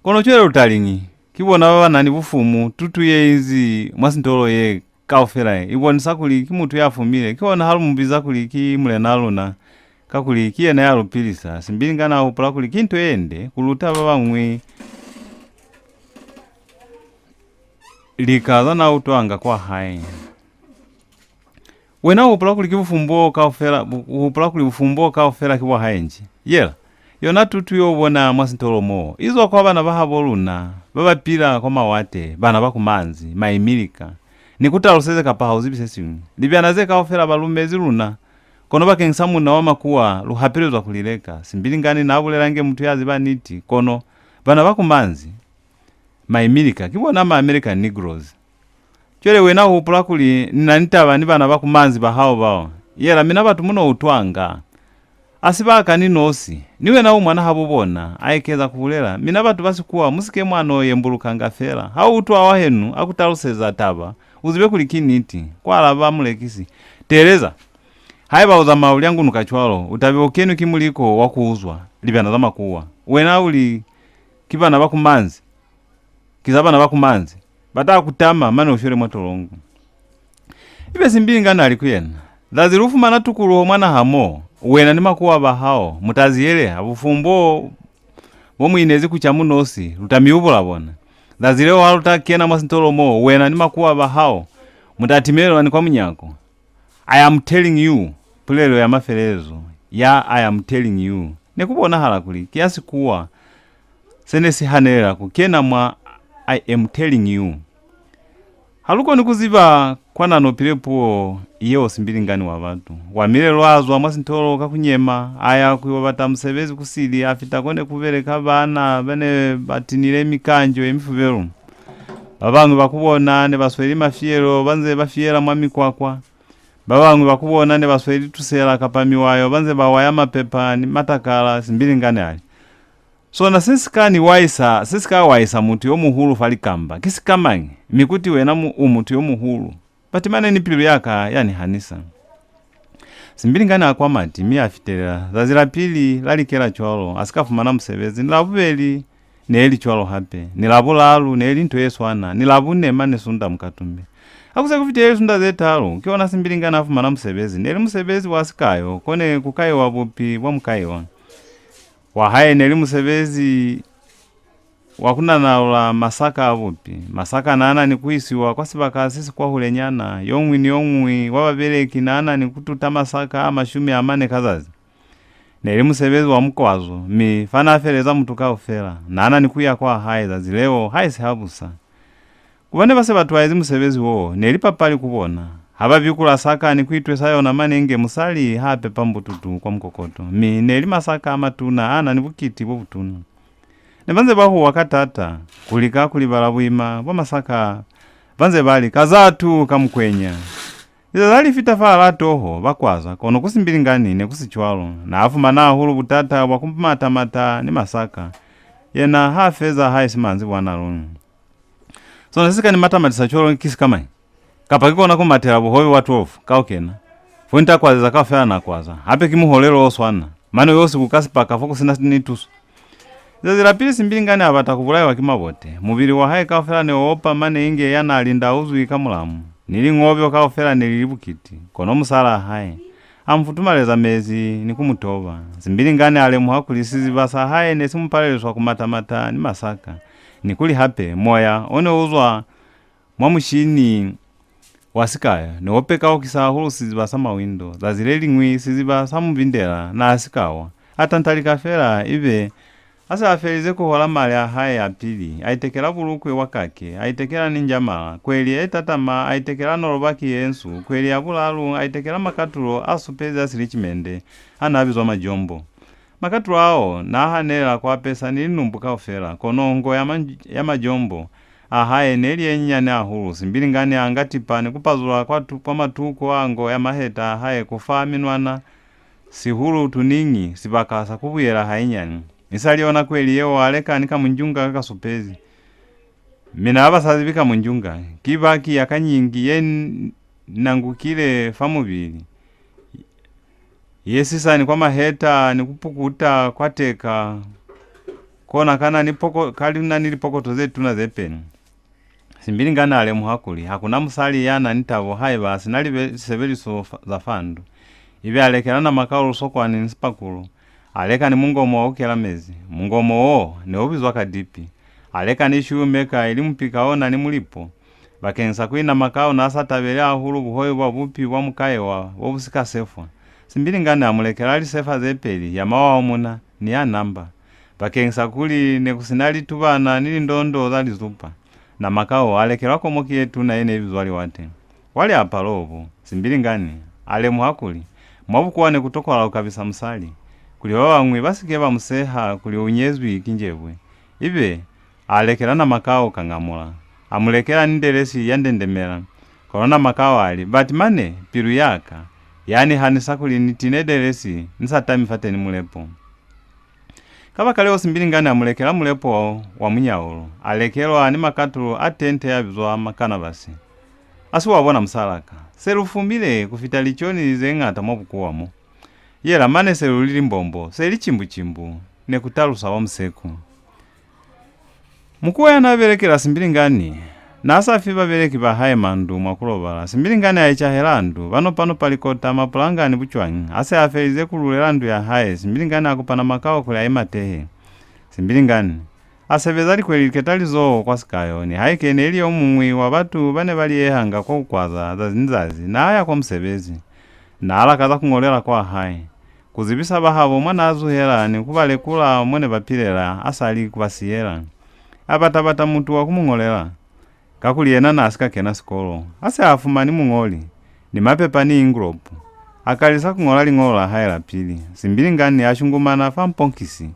"Kono cwale lu ta liñi? Ki bona ba ba na ni bufumu, tutu ye inzi mwa sintolo ye kaufela ye, i bonisa kuli ki mutu ya fumile, kihona ha lu mu biza kuli ki mulenaa luna, kakuli ki yena ya lu pilisa. Simbilingani a hupula kuli ki nto ye nde ku luta ba bañwi lika za n'a utwanga kwa hae. Wena u hupula kuli ki bufumbo kaufela, bu-, u hupula kuli bufumbo kaufela ki bwa hae nji? Yela, yona tutu yo u bona mwa sintolo moo, i zwa kwa bana ba habo luna, ba ba pila kwa mawate, bana ba ku manzi, Maimilika. Ni ku taluseze kapa ha u zibi se siñwi. Libyana ze kaufela ba lumezi luna, kono bakeñisa munna wa makuwa lu hapelezwa ku li leka. Simbilingani n'a bulela inge mutu ya ziba niti, kono bana ba ku manzi, Maimilika, ki bona ma American Negroes. Cwale wena u hupula kuli ni na ni taba ni bana ba ku manzi ba hao bao? Yela, mina batu mu no utwanga. A si ba ka ni nosi. Ni wena u mwana habo bona, a ekeza ku bulela. Mina batu ba sikuwa, mu si ke mwa no yembulukanga fela. Ha u utwa wa henu a ku taluseza taba, u zibe kuli ki niti, kwa alaba mulekisi. Teeleza! Haiba u zamaya u lyangunuka cwalo, u ta be u kenwi ki muliko wa ku uzwa libyana za makuwa. Wena u li, ki bana ba ku manzi. Ki za bana ba ku manzi. Ba ta ku tama mane u shwele mwa tolongo. Ibe Simbilingani a li ku yena, zazi lu fumana tukuluho mwa naha mo, wena ni makuwa ba hao mu ta ziyeleha, bufumbo bo mu inezi ku ca mu nosi, lu ta mi yubula bona. Zazi leo ha lu ta kena mwa sintolo mo, wena ni makuwa ba hao mu ta timelelwa ni kwa munyako. I am telling you, pulelo ya mafelelezo ya I am telling you ne ku bonahala kuli ki ya sikuwa se ne si hanelela ku kena mwa I am telling you. Ha lu koni ku ziba kwa na nopile puo yeo Simbilingani wa batu. Wa milelo a zwa mwa sintolo ka ku nyema, a ya ku yo bata musebezi ku sili, a fita ko ne ku beleka baana ba ne ba tinile mikanjo ye mifubelu. Ba bañwi ba ku bona ne ba sweli mafiyelo ba nze ba fiyela mwa mikwakwa. Ba bañwi ba ku bona ne ba sweli tusela kapa miwayo ba nze ba waya mapepa ni matakala. Simbilingani a li, sona se si ka ni waisa, se si ka waisa mutu yo muhulu fa likamba, ki sikamañi? Mi kuti wena mu, u mutu yo muhulu. Bati mane ni pilu ya ka ya ni hanisa. Simbilingani a kwa mati, mi a fitelela. Zazi la pili la likela cwalo, a si ka fumana musebezi. Ni la bubeli, ne li cwalo hape. Ni la bulalu, ne li nto ye swana. Ni la bune, mane sunda mukatumbi. Ha ku se ku fitile lisunda ze talu, ki ona Simbilingani a fumana musebezi. Ne li musebezi wa sikayo, ko ne ku kaiwa bupi bwa mukaiwa. Wa hae ne li musebezi wa ku nanaula masaka a bupi. Masaka n'a na ni ku isiwa kwa sibaka se si kwahulenyana, yo ñwi ni yo ñwi wa babeleki n'a na ni ku tuta masaka a mashumi a mane ka zazi. Ne li musebezi wa mukwazo, mi fa n'a feleza mutu kaufela, n'a na ni ku ya kwa hae zazi leo, haisi ha busa. Ku ba ne ba se ba twaezi musebezi wo, ne li papali ku bona. Ha ba bikula saka ni ku itwesa yona mane inge musali ha pepa mbututu kwa mukokoto, mi ne li masaka a matuna a na ni bukiti bo butuna. Ne ba nze ba huwa ka taata, ku lika ku libala buima bwa masaka, ba nze ba li, "Kazatu ka mukwenya!" Lizazi ha li fita fahalaa toho, ba kwaza, kono ku Simbilingani ne ku si cwalo. N'a fumana hahulu butata bwa ku mata-mata ni masaka. Yena ha feza haisi manzibwana luli. Sona se si ka ni mata-matisa cwalo ki sikamañi? Kapa ki kona ku matela buhobe bwa twelve ka u kena? Fo ni ta kwazeza kaufela na kwaza. Hape ki muholelo o swana. Mane yo siku ka sipaka fo ku si na ni tuso. Zazi la pili Simbilingani a bata ku bulaiwa ki mabote. Mubili wa hae kaufela ne u opa mane inge ya n'a lindauzwi ka mulamu. Ni liñobyo kaufela ne li li bukiti. Kono musalaa hae a mu futumaleza mezi ni ku mu toba. Simbilingani a lemuha kuli siziba sa hae ne si mu paleliswa ku mata-mata ni masaka, ni kuli hape moya o ne u zwa mwa mushini wa sikaya ne u pekaukisa hahulu siziba sa mawindo. Zazi le liñwi siziba sa mu bindela, n'a si ka wa. A tantalika fela, ibe a se a felize ku hola mali a hae a pili, a itekela bulukwe wa kake, a itekela ni njamala, kweli ye tatama, a itekela nolobaki ye nsu, kweli ya bulalu, a itekela makatulo a supezi a silicimende, a n'a bizwa majombo. Makatulo ao n'a hanelela ku apesa ni linumbu kaufela, kono ngo ya, ma, ya majombo a hae ne li ye nyinyani hahulu. Simbilingani a nga tipa ni ku pazula kwa, tu, kwa matuko a ngo ya maheta a hae ku fa minwana, sihulu tuniñi, sibaka sa ku buyela hainyani. Isali yona kweli yeo a leka ni kamunjunga ka ka supezi. Mina ha ba sa zibi kamunjunga, ki baki ya kanyingi ye n-, nangukile fa mubili, ye sisani kwa maheta ni ku pukuta kwa teka, kona ka na ni poko, ka li na ni lipokoto ze tuna ze peni. Simbilingani a lemuha kuli ha ku na musali ya na ni tabo haiba a si na libe, lisebeliso fa, za fa ndu. Ibe a lekela Namakau lusokwani ni sipakulu. A leka ni mungomo wa ku kela mezi. Mungomo wo ne u bizwa kadipi. A leka ni shulumeka, ili mupika o na ni mulipo, bakeñisa kuli Namakau n'a sa tabeli hahulu buhobe bwa bupi bwa mukaewa bo bu si ka sefwa. Simbilingani a mu lekela lisefa ze peli, ya mawawa muna ni ya namba. Bakeñisa kuli ne ku si na litubana ni lindondo za lizupa, Namakau a lekelwa komoki ye tuna ye ne i bizwa liwate. Kwa liapalo bo, Simbilingani a lemuha kuli mwa bukuwa ne ku tokwahala ku kabisa musali, kuli ba bañwi ba si ke ba mu seha kuli u nyezwi ki njebwe. Ibe a lekela Namakau kangamula, a mu lekela ni delesi ya ndendemela. Kono Namakau a li, "Bati mane, pilu ya ka ya ni hanisa kuli ni tine delesi ni sa tami fateni mulepo." Kabakaleo Simbilingani a mu lekela mulepo wa munyaulo, a lekelwa ni makatulo a tente ya bizwa makanabasi. "A si wa bona, musalaa ka? Se lu fumile ku fita liconi ze ñata mwa bukuwa mo. Yela mane se lu li limbombo, se li cimbu-cimbu," ne ku talusa wa museku. Mukuwa ya n'a belekela Simbilingani n'a sa fi babeleki ba hae mandu mwa ku lobala. Simbilingani a icahela ndu, ba nopa-nopa likota, mapulanga ni bucwañi. Ha se a felize ku lulela ndu ya hae, Simbilingani a kupa Namakau kuli a imatehe. Simbilingani a sebeza likweli liketalizoho kwa sikayo, nihaike ne li yo muñwi wa batu ba ne ba liyehanga kwa ku kwaza zazi ni zazi, n'a ya kwa musebezi. N'a lakaza ku ñolela kwa hae, ku zibisa bahabo mwa n'a zuhela ni ku ba lekula mo ne ba pilela a sa li ku ba siyela. A bata-bata mutu wa ku mu ñolela, kakuli yena n'a si ka kena sikolo. Ha se a fumani muñoli, ni mapepa ni ingulopu, a kalisa ku ñola liñolo la hae la pili. Simbilingani a shungumana fa mponkisi,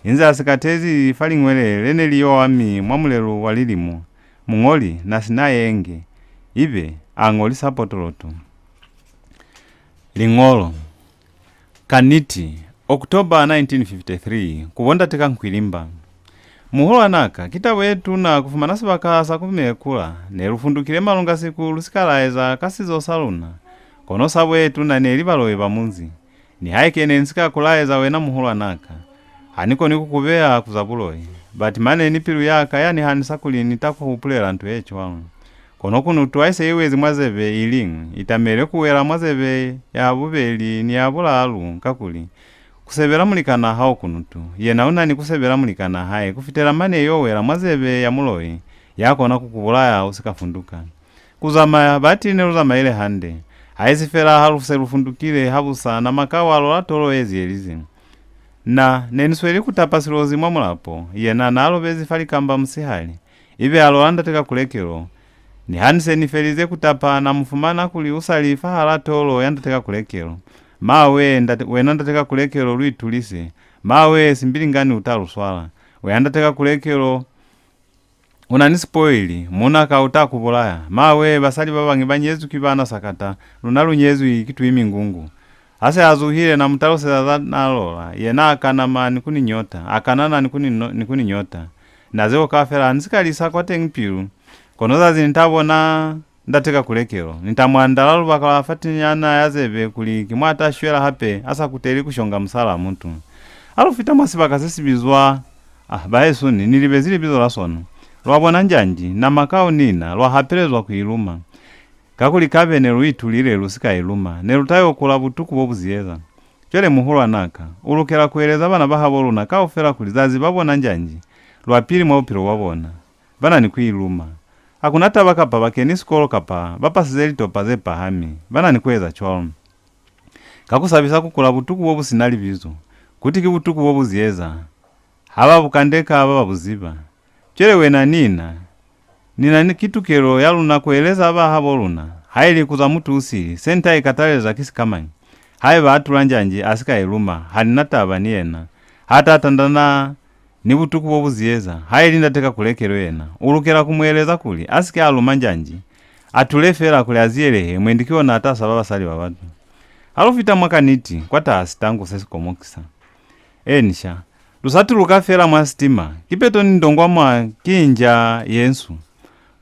inze a sikatezi fa liñwele le ne li yo ami mwa mulelu wa lilimo. Muñoli n'a si na yenge, ibe a ñolisa potoloto. Liñolo. Kaniti, October nineteen fifty-three, ku bo ndate ka Nkwilimba. Muhulwanaa ka, ki tabo ye tuna ku fumana sibaka sa ku mekula. Ne lu fundukile malungasiku lu si ka laeza ka sizo sa luna, kono sabo ye tuna ne li baloi ba munzi. Nihaike ne ni si ka ku laeza wena muhulwanaa ka, ha ni koni ku ku beya ku za buloi. Bati mane ni pilu ya ka ya ni hanisa kuli ni ta ku hupulela nto ye cwalo. Kono kunutu ha i se i wezi mwa zebe i liñwi, i tamele ku wela mwa zebe ya bubeli ni ya bulaalu, kakuli ku sebela mulikanaa hao kunutu, yena u na ni ku sebela mulikanaa hae ku fitela mane i yo wela mwa zebe ya muloi ya kona ku ku bulaya u si ka funduka. Ku zamaya, bati ne lu zamaile hande, haisi fela ha lu se lu fundukile habusa, Namakau a lola tolo ye ziyelize. Na, ne ni sweli ku tapa Silozi mwa mulapo, yena n'a lobezi fa likamba musihali. Ibe a lola ndate ka kulekelo. Niha ni se ni felize ku tapa, na mu fumana kuli u sa li fahal'a tolo ya ndate ka kulekelo. Mawe, ndate, wena ndate ka kulekelo, lu itulise. Mawe, Simbilingani u ta lu swala. Wena ndate ka kulekelo, u na ni sipoili, muuna ka u ta ku bulaya. Mawe, basali ba bañwi ba nyezwi ki baana sakata, luna lu nyezwi ki tuimingungu. Ha se a zuhile, na mu taluseza za n'a lola, yena a kanama ni ku ni nyota, a kanana ni ku ni no-, ni ku ni nyota. Na zeo kaufela ha ni si ka lisa kwateñi pilu, kono zazi ni ta bona ndate ka kulekelo, ni ta mu andala lubaka lwa fatinyana ya zebe kuli ki mwa ta shwela hape a sa kuteli ku shonga musalaa mutu. Ha lu fita mwa sibaka se si bizwa, ah, bahesu, ni, ni libezi libizo la sona. Lwa bona njanji, Namakau ni na, lwa hapelezwa ku i luma. Kakuli kabe ne lu itulile lu si ka i luma, ne lu ta yo kula butuku bo bu ziyeza. Cwale muhulwanaa ka, u lukela ku eleza bana ba habo luna kaufela kuli zazi ba bona njanji, lwa pili mwa bupilo bwa bona, ba na ni ku i luma. Ha ku na taba kapa ba keni sikolo kapa ba pasize litopa ze pahami, ba na ni ku eza cwalo. Ka ku sabisa ku kula butuku bo bu si na libizo, kuti ki butuku bo bu ziyeza, ha ba bu kandeka ba ba bu ziba. Cwale wena ni na, ni na ni kitukelo ya luna ku eleza ba habo luna, haili ku za mutu u sili, se ni ta ikataleza ki sikamañi. Haiba a tula njanji a si ka i luma, ha ni na taba ni yena. Ha ta tandana ni butuku bo bu ziyeza, haili ndate ka kulekelo yena, u lukela ku mu eleza kuli a si ke a luma njanji, a tule fela kuli a ziyelehe, mwendi ki ona a ta saba basali ba batu. Ha lu fita mwa Kaniti, kwa taha sitangu se si komokisa. Eni sha, lu sa tuluka fela mwa sitima, kipeto ni ndongwamwa ki nja ye nsu.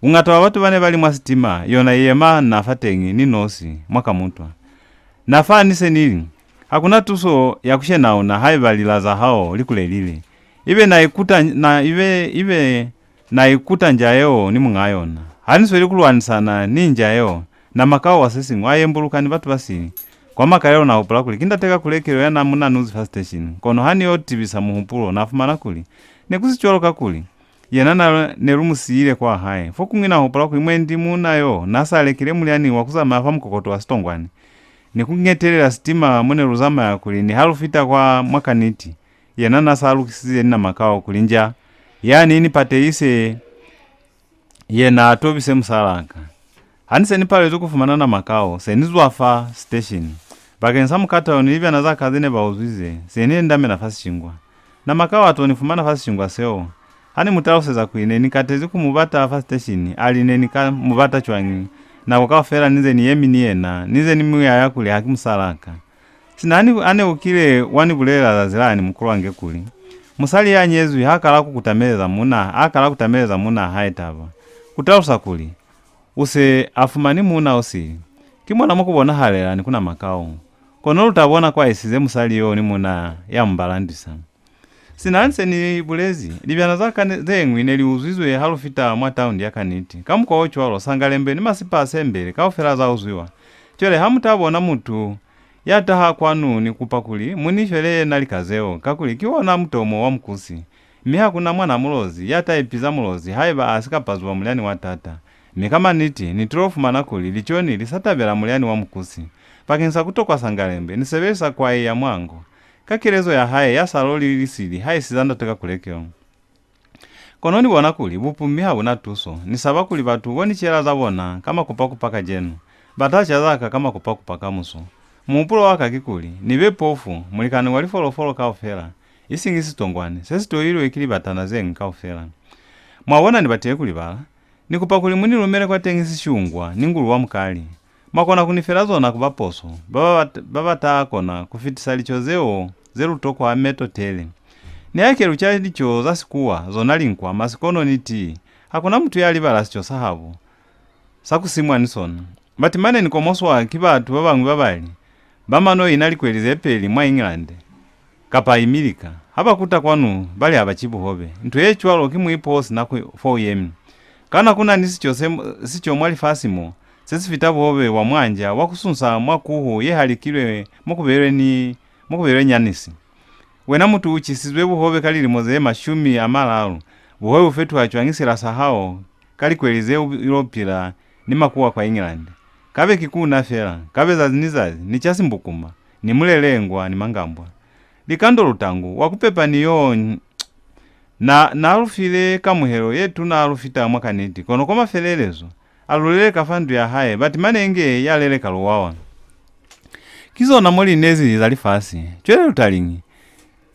Buñata bwa batu ba ne ba li mwa sitima, yona i yema na fateñi ni nosi, mwa kamutwa. Na fa ni se ni li, ha ku na tuso ya ku shenauna haiba lila za hao li ku lelile. Ibe na ikuta, na, ibe, ibe na ikuta nja yeo ni muñaa yona. Ha ni sweli ku lwanisana ni nja yeo, Namakau wa se siñwi a yembuluka ni batu ba sili. Kwa makalelo na hupula kuli ki ndate Kakulekelo ya na mu nanuzi fa siteshini, kono ha ni yo tibisa muhupulo, na fumana kuli ne ku si cwalo, kakuli yena na, ne lu mu siile kwa hae. Fokuñwi na hupula kuli mwendi muuna yo na sa lekile mulyani wa ku zamaya fa mukokoto wa sitongwani ni ku ñetelela sitima mo ne lu zamaya, kuli niha lu fita kwa mwa Kaniti, yena na sa lukisize ni Namakau kuli nja yani ni patehise, yena a tobise musalaa ka. Ha ni se ni palezwi ku fumana Namakau, se ni zwa fa siteshini. Bakeñisa mukata yo ni libyana za ka ze ne ba uzwize, se ni endamena fa sishingwa. Namakau a to ni fumana fa sishingwa seo. Ha ni mu taluseza kuli ne ni katezi ku mu bata fa siteshini, a li ne ni ka mu bata cwañi, nako kaufela ni nze ni yemi ni yena, ni nze ni mu yaya kuli ha ki musalaa ka. Sina ha ni, ha ne u kile wa ni bulelela zazi lani, mukulwange, kuli musali ya nyezwi ha kala ku kutameleza muuna, ha kala ku tameleza muunaa hae taba, ku talusa kuli u se a fumani muuna o sili. Ki mona mo ku bonahalela ni ku Namakau. Kono lu ta bona kwa isize musali yo ni muuna ya mu balandisa. Sina ha ni se ni bulezi, libyana za ka ne, ze ñwi ne li uzwizwe ha lu fita mwa taundi ya Kaniti. Ka mukwa o cwalo, sangalembe ni masipa a sembele kaufela za uzwiwa. Cwale ha mu ta bona mutu ya taha kwanu, ni kupa kuli mu ni fele yena lika zeo, kakuli ki ona mutomo wa mukusi. Mi ha ku na mwana Mulozi ya ta ipiza Mulozi haiba a si ka pazuha mulyani wa tata. Mi ka maniti, ni tilo fumana kuli liconi li sa tabela mulyani wa mukusi bakeñisa ku tokwa sangalembe ni sebelisa kwai ya mwango. Ka kelezo ya hae ya sa loli lisili ha isiza ndate Kakulekelo. Kono ni bona kuli bupumi ha bu na tuso. Ni saba kuli batu bo ni cela za bona ka makupakupa kacenu, ba ta ca za ka ka makupakupa kamuso. Muhupulo wa ka kikuli ni be pofu, mulikani wa lifolofolo kaufela, isiñi sitongwani se si toilwe ki libatana ze ñwi kaufela. Mwa bona, ni batile ku libala. Ni kupa kuli mu ni lumele kwateñi sishungwa ni ngulu wa mukali. Mwa kona ku ni fela zona ku ba poso. Ba ba, ba ba ta kona ku fitisa lico zeo ze lu tokwa meto tele. Nihaike lu ca lico za Sikuwa, zona linkwa, masikono ni tii, ha ku na mutu ya libala sico sa habo sa ku simwa ni sona. Bati mane ni komoswa ki batu ba bañwi ba ba li, ba mano ina likweli ze peli mwa England kapa Imilika, ha ba kuta kwanu ba li ha ba ci buhobe. Nto ye cwalo ki muipo o si na ku, fo u yemi. Kana ku na ni sico se, sico mwa lifasi mo, se si fita buhobe bwa mwanja bwa ku sunsa mwa kuhu ye halikilwe mo ku beilwe ni, mo ku beilwe nyanisi? Wena mutu u cisizwe buhobe ka lilimo ze mashumi a malalu, buhobe bu fetuha cwañi sila sa hao ka likweli ze u ilo pila ni makuwa kwa England? Kabe ki ku na fela, kabe zazi ni zazi, ni ca simbukuma, ni mulelengwa, ni mangambwa. Likando lutangu, wa ku pepa ni yo n-, na, na lu file kamuhelo ye tuna lu fita mwa kaniti, kono kwa mafelelezo, a lu leleka fa ndu ya hae, bati mane inge ya leleka luwawa. Ki zona mo li inezi za lifasi. Cwale lu ta liñi?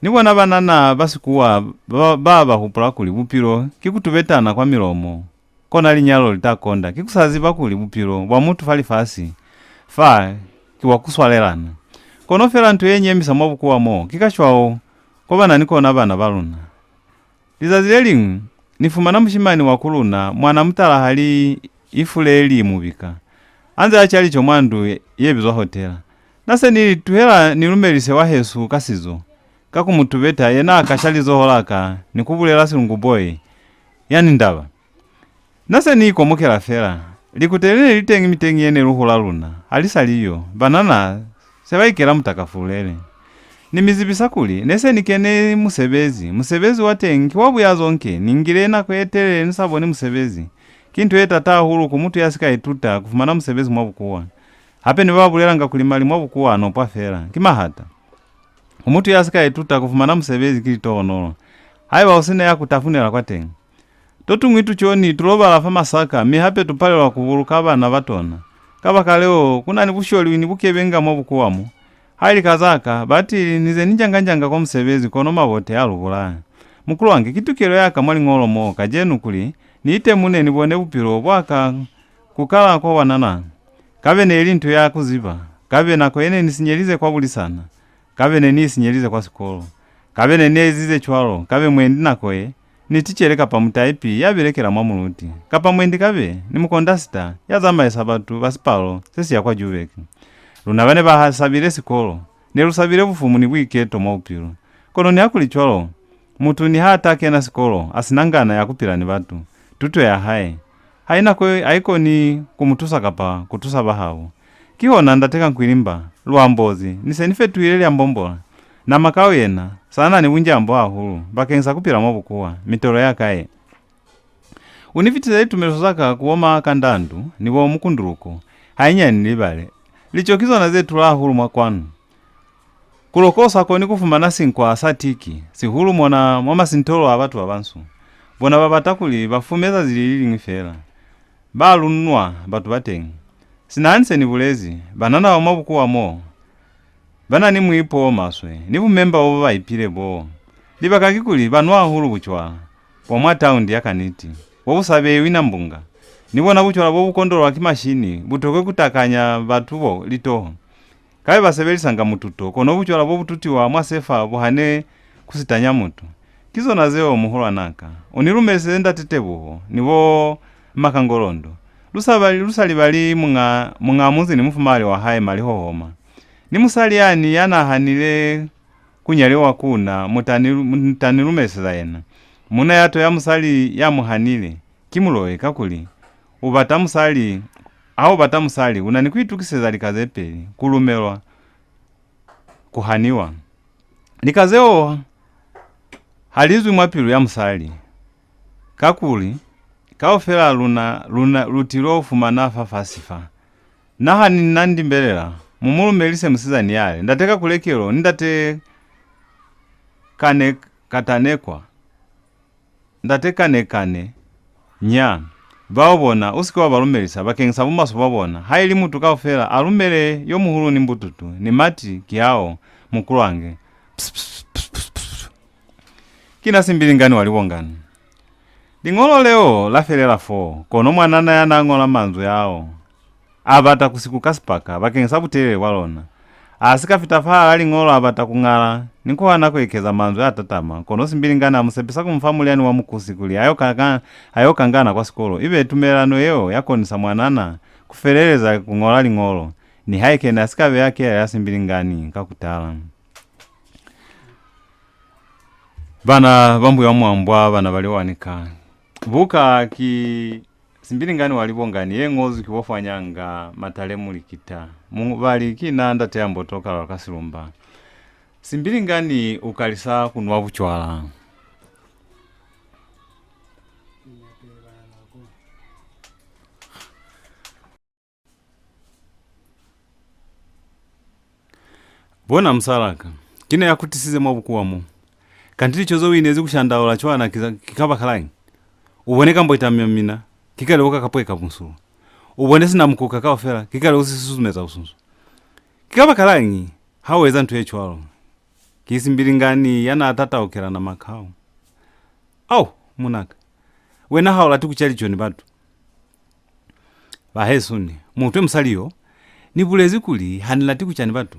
Ni bona banana ba Sikuwa ba, ba ba hupula kuli bupilo ki ku tubetana kwa milomo. Kona linyalo li ta konda ki ku sa ziba kuli bupilo bwa mutu fa lifasi fa ki bwa ku swalelana. Kono fela nto ye nyemisa mwa bukuwa mo ki kashwau ko ba na ni kona bana ba luna. Lizazi le liñwi, ni fumana mushimani wa ku luna mwa na mutalahali ifu le li mubika, a nze a ca lico mwa ndu ye bizwa hotela. Na se ni li, "Tuhela ni lumelise wahesu ka sizo, ka ku mu tubeta, yena a kasha lizoho la ka ni ku bulela silungu boy, ya ni ndaba." Na se ni ikomokela fela. Likute le ne li teñi miteñi ye ne lu hula luna, ha li sa li yo. Banana se ba ikela mutakafululele. Ni mi zibisa kuli ne se ni kene musebezi. Musebezi wa teñi ki wa buyazo nke. Ni ngile nako ye telele ni sa boni musebezi. Ki nto ye taata hahulu ku mutu ya si ka ituta ku fumana musebezi mwa bukuwa. Hape ne ba bulelanga kuli mali mwa bukuwa a nopwa fela. Ki mahata. Ku mutu ya si ka ituta ku fumana musebezi ki litohonolo, haiba u si na ya ku tafunela kwateñi. To tuñwi tuconi tu lobala fa masaka, mi hape tu palelwa ku buluka bana ba tona. Kabakaleo, ku na ni busholi ni bukebenga mwa bukuwa mo. Haili ka za ka, batili ni ze ni njanga-njanga kwa musebezi, kono mabote a lu bulaya. Mukulwange, ki tukelo ya ka mwa liñolo mo kacenu kuli ni itemune ni bone bupilo bwa ka ku kala kwa bwanana. Kabe ne li nto ya ku ziba, kabe nako ye ne ni sinyelize kwa bulisana, kabe ne ni i sinyelize kwa sikolo. Kabe ne ni ezize cwalo, kabe mwendi nako ye, ni ticele kapa mutaipi ya belekela mwa muluti. Kapa mwendi kabe ni mukondasita ya zamaisa batu ba sipalo se si ya kwa Jubeki. Luna ba ne ba ha sabile sikolo, ne lu sabile bufumu ni buiketo mwa bupilo. Kono nihakulicwalo, mutu niha ta kena sikolo a si na ngana ya ku pila ni batu, tuto ya hae ha i na ko, ha i koni ku mu tusa kapa ku tusa bahabo. Kihona Ndate Kankwilimba Luambozi, ni se ni fetuhile Liambombola. Na Makau yena, sa na ni bunjambo hahulu, bakeñisa ku pila mwa bukuwa, mitolo ya ka ye. U ni fitize litumeliso za ka ku bo ma Kandandu ni bo Mukunduluko, hainyani ni libale. Lico ki zona ze tula hahulu mwa kwanu. Ku loko u sa koni ku fumana sinkwa sa tiki, sihulu mona mwa masintolo a batu ba bansu. Bona ba bata kuli ba fume zazi li li liñwi fela. Ba lunwa batu ba teñi. Sina ha ni se ni bulezi, banana ba mwa bukuwa mo, ba na ni muipo o maswe, ni bumemba bo ba ipile boo. Libaka kikuli ba nwa hahulu bucwala bwa mwa taundi ya kaniti, bo bu sa beiwi nambunga. Ni bona bucwala bo bu kondolwa ki mashini, bu tokwe ku takanya batu bo litoho. Kabe ba sebelisanga mututo, kono bucwala bo bu tutiwa mwa sefa bu hane ku sitanya mutu. Ki zona zeo, muhulwanaka. U ni lumelisize Ndate Tebuho ni bo Makangolondo. Lu sa bali, lu sa libali muñ'a, muñ'a munzi ni mufumahali wa hae Malihohoma. Ni musali yani ya n'a hanile ku nyaliwa ku na, mu ta ni, mu ta ni lumeliseza yena. Muuna ya toya musali ya mu hanile, ki muloi, kakuli u bata musali, ha u bata musali, u na ni ku itukiseza lika ze peli, ku lumelwa, ku haniwa. Lika zeo ha li zwi mwa pilu ya musali, kakuli kaufela luna, luna lu til'o fumana fa fasi fa. Na ha ni na ndimbelela, mu mu lumelise musizani yale, Ndate Kakulekelo ni Ndate Kane Katanekwa. Ndate Kane Kane, nya, bao bona u si ke wa ba lumelisa bakeñisa bumaswe bwa bona. Haili mutu kaufela a lumele yo muhulu ni mbututu, ni mati ki ao, mukulwange. Pss, pss, pss, pss, pss. Ki na Simbilingani wa Libongani. Liñolo leo la felela foo, kono mwanana ya n'a ñola manzwi ao a bata ku sikuka sipaka bakeñisa butelele bwa lona. A si ka fita fahal'a liñolo a bata ku ñala ni ku hana ku ekeza manzwi a tatama, kono Simbilingani a mu sepisa ku mu fa mulyani wa mukusi kuli a yo ka, a yo kangana kwa sikolo, ibe tumelelano yeo ya konisa mwanana ku feleleza ku ñola liñolo, nihaike n'a si ka beya kela ya Simbilingani ka ku tala. Bana ba Mbuya Mwambwa, bana ba Liwanika. Buka ki Simbilingani wa Libongani ye ñozwi ki bo Fwanyanga Matale Mulikita. Mubali ki na Ndate ya Mboto Kalalo ka Silumba. Simbilingani u kalisa ku nwa bucwala. Bona musalaa ka, ki na ya kutisize mwa bukuwa mo. Kanti lico ze u inezi ku shandaula cwana ki za, ki kabakalañi? U bone kambweta mya mina, ki kale u ka kapweka musulo. U bone sina mukuka kaufela, ki kale u si susumeza busunsu. Ki kabakalañi ha u eza nto ye cwalo? Ki Simbilingani ya n'a tataukela na Makau. Au, munaka, wena ha u lati ku ca lico ni batu. Bahesu ni, mu utwe musali yo, ni bulezi kuli ha ni lati ku ca ni batu.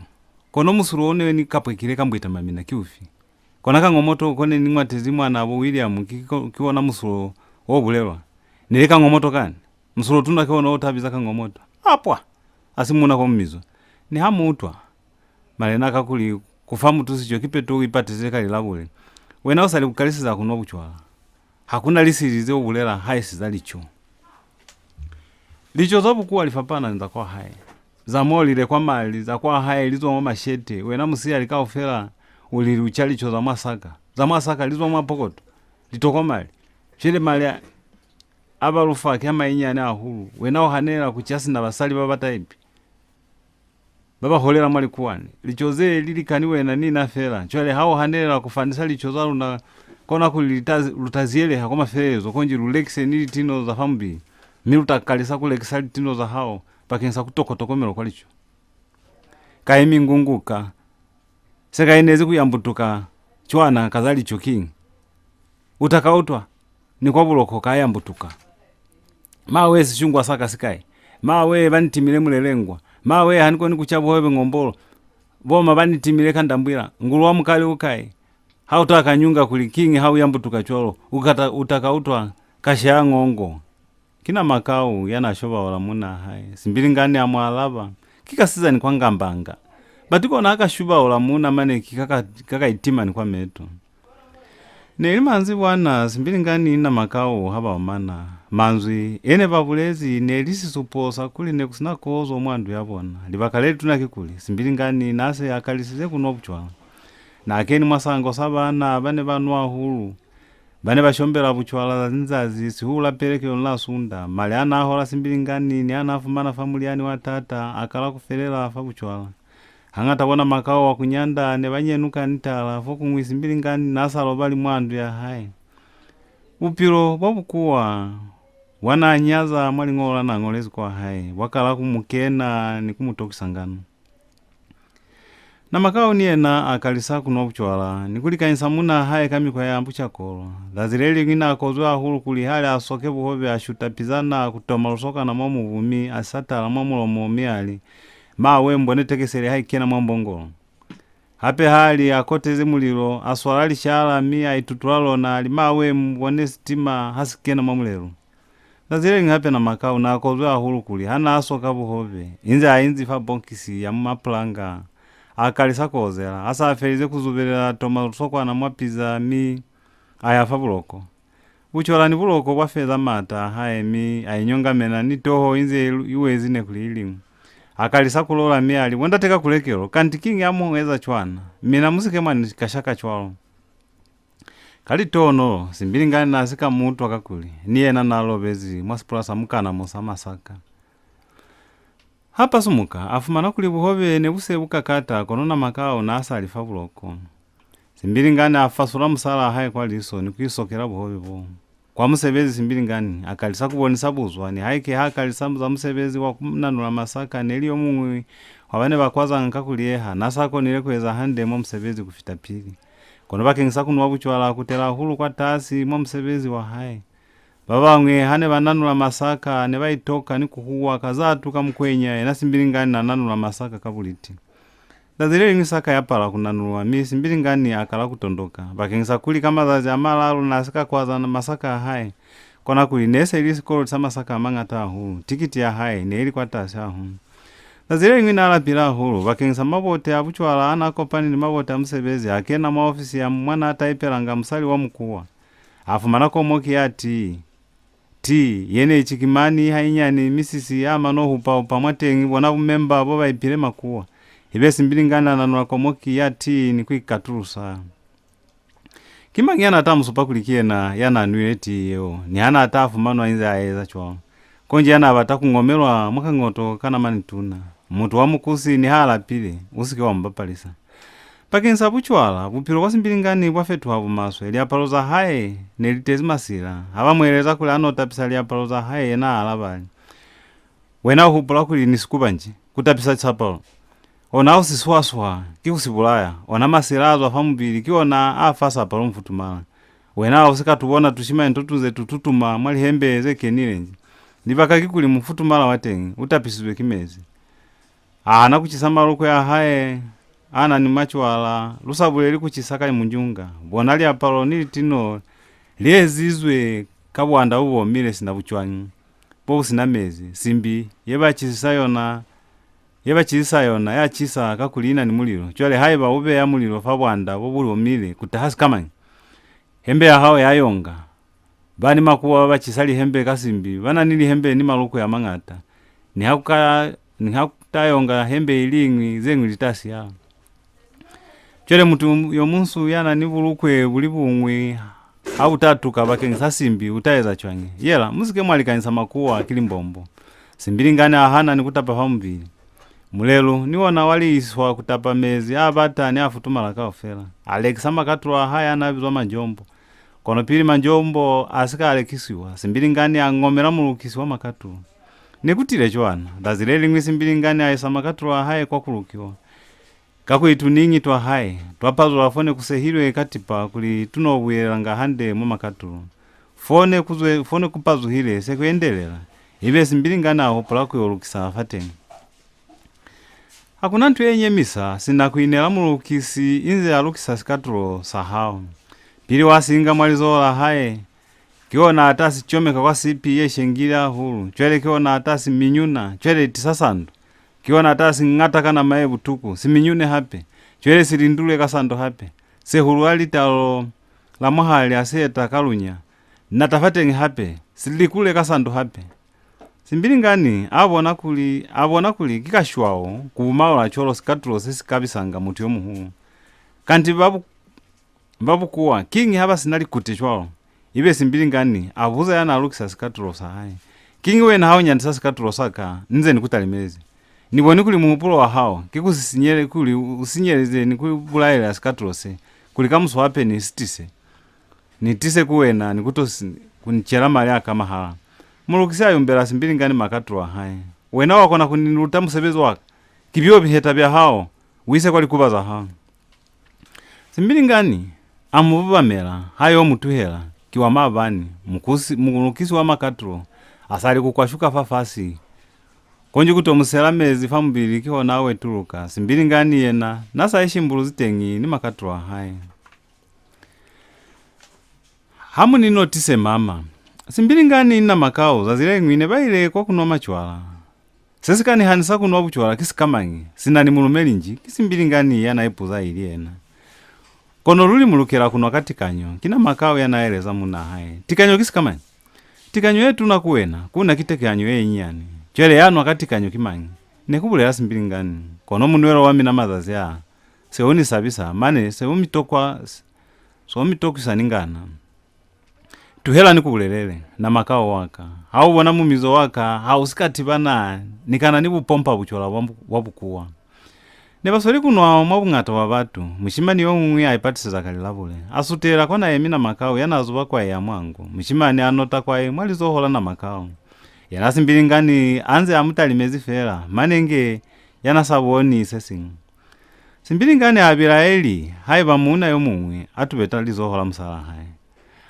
Kono musulo o ne ni kapwekile kambweta mya mina ki ufi? Kona kañomoto ko ne ni ñwatezi mwanaa bo William ki, ki, ki ona musulo o bulelwa. Ni li kañomoto kani? Musulo tuna ki ona o ta biza kañomoto. Apwa! A si muuna kwa mu bizwa. Ni ha mu utwa. Malena, kakuli ku fa mutu sico ki peto u ipatezile ka lilabule, wena u sa li ku kaliseza ku nwa bucwala. Ha ku na lisili ze u bulela haisi za lico. Lico za bukuwa li fapana ni za kwa hae. Za mo li lekwa mali, za kwa hae li zwa mwa mashete, wena musihali kaufela u li lu ca lico za mwa saka. Za mwa saka li zwa mwa pokoto, li tokwa mali. Cwale mali a, a ba lu fa ki a mainyani hahulu, wena u hanelela ku ca sina basali ba ba taipi ba ba holela mwa likuwani. Lico ze li likani wena ni na fela. Cwale ha u hanelela ku fanisa lico za luna, kona kuli li ta, lu ta ziyeleha kwa mafelelezo, konji lu lekise ni litino za fa mubili, mi lu ta kalisa ku lekisa litino za hao bakeñisa ku tokwa tokomelo kwa lico. Ka ye mingunguka, se ka inezi ku yambutuka cwana ka za lico kiñi? U ta ka utwa ni kwa buloko ka yambutuka. Mawe, sishungwa sa ka si kai? Mawe, ba ni timile mulelengwa. Mawe, ha ni koni ku ca buhobe ngombolo. Boma ba ni timile kandambwila. Ngulu wa mukali u kai? Ha u ta ka nyunga kuli kiñi ha u yambutuka cwalo, u ka ta, u ta ka utwa ka shaya ngongo. Ki na Makau ya n'a shobaula muunaa hae. Simbilingani a mu alaba. Ki kasizani kwa ngambanga. Bati kona ha ka shubaula muuna mane ki ka, ka, ka, ka itima ni kwa meto. Ne li manzibwana, Simbilingani ni Namakau ha ba omana. Manzwi e ne ba bulezi ne li sisupo sa kuli ne ku si na kozo mwa ndu ya bona. Libaka le lituna kikuli, Simbilingani n'a se a kalisize ku nwa bucwala. N'a keni mwa sango sa baana ba ne ba nwa hahulu. Ba ne ba shombela bucwala zazi ni zazi, sihulu la Pelekeloni la Sunda. Mali a n'a hola Simbilingani ni a n'a fumana fa mulyani wa taata a kala ku felela fa bucwala. Hañata bo Namakau wa ku nyanda ne ba nyenuka ni tala, fokuñwi Simbilingani n'a sa lobali mwa ndu ya hae. Bupilo bwa bukuwa bwa n'a nyaza mwa liñolo la n'a ñolezi kwa hae bwa kala ku mu kena ni ku mu tokisa ngana. Namakau ni yena a kalisa ku nwa bucwala ni ku likanyisa munaa hae ka mikwa ya bucakolwa. Zazi le liñwi n'a kozwi hahulu kuli ha li a soke buhobe a shuta pizana ku toma lusokana mwa mubu mi a satala mwa mulomo mi a li, "Mawe, mbone tekesele ha i kena mwa mbongolo." Hape ha li a kotezi mulilo, a swala lishala mi a itutula lona, a li, "Mawe, mbone sitima ha si kena mwa mulelo." Zazi le liñwi hape Namakau n'a kozwi hahulu kuli ha n'a soka buhobe, inze a inzi fa bonkisi ya mapulanga, a kalisa ku ozela. Ha s'a felize ku zubelela, a toma lusokwana mwa piza mi a ya fa buloko. Bucwala ni buloko bwa feza maata a hae mi a inyongamena ni toho inze i lu-, i wezi neku li liñwi. A kalisa ku lola mi a li, "Bo ndate ka kulekelo, kanti kiñi ha mu eza cwana? Mina mu si ke mwa ni kashaka cwalo." Ka litohonolo, Simbilingani n'a si ka mu utwa kakuli ni yena n'a lobezi mwa sipula sa mukanamo sa masaka. Ha pasumuka, a fumana kuli buhobe ne bu se bu kakata, kono Namakau n'a sa li fa buloko. Simbilingani a fasula musalaa hae kwa liso ni ku isokela buhobe bo. Kwa musebezi, Simbilingani a kalisa ku bonisa buzwa, nihaike ha kalisa za musebezi wa ku nanula masaka ne li yo muñwi wa ba ne ba kwazanga ka ku liyeha, n'a sa konile ku eza hande mwa musebezi ku fita pili. Kono bakeñisa ku nwa bucwala, a kutela hahulu kwatasi mwa musebezi wa hae. Ba bañwi ha ne ba nanula masaka, ne ba itoka ni ku huwa ka za tuka mukwenya, yena Simbilingani n'a nanula masaka ka buliti. Zazi le liñwi saka ya pala ku nanulwa, mi Simbilingani a kala ku tondoka. Bakeñisa kuli ka mazazi a malalu n'a si ka kwaza masaka a hae, kona kuli ne se li sikoloti sa masaka a mañata hahulu, tikiti ya hae ne i li kwatasi hahulu. Zazi le liñwi n'a lapile hahulu bakeñisa mabote a bucwala a n'a kopani ni mabote a musebezi, a kena mwa ofisi ya mwa n'a taipelanga musali wa mukuwa. A fumana komoki ya tii. Tii ye ne i cikimani hainyani, misisi a mano hupa-hupa mwateñi, bona bumemba bo ba ipile makuwa. Ibe Simbilingani a nanula komoki ya tii ni ku ikatulusa. Ki mañi ya n'a ta mu supa kuli ki yena ya n'a nwile tii yeo, niha n'a ta fumanwa inze a eza cwalo? Konji ya n'a bata ku ñomelwa mwa kañoto ka namani tuna. Mutu wa mukusi niha a lapile, u si ke wa mu bapalisa. Bakeñisa bucwala, bupilo bwa Simbilingani bwa fetuha bumaswe, liapalo za hae ne li tezi masila. Ha ba mu eleza kuli a n'o tapisa liapalo za hae, yena a alaba a li, "Wena u hupula kuli ni sikuba nji, ku tapisa sapalo? Ona u si swaswa, ki ku si bulaya. Ona masila a zwa fa mubili, ki ona a fa sapalo mufutumala. Wena u si ka tu bona tushimani to tunze tu tutuma mwa lihembe ze kenile nji? Libaka kikuli mufutumala wa teñi u tapisizwe ki mezi." A hana ku cisa malukwe a hae a na ni macwala, lu sa buleli ku cisa ka munjunga. Bona liapalo ni litino li ezizwe ka bwanda bo bu omile sina bucwañi, bo bu si na mezi. Simbi ye ba cisisa yona, ye ba cisisa yona ya cisa kakuli i na ni mulilo. Cwale haiba u beya mulilo fa bwanda bo bu omile, ku taha sikamañi? Hembe ya hao ya yonga. Ba ni makuwa ba ba cisa lihembe ka simbi, ba na ni lihembe ni malukwe a mañata. Niha ku ka, niha ku ta yonga hembe i liñwi, ze ñwi li ta siyala. Cwale mutu yo munsu ya na ni bulukwe bu li buñwi ha bu ta tuka bakeñisa simbi, u ta eza cwañi? Yela, mu si ke mwa likanyisa makuwa, ki limbombo. Simbilingani a hana ni ku tapa fa mubili. Mulelu ni ona wa liiswa ku tapa mezi a bata ni a futumala kaufela. A lekisa makatulo a hae a n'a bizwa manjombo. Kono pili manjombo a si ka lekisiwa, Simbilingani a ñomela mulukisi wa makatulo. Ne ku tile cwana, zazi le liñwi Simbilingani a isa makatulo a hae kwa ku lukiwa. Kakuli tuniñi twa hae twa pazula fo ne ku sehilwe ka tipa kuli tu n'o buyelelanga hande mwa makatulo. Fo ne ku zwe, fo ne ku pazuhile se ku endelela, ibe Simbilingani a hupula ku yo lukisa fateñi. Ha ku na nto ye nyemisa sina ku inela mulukisi inze a lukisa sikatulo sa hao. Pili wa si nga mwa lizoho la hae, ki ona a ta si comeka kwa sipi ye shengile hahulu. Cwale ki ona a ta si minyuna, cwale tisa sando. Ki ona a ta si ñata ka nama ye butuku, si minyune hape. Cwale si lindulwe ka sando hape. Sehulu a litalo la mwahali a si eta ka lunya, nata fateñi hape, si likule ka sandu hape. Simbilingani a bona kuli, a bona kuli ki kashwao ku bumaula cwalo sikatulo se si kabisanga mutu yo muhulu. Kanti ba bu-, ba bukuwa, kiñi ha ba si na likute cwalo? Ibe Simbilingani a buza ya n'a lukisa sikatulo sa hae. Kiñi wena ha u nyandisa sikatulo sa ka, nze ni ku talimezi? Ni boni kuli muhupulo wa hao ki ku si sinyele, kuli u sinyeleze ni ku bulaela sikatulo se, kuli kamuso hape ni si tise. Ni tise ku wena ni ku to si-, ku ni cela mali a ka mahala. Mulukisi a yumbela Simbilingani makatulo a hae. Wena wa kona ku ni luta musebezi wa ka? Ki byo biheta bya hao, u ise kwa likuba za hao. Simbilingani a mu bubamela, ha yo mu tuhela, ki wa maabani, mukusi-, mulukisi wa makatulo, a sa li ku kwashuka fafasi. Konji ku to mu sela mezi fa mubili kihona a wetuluka. Simbilingani yena, n'a sa ishimbuluzi teñi ni makatulo a hae. Ha mu ni notise, mama. Simbilingani ni Namakau zazi le liñwi ne ba ile kwa ku nwa macwala. Se si ka ni hanisa ku nwa bucwala ki sikamañi, sina ni mulumeli nji? Ki Simbilingani ya n'a ipuza ili yena. Kono luli mu lukela ku nwa ka tikanyo, ki Namakau ya n'a eleza munna hae. Tikanyo ki sikamañi? Tikanyo ye tuna ku wena, ku na ki tikanyo ye nyinyani. Cwale ya nwa ka tikanyo ki mañi? Ne ku bulela Simbilingani. Kono munwelo wa mina mazazi a, se u ni sabisa, mane se u mi tokwa, se u mi tokwisa ni ngana. Tuhela ni ku bulelele, Namakau wa ka. Ha u bona mumizo wa ka, ha u si ka tiba na, ni kana ni bupompa bucwala bwa, bwa bukuwa. Ne ba sweli ku nwa mwa buñata bwa batu. Mushimani yo muñwi a ipatiseza ka lilabule. A sutela kwa n'a yemi Namakau ya n'a zuba kwai ya mwangu. Mushimani a nota kwai mwa lizoho la Namakau. Yena Simbilingani a nze a mu talimezi fela, mane nge ya n'a sa boni se siñwi. Simbilingani a bilaeli haiba muuna yo muñwi a tubeta lizoho la musalaa hae.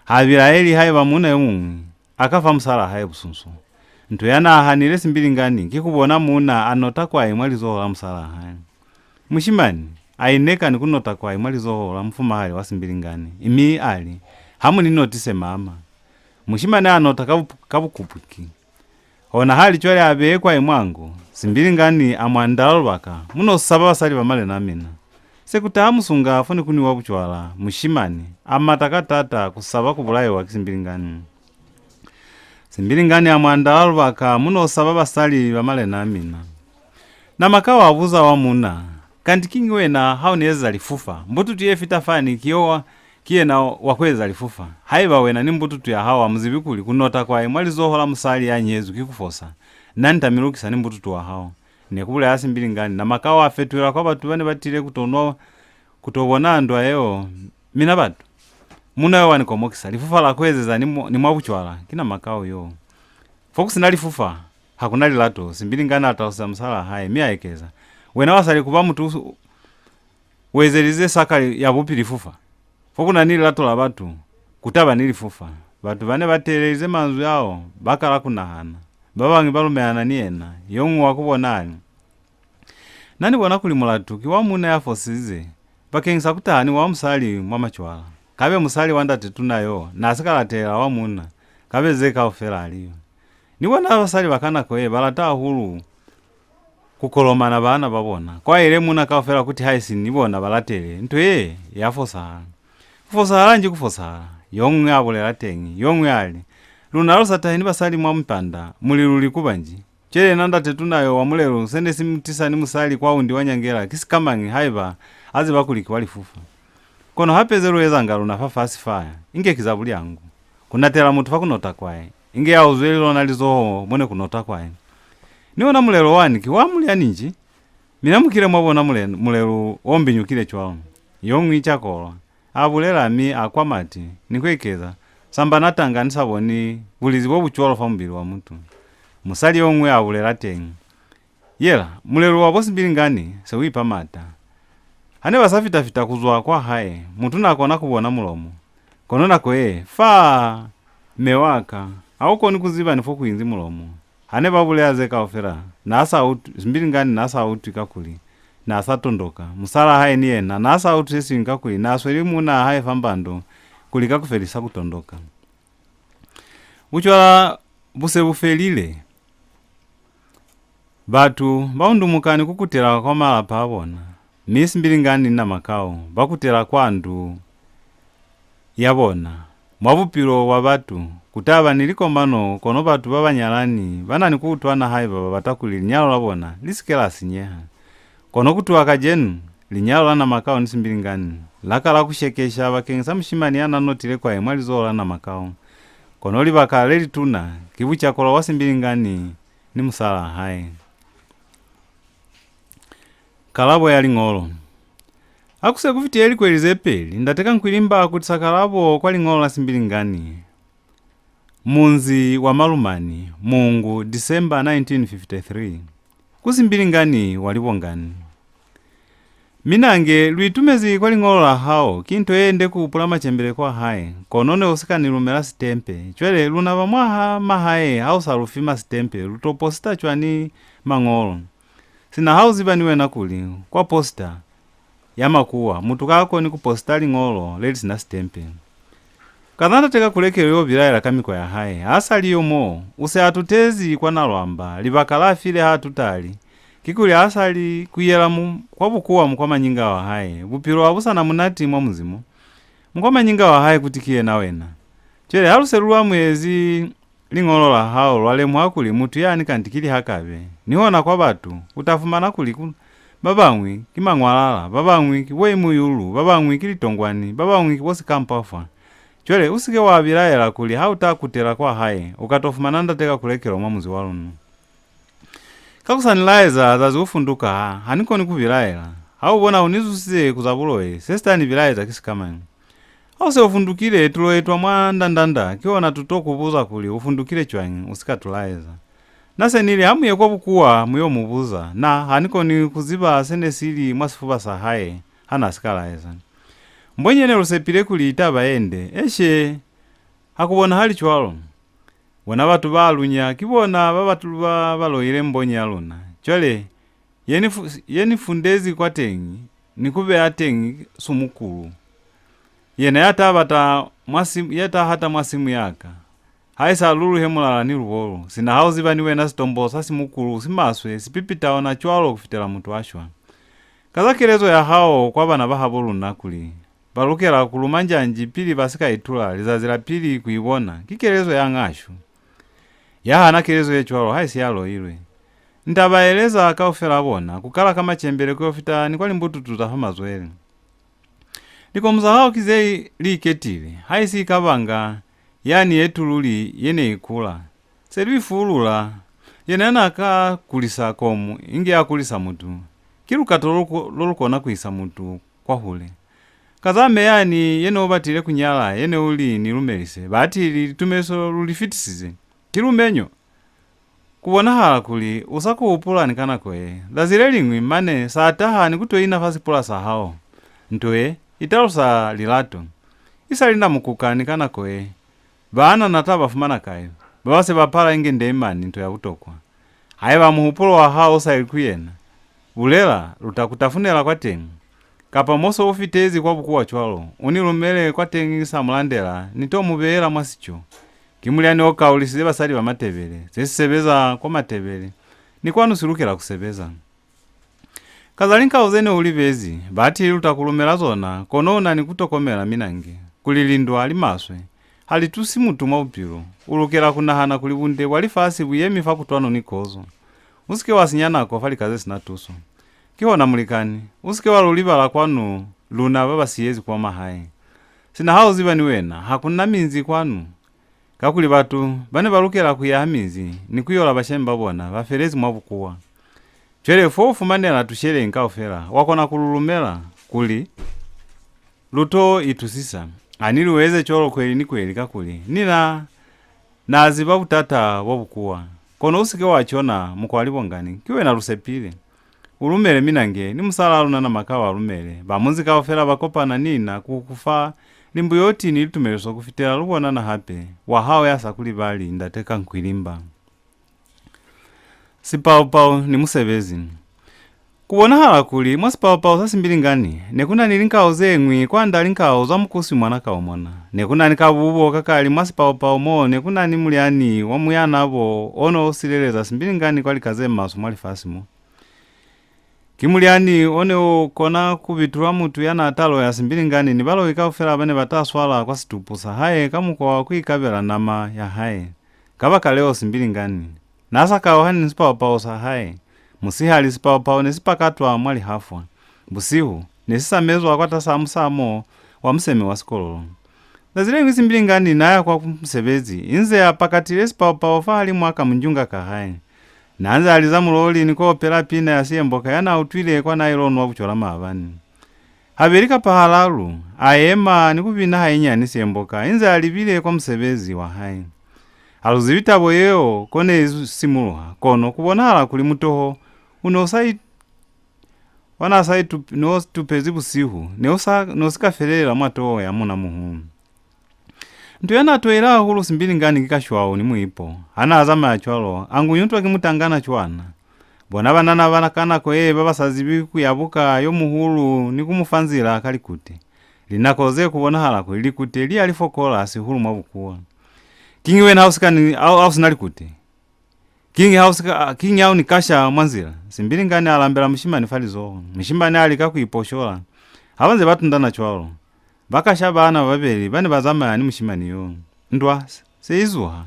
Ha bilaeli haiba muuna yo muñwi a ka fa musalaa hae busunso. Nto ya n'a hanile Simbilingani ki ku bona muuna a nota kwai mwa lizoho la musalaa hae. Mushimani a ineka ni ku nota kwai mwa lizoho la mufumahali wa Simbilingani, mi a li, "Ha mu ni notise, mama." Mushimani a nota ka bupu-, ka bukupuki. Ona ha li cwale a beye kwai mwangu, Simbilingani a mu andala lubaka, "Mu no saba basali ba malena a mina. Se ku taha musunga fo ne ku nwiwa bucwala," mushimani a mata ka taata ku saba ku bulaiwa ki Simbilingani. Simbilingani a mu andala lubaka, "Mu no saba basali ba malena a mina." Namakau a buza wa muuna, "Kanti kiñi wena ha u ni ezeza lifufa? Mbututu ye fita fani ki yo wa, ki yena wa ku eza lifufa. Haiba wena ni mbututu ya hao ha mu zibi kuli ku nota kwai mwa lizoho la musali ya nyezwi ki ku fosa, na ni ta mi lukisa ni mbututu wa hao." Ne ku bulela Simbilingani, Namakau a fetuhela kwa batu ba ne ba tile ku to nwa, ku to bona ndwa yeo. "Mina batu, muuna yo wa ni komokisa, lifufa la ku ezeza ni mwa, ni mwa bucwala, ki Namakau yo. Fo ku si na lifufa, ha ku na lilato," Simbilingani a taluseza musalaa hae, mi a ekeza, "Wena wa sa li ku ba mutu u, u ezelize saka ya bupi lifufa. Fo ku na ni lilato la batu, ku ta ba ni lifufa." Batu ba ne ba teelelize manzwi ao ba kala ku nahana. Ba bañwi ba lumelana ni yena. Yo muñwi wa ku bona a li, "Na ni bona kuli mulatu ki wa muuna ya fosize bakeñisa ku taha ni wa musali mwa macwala. Kabe musali wa ndate tuna yo na si ka latelela wa muuna, kabe ze kaufela ha li yo. Ni bona basali ba ka nako ye ba lata hahulu ku kolomana baana ba bona. Kwa ile muuna kaufela kuti haisi ni bona ba latele, nto ye ya fosahala." "Ku fosahala nji ku fosahala?" yo muñwi a bulela teñi. Yo muñwi a li, "Luna lu sa tahi ni basali mwa mipanda, mu li lu likuba nji? Cwale na ndate tuna yo wa mulelu se ne si mu tisa ni musali kwa undi wa nyangela ki sikamañi haiba a ziba kuli ki wa lifufa? Kono hape ze lu ezanga luna fafasi fa, inge ki za bulyangu. Ku natela mutu fa ku nota kwai, inge ya uzweli lona lizoho mo ne ku nota kwai. Ni ona mulelo wani ki wa mulyani nji? Mina mu kile mwa bona mule-, mulelu o mbinyukile cwalo?" Yo muñwi ca kolwa. A bulela, mi a kwa mati, ni ku ekeza, "Samba na tanga ni sa boni bulizi bo bu cwalo fa mubili wa mutu. Musali yo muñwi a bulela teñi, 'Yela, mulelu wa bo Simbilingani se u ipa maata. Ha ne ba sa fita-fita ku zwa kwa hae, mutu na kona ku bona mulomo. Kono nako ye, fa, me wa ka, ha u koni ku ziba ni fo ku inzi mulomo.' Ha ne ba bulela ze kaufela, na sa utwi, Simbilingani na sa utwi kakuli na sa tondoka. Musalaa hae ni yena na sa utwi se siñwi kakuli na sweli muunaa hae fa mbando ku lika ku felisa ku tondoka. Bucwala bu se bu felile. Batu ba undumuka ni ku kutela kwa malapa a bona, mi Simbilingani ni Namakau ba kutela kwa ndu ya bona. Mwa bupilo bwa batu, ku ta ba ni likomano, kono batu ba ba nyalani ba na ni ku utwana haiba ba bata kuli linyalo la bona li si ke la sinyeha. Kono ku tuha kacenu, linyalo la Namakau ni Simbilingani la kala ku shekesha bakeñisa mushimani ya n'a notile kwae mwa lizoho la Namakau. Kono libaka le lituna ki bucakolwa bwa Simbilingani ni musalaa hae. Kalabo ya liñolo. Ha ku se ku fitile likweli ze peli, Ndate Kankwilimba a kutisa kalabo kwa liñolo la Simbilingani. Munzi wa Malumani, Mungu, December nineteen fifty-three. Ku Simbilingani wa Libongani. Minange, lu itumezi kwa liñolo la hao, ki nto ye nde ku hupula macembele kwa hae, kono ne u si ka ni lumela sitempe. Cwale, luna ba mwaha mahae ha u sa lu fi masitempe, lu to posita cwani mañolo? Sina ha u ziba ni wena kuli, kwa posita ya makuwa, mutu ka koni ku posita liñolo le li si na sitempe. Ka za Ndate Kakulekelo yo bilaela ka mikwa ya hae, ha sa li yo mo, u se a tutezi kwa Nalwamba, libaka la file ha tuta li, kikuli ha sa li ku yela mu, kwa bukuwa mukwa manyinga wa hae, bupilo ha bu sa na munati mwa muzi mo. Mukwa manyinga wa hae kuti ki yena wena. Cwale ha lu se lu amuhezi liñolo la hao, lwa lemuha kuli mutu yani kanti ki Lihakabe. Ni hona kwa batu, u ta fumana kuli ku, ba bañwi ki Mañwalala, ba bañwi ki bo Imuyulu, ba bañwi ki Litongwani, ba bañwi ki bo Sikampafwa. Cwale, u si ke wa bilaela kuli ha u ta kutela kwa hae, u ka to fumana Ndate Kakulekelo mwa muzi wa luna. Ka ku sa ni laeza zazi u funduka, ha, ha ni koni ku bilaela. Ha u bona u ni zusize ku za buloi, se si ta ni bilaeza ki sikamañi? Ha u se u fundukile, tuloi twa mwa ndandanda, ki ona tu to ku buza kuli u fundukile cwañi, u si ka tu laeza. Na se ni li, ha mu ye kwa bukuwa, mu yo mu buza. Na, ha ni koni ku ziba se ne si li mwa sifuba sa hae, ha na si ka laeza. Mbonyi ye ne lu sepile kuli i ta ba ye nde, eshe, ha ku bonahali cwalo. Bona batu ba lunya, ki bona ba batu ba ba loile mbonyi ya luna. Cwale, ye ni fu-, ye ni fundezi kwateñi, ni ku beya teñi Sumukulu. Yena ya ta bata mwa simu, ya ta hata mwa simu ya ka. Ha i sa luluhe mulala ni lubolu, sina ha u ziba ni wena sitombo sa Simukulu si maswe, si pipita ona cwalo ku fitela mutu a shwa. Ka za kelezo ya hao kwa bana ba habo luna kuli, ba lukela ku luma njanji pili ba si ka itula lizazi la pili ku i bona, ki kelezo ya Ngashu. Ya hana kelezo ye cwalo ha i si ya loilwe. Ni ta ba eleza kaufela bona, ku kala ka macembele ku yo fita ni kwa limbututu za fa mazwele. Likomu za hao ki ze li iketile, ha i si ka banga yani ye tululi ye ne i kula. Se lu i fulula, yena ya n'a ka kulisa komu inge a kulisa mutu. Ki lukato lo lu ko-, lo lu kona ku isa mutu kwahule. Ka za me yani ye ne u batile ku nyala, ye ne u li ni lumelise, batili, litumeliso lu li fitisize. Ki lumenyo. Ku bonahala kuli u sa ku hupula ni ka nako ye. Zazi le liñwi, mane, sa taha ni ku to ina fa sipula sa hao. Nto ye, i talusa lilato. I sa li na mukuka ni ka nako ye. Baana na ta ba fumana kai? Ba ba se ba pala inge ndeimani nto ya butokwa. Haiba muhupulo wa hao u sa li ku yena, bulela, lu ta ku tafunela kwateñi. Kapa mo se u fitezi kwa bukuwa cwalo, u ni lumele kwateñi sa mu landela, ni to mu beela mwa sico. Ki mulyani o kaulisize basali ba Matebele, se si sebeza kwa Matebele, ni kwanu si lukela ku sebeza. Ka za linkau ze ne u libezi, batili lu ta ku lumela zona, kono u na ni ku tokomela minange, kuli lindwa li maswe. Ha li tusi mutu mwa bupilo. U lukela ku nahana kuli bunde bwa lifasi bu yemi fa kutwano ni kozo. U si ke wa sinya nako fa lika ze si na tuso. Kihona, mulikani, u si ke wa lu libala kwanu luna ba ba siyezi kwa mahae. Sina ha u ziba ni wena, ha ku na minzi kwanu. Kakuli batu ba ne ba lukela ku yaha minzi ni ku yola bashemi ba bona ba felezi mwa bukuwa. Cwale fo u fumanela tusheleñi kaufela, wa kona ku lu lumela kuli lu to itusisa. Ha ni lu eze cwalo kweli ni kweli, kakuli ni na, na ziba butata bwa bukuwa. Kono u si ke wa cona, Mukwalibongani, ki wena lu sepile. U lumele minange, ni musalaa luna Namakau a lumele. Ba munzi kaufela ba kopana ni na ku ku fa limbuyoti ni litumeliso ku fitela lu bonana hape. Wa hao ya sa ku libali, Ndate Kankwilimba. Sipaupau ni musebezi. Ku bonahala kuli mwa sipaupau sa Simbilingani ne ku na ni linkau ze ñwi kwanda linkau za mukusi mwa Nakaumona. Ne ku na ni kabubo ka kali mwa sipaupau mo ne ku na ni mulyani wa muyanabo o no sileleza Simbilingani kwa lika ze maswe mwa lifasi mo. Ki mulyani o ne u kona ku bitula mutu ya n'a ta loya Simbilingani ni baloi kaufela ba ne ba ta swala kwa situpu sa hae ka mukwa wa ku ikabela nama ya hae. Kabakaleo Simbilingani n'a sa kauhani ni sipaopao sa hae. Musihali sipaopao ne si pakatwa mwa lihafwa. Busihu, ne si samezwa kwatas'a musamo wa museme wa sikololo. Zazi le liñwi Simbilingani n'a ya kwa musebezi, inze a pakatile sipaopao fahalimu a kamunjunga ka hae. N'a nze a liza muloli ni ku opela pina ya siyemboka ya n'a utwile kwa n'a ilo nwa bucwala maabani. Habeli kapa halalu, a yema ni ku bina hainyani siyemboka inze a libile kwa musebezi wa hae. Ha lu zibi tabo yeo ko ne i simuluha, kono ku bonahala kuli mutoho u ne u sa i-, wa n'a sa itup-, ne u tupezi busihu, ne u sa, ne u si ka felelela mwa toho ya muuna-muhulu. Nto ya n'a toile hahulu Simbilingani ki kashwau ni muipo. Ha n'a zamaya cwalo, a ngunyutwa ki mutangana cwana. Bona banana ba ka nako ye ba ba sa zibi ku ya buka yo muhulu ni ku mu fa nzila ka likute. Linako ze ku bonahala kuli likute li ya li fokola sihulu mwa bukuwa. Kiñi wena ha u si ka ni, ha, ha u si na likute? Kiñi ha u si ka, kiñi ha u ni kasha mwa nzila? Simbilingani a lambela mushimani fa lizoho. Mushimani a lika ku iposhola. Ha ba nze ba tundana cwalo, ba kasha baana ba babeli ba ne ba zamaya ni mushimani yo. Ndwa se i zuha.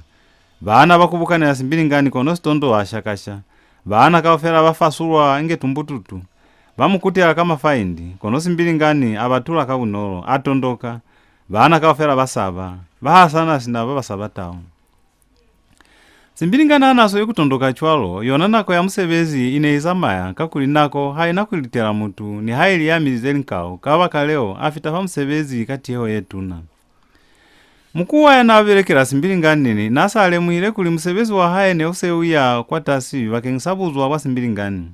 Baana ba kubukanela Simbilingani kono Sitondo a shakasha. Baana kaufela ba fasulwa inge tumbututu. Ba mu kutela ka mafaindi, kono Simbilingani a ba tula ka bunolo, a tondoka. Baana kaufela ba saba, ba hasana sina ba ba saba tau. Simbilingani ha n'a sweli ku tondoka cwalo, yona nako ya musebezi i ne i zamaya, kakuli nako ha i na ku litela mutu, nihaili ya milize linkau, kabakaleo a fita fa musebezi ka tiyeho ye tuna. Mukuwa ya n'a belekela Simbilingani n'a sa lemuhile kuli musebezi wa hae ne u se u ya kwatasi bakeñisa buzwa bwa Simbilingani.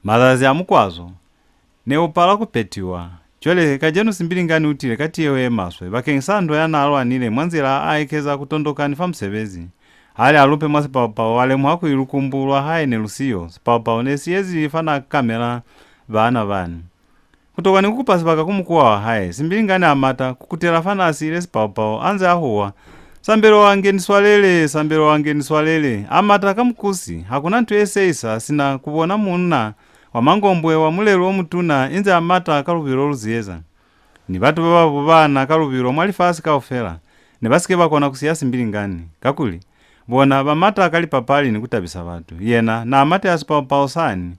Mazazi a mukwazo ne u pala ku petiwa. Cwale, kacenu Simbilingani u tile ka tiyeho ye maswe bakeñisa ndwa ya n'a lwanile mwa nzila a ekeza ku tondoka ni fa musebezi. Hali a lupe mwa sipaopao, a lemuha kuli lukumbu lwa hae ne lu siyo. Sipaopao ne si yezi fa n'a kamela baana bani. Ku tokwa ni ku kupa sibaka ku mukuwa wa hae, Simbilingani a mata ku kutela fa n'a siile sipaopao, a nze a huwa, "Sambelo wange ni swalele, Sambelo wange ni swalele." A mata ka mukusi, ha ku na nto ye seisa sina ku bona muuna wa mangombwe wa mulelu o mutuna inze a mata ka lubilo lu ziyeza. Ni batu ba ba bubana ka lubilo mwa lifasi kaufela ne ba si ke ba kona ku siya Simbilingani, kakuli bona ba mata ka lipapali ni ku tabisa batu. Yena n'a matela sipaopao sani.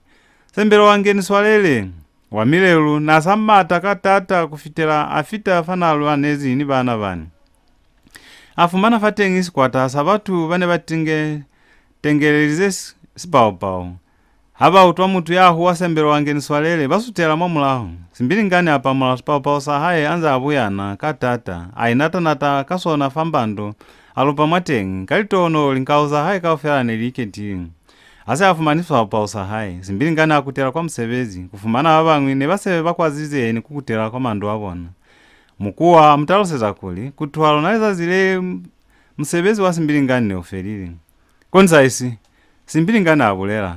"Sambelo wange ni swalele!" Wa milelu n'a sa mata ka taata ku fitela a fita fa n'a lwanezi ni baana bani. A fumana fateñi sikwata sa batu ba ne ba tinge-, tengelelize s-, sipaopao. Ha ba utwa mutu ya huwa, "Sambelo wange ni swalele," ba sutela mwa mulaho. Simbilingani a pamula sipaopao sa hae a nze a buyana ka taata, a inata-nata ka sona fa mbando, a lupa mwateñi. Ka litohonolo linkau za hae kaufela ne li iketile. Ha se a fumani sipaopao sa hae, Simbilingani a kutela kwa musebezi, ku fumana ba bañwi ne ba se ba kwazize ni ku kutela kwa mandu a bona. Mukuwa a mu taluseza kuli, "Ku tuha lona lizazi le, musebezi wa Simbilingani ne u felile." "Kono sa isi," Simbilingani a bulela.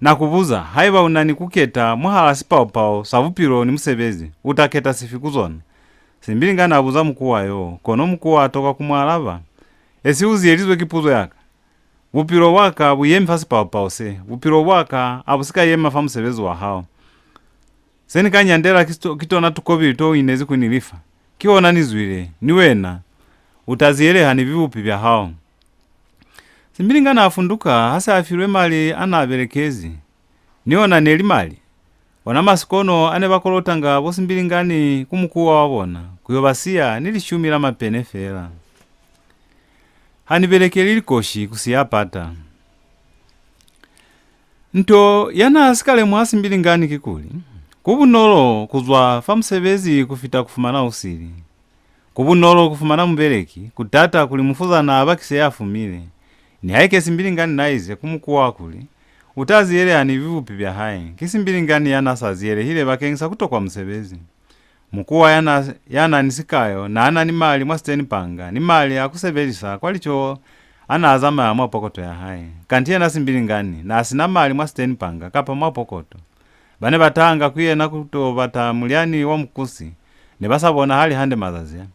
"Na ku buza, haiba u na ni ku keta mwahal'a sipaopao sa bupilo ni musebezi, u ta keta sifi ku zona?" Simbilingani a buza mukuwa yo, kono mukuwa a tokwa ku mu alaba. "Esi u ziyelizwe ki puzo ya ka? Bupilo bwa ka bu yemi fa sipaopao se. Bupilo bwa ka ha bu si ka yema fa musebezi wa hao. Se ni ka nyandela ki to-, ki tona tukobili to u inezi ku ni lifa. Ki ona ni zwile, ni wena u ta ziyeleha ni bibupi bya hao." Simbilingani a funduka ha se a filwe mali a n'a belekezi. Ni ona ne li mali, ona masikono a ne ba kolotanga bo Simbilingani ku mukuwa wa bona, ku yo ba siya ni lishumi la mapene fela. "Ha ni belekeli likoshi ku siya pata." Nto ya n'a si ka lemuha Simbilingani kikuli, ku bunolo ku zwa fa musebezi ku fita ku fumana u sili. Ku bunolo ku fumana mubeleki, ku taata kuli mufuzana a bakise ya fumile. Nihaike Simbilingani n'a ize ku mukuwa kuli, u ta ziyeleha ni bibupi bya hae, ki Simbilingani ya n'a sa ziyelehile bakeñisa ku tokwa musebezi. Mukuwa ya n'a, ya n'a ni sikayo n'a na ni mali mwa sitenipanga ni mali a ku sebelisa kwa lico a n'a zamaya mwa pokoto ya hae. Kanti yena Simbilingani n'a si na mali mwa sitenipanga kapa mwa pokoto. Ba ne ba tahanga ku yena ku to bata mulyani wa mukusi ne ba sa bonahali hande mazazi a.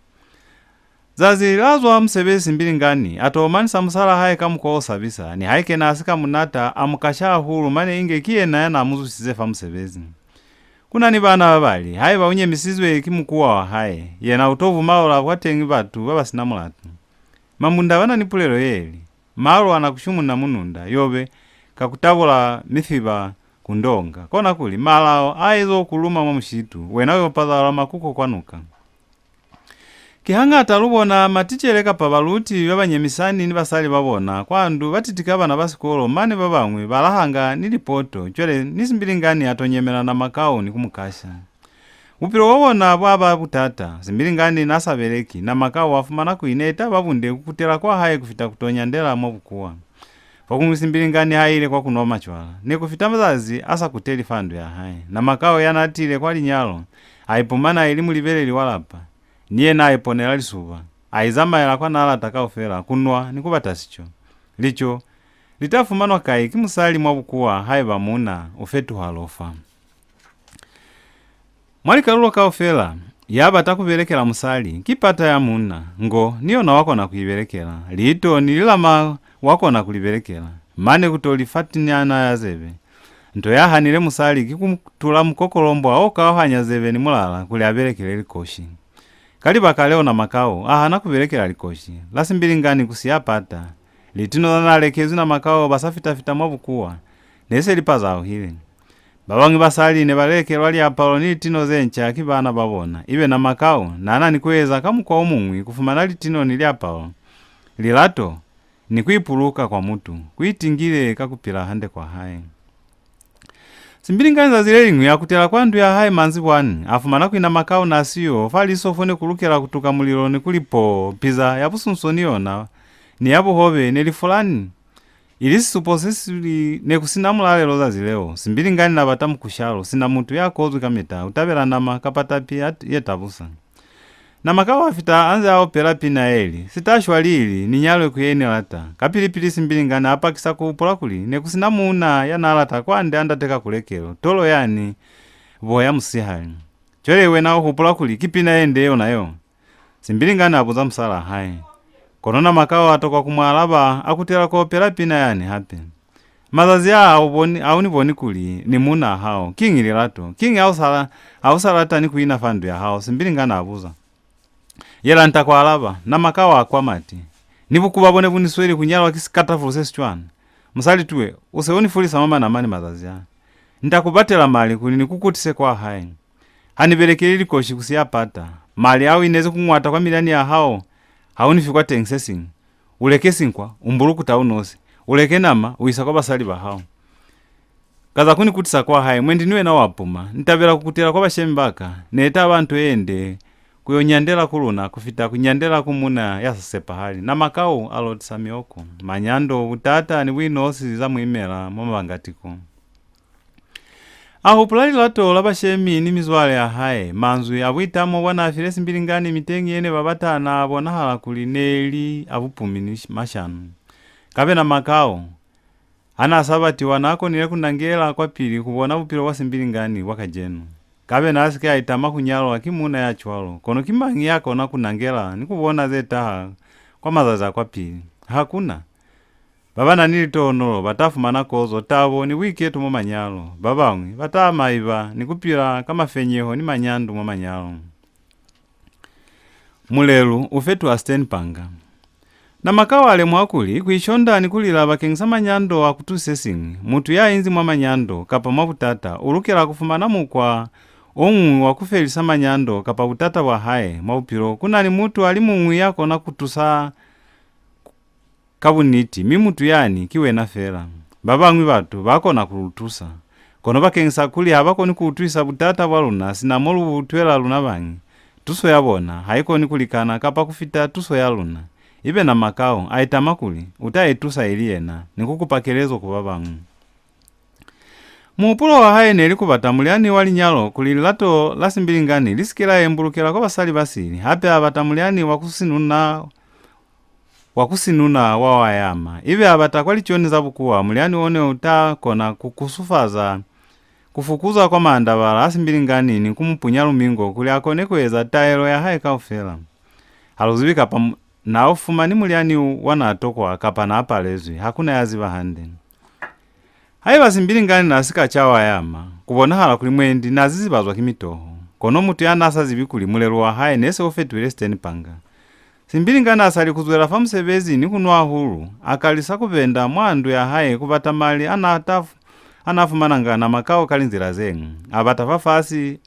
Zazi la zwa musebezi, Simbilingani a to omanisa musalaa hae ka mukwa o sabisa, nihaike naa si ka mu nata, a mu kasha hahulu, mane inge ki yena ya naa mu zwisize fa musebezi. Ku na ni baana ba ba li, haiba u nyemisizwe ki mukuwa wa hae, yena u to bumaula kwateñi batu ba ba si na mulatu. Mambunda ba na ni pulelo ye li, Malu a na ku shumuna mununda, yobe ka ku tabula mifiba ku ndonga. Kona kuli, malao a ezo ku luma mwa mushitu, wena u yo pazalala makuko kwa nuka. Ki hañata lu bona maticele kapa baluti ba ba nyemisani ni basali ba bona kwa ndu ba titika bana ba sikolo, mane ba bañwi ba lahanga ni lipoto, cwale ni Simbilingani a to nyemela Namakau ni ku mu kasha. Bupilo bwa bona bwa ba butata. Simbilingani n'a sa beleki, Namakau a fumana kuli ne ta ba bunde ku kutela kwa hae ku fita ku to nyandela mwa bukuwa. Fokuñwi Simbilingani ha ile kwa ku nwa macwala, ne ku fita mazazi a sa kuteli fa ndu ya hae. Namakau ya n'a tile kwa linyalo, a ipumana ili mulibeleli wa lapa. Ni yena a iponela lisuba, a izamaela kwa n'a lata kaufela, ku nwa ni ku bata sico. Lico li ta fumanwa kai ki musali mwa bukuwa haiba muuna u fetuha lofa? Mwa likalulo kaufela, ya bata ku belekela musali ki pata ya muuna, ngo ni yona wa kona ku i belekela, liito ni lilama wa kona ku li belekela, mane ku to li fa tinyana ya zebe. Nto ya hanile musali ki ku tula mukokolombwa o kauhanya zebe ni mulala kuli a belekele likoshi. Ka libaka leo Namakau a hana ku belekela likoshi, la Simbilingani ku siya pata. Litino za n'a lekezwi Namakau ba sa fita-fita mwa bukuwa, ne se li pazauhile. Ba bañwi basali ne ba lekelwa liapalo ni litino ze nca ki baana ba bona, ibe Namakau n'a na ni ku eza ka mukwa o muñwi ku fumana litino ni liapalo, lilato, ni ku ipuluka kwa mutu, ku itingile ka ku pila hande kwa hae. Simbilingani zazi le liñwi a kutela kwa ndu ya hae manzibwani, a fumana kuli Namakau n'a siyo fa liso fo ne ku lukela ku tuka mulilo ni ku li poo, piza ya busunso ni yona, ni ya buhobe ne li fulani. Ili sisupo se si li ne ku si na mulalelo zazi leo, Simbilingani n'a bata mukushalo, sina mutu ya kozwi kamita u tabela nama kapa tapi ya, ye tabusa. Namakau a fita a nze a opela pina ye li, Si ta shwa lili, ni nyalwe ku ye ni lata. Kapili-pili Simbilingani a pakisa ku hupula kuli ne ku si na muuna ya n'a lata kwande a ndate Kakulekelo, tolo yani, bo ya musihali. Cwale wena u hupula kuli ki pina ye nde yona yeo? Simbilingani a buza musalaa hae. Kono Namakau a tokwa ku mu alaba, a kutela ku opela pina yani hape. Mazazi a ha u boni, ha u ni boni kuli ni muunaa hao. Kiñi lilato? Kiñi ha u sa la-, ha u sa lata ni ku ina fa ndu ya hao? Simbilingani a buza. Yela nta ku alaba, Namakau a kwa mati. Ni bukuba bo ne bu ni sweli ku nyalwa ki sikatafulu se si cwana. Musali tuwe, u se u ni fulisa mwa manamani mazazi a. Nta ku batela mali kuli ni ku kutise kwa hae. Ha ni belekeli likoshi ku siya pata. Mali a u inezi ku ñwata kwa milyani ya hao, ha u ni fi kwateñi se siñwi. U leke sinkwa, u mbulukuta u nosi. U leke nama, u isa kwa basali ba hao. Ka za ku ni kutisa kwa hae, mwendi ni wena wa puma. Ni tabela ku kutela kwa bashemi ba ka. Ne ta ba nto ye nde ku yo nyandela ku luna ku fita ku nyandela ku muuna ya sa sepahali. Namakau a lotisa mioko. Manyando, butata, ni buinosi za mu imela mwa mabangatiko. A hupula lilato la bashemi ni mizwale ya hae. Manzwi a buitamo bwa n'a file Simbilingani miteñi ye ne ba bata n'a bonahala kuli ne li a bupumi ni sh-, mashano. Kabe Namakau, ha n'a sa batiwa, n'a konile ku nangela kwapili ku bona bupilo bwa Simbilingani bwa kacenu. Kabe n'a si ke a itama ku nyalwa ki muuna ya cwalo, kono ki mañi ya kona ku nangela ni ku bona ze taha kwa mazazi a kwapili? Ha ku na. Ba ba na ni litohonolo ba ta fumana kozo, tabo, ni buiketo mwa manyalo. Ba bañwi ba ta maiba ni ku pila ka mafenyeho ni manyando mwa manyalo. Mulelu u fetuha sitenipanga. Namakau a lemuha kuli ku ishonda ni ku lila bakeñisa manyando ha ku tusi se siñwi. Mutu ya inzi mwa manyando kapa mwa butata u lukela ku fumana mukwa o muñwi wa ku felisa manyando kapa butata bwa hae mwa bupilo. Ku na ni mutu a li muñwi ya kona ku tusa ka buniti, mi mutu yani ki wena fela. Ba bañwi batu ba kona ku lu tusa. Kono bakeñisa kuli ha ba koni ku utwisa butata bwa luna sina mo lu bu utwela luna bañi, tuso ya bona ha i koni ku likana kapa ku fita tuso ya luna. Ibe Namakau a itama kuli u ta itusa ili yena ni ku kupa kelezo ku ba bañwi. Muhupulo wa hae ne li ku bata mulyani wa linyalo kuli lilato la Simbilingani li si ke la yembulukela kwa basali ba sili. Hape a bata mulyani wa ku sinuna, wa ku sinuna wa wayama. Ibe a bata kwa liconi za bukuwa mulyani o ne u ta kona ku kusufaza, ku fukuza kwa maandabala a Simbilingani ni ku mu punya lumingo kuli a kone ku eza taelo ya hae kaufela. Ha lu zibi kapa mu-, na u fumani mulyani u wa na tokwa kapa na palezwi, ha ku na ya ziba hande. Haiba Simbilingani na si ka ca wa yama, ku bonahala kuli mwendi na zizibazwa ki mitoho. Kono mutu ya na sa zibi kuli mulelu wa hae ne se u fetuhile sitenipanga. Simbilingani a sa li ku zwela fa musebezi ni ku nwa hahulu, a kalisa ku benda mwa ndu ya hae ku bata mali a na ta fu-, a na fumananga Namakau ka linzila ze ñwi. A bata fafasi,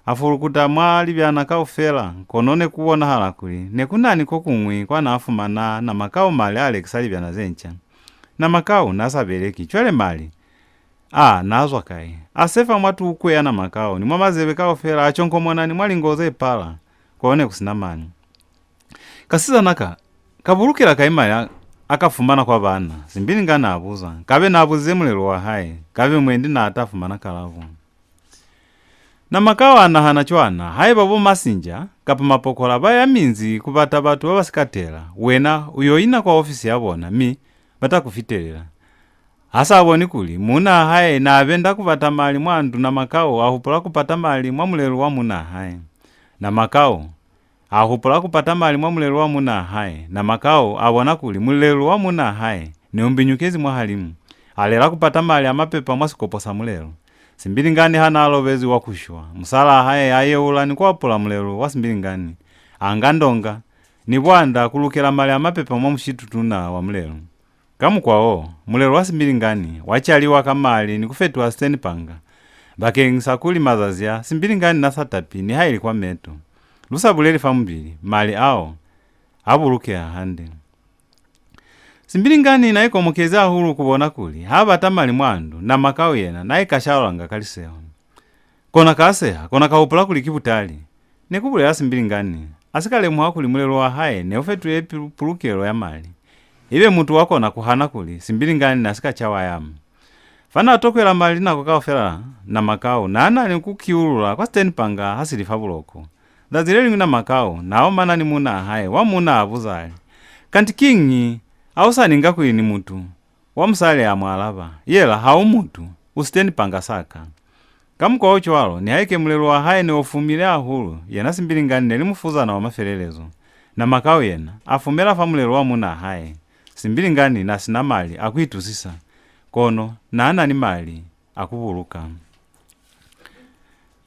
a fulukuta mwa libyana kaufela, kono ne ku bonahala kuli ne ku na ni ko kuñwi kwa na fumana Namakau mali a lekisa libyana ze nca. Namakau na sa beleki, cwale mali a na zwa kai? A sefa mwa tukwe ya Namakau ni mwa mazebe kaufela, a conkomona ni mwa lingo ze pala, kono ne ku si na mali. Kasizana ka, ka bulukela kai mali a, a ka fumana kwa baana? Simbilingani a buza. Kabe na buzize mulelu wa hae, kabe mwendi na ta fumana kalabo. Namakau a nahana cwana, haiba bo masinja kapa mapokola ba ya minzi ku bata batu ba ba si ka tela, wena u yo ina kwa ofisi ya bona, mi ba ta ku fitelela. Ha sa boni kuli muunaa hae na benda ku bata mali mwa ndu, Namakau a hupula ku pata mali mwa mulelu wa muunaa hae. Namakau a hupula ku pata mali mwa mulelu wa muunaa hae. Namakau a bona kuli mulelu wa muunaa hae ne u mbinyukezi mwahalimu. A lela ku pata mali a mapepa mwa sikopo sa mulelu. Simbilingani ha na lobezi wa ku shwa, musalaa hae a yeula ni ku apula mulelu wa Simbilingani. A nga ndonga ni bwanda ku lukela mali a mapepa mwa mushitutuna wa mulelu. Ka mukwa wo, mulelu wa Simbilingani wa caliwa ka mali ni ku fetuha sitenipanga, bakeñi sa kuli mazazi a, Simbilingani na sa tapi nihaili kwa meto. Lu sa buleli fa mubili, mali ao a bulukeha hande. Simbilingani na ikomokezi hahulu ku bona kuli ha bata mali mwa ndu, Namakau yena na ikashalanga ka liseho. Kona ka seha, kona ka hupula kuli ki butali, ne ku bulela Simbilingani, a si ka lemuha kuli mulelu wa hae ne u fetuhile pilu-, pulukelo ya mali. Ibe mutu wa kona ku hana kuli Simbilingani na si ka ca wa yama. Fa na tokwela mali nako kaufela, Namakau na na ni ku kiulula kwa sitenipanga ha si li fa buloko. Zazi le liñwi Namakau na omana ni muunaa hae, wa muuna a buza a li, "Kanti kiñi ha u sa ni nga kuli ni mutu?" Wa musali a mu alaba, "Yela ha u mutu, u sitenipanga sa ka." Ka mukwa o cwalo, nihaike mulelu wa hae ne u fumile hahulu, yena Simbilingani ne li mufuzana wa mafelelezo. Namakau yena a fumela fa mulelu wa muunaa hae. Simbilingani na si na mali a ku itusisa, kono na na ni mali a ku buluka.